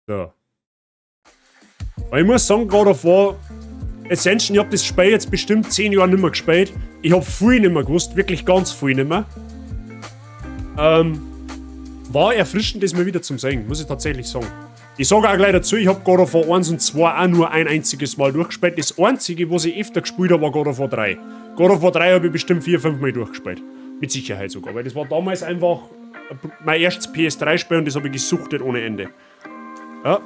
So. Aber ich muss sagen, God of War Ascension, ich hab das Spiel jetzt bestimmt 10 Jahre nicht mehr gespielt. Ich hab viel nicht mehr gewusst, wirklich ganz viel nicht mehr. War erfrischend, das mal wieder zum Sehen, muss ich tatsächlich sagen. Ich sage auch gleich dazu, ich hab God of War 1 und 2 auch nur ein einziges Mal durchgespielt. Das einzige, was ich öfter gespielt hab, war God of War 3. God of War 3 hab ich bestimmt 4, 5 Mal durchgespielt. Mit Sicherheit sogar, weil das war damals einfach mein erstes PS3-Spiel und das hab ich gesuchtet ohne Ende. Ja.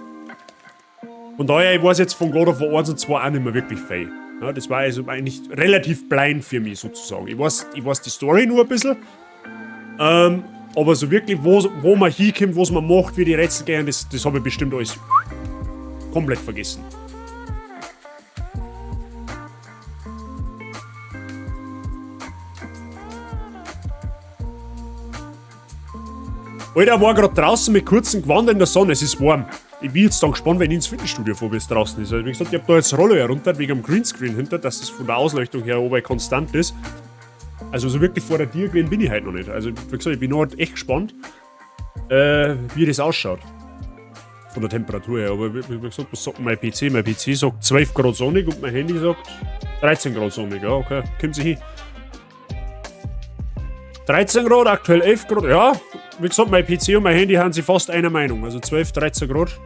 Von daher, ich weiß jetzt von God of War 1 und 2 auch nicht mehr wirklich viel. Ja, das war also eigentlich relativ blind für mich sozusagen. Ich weiß die Story nur ein bisschen. Aber so wirklich, wo man hinkommt, was man macht, wie die Rätsel gehen, das habe ich bestimmt alles komplett vergessen. Alter, war grad draußen mit kurzem Gewand in der Sonne, es ist warm. Ich bin jetzt dann gespannt, wenn ich ins Fitnessstudio fahre, wie es draußen ist. Also, wie gesagt, ich hab da jetzt Rollo herunter, wegen dem Greenscreen hinter, dass es von der Ausleuchtung her oben konstant ist. Also so wirklich vor der Tür gewesen bin ich halt noch nicht. Also wie gesagt, ich bin noch echt gespannt, wie das ausschaut. Von der Temperatur her. Aber wie gesagt, was sagt mein PC? Mein PC sagt 12 Grad sonnig und mein Handy sagt 13 Grad sonnig. Ja, okay, kommt sich hin. 13 Grad, aktuell 11 Grad. Ja, wie gesagt, mein PC und mein Handy haben sie fast einer Meinung. Also 12, 13 Grad.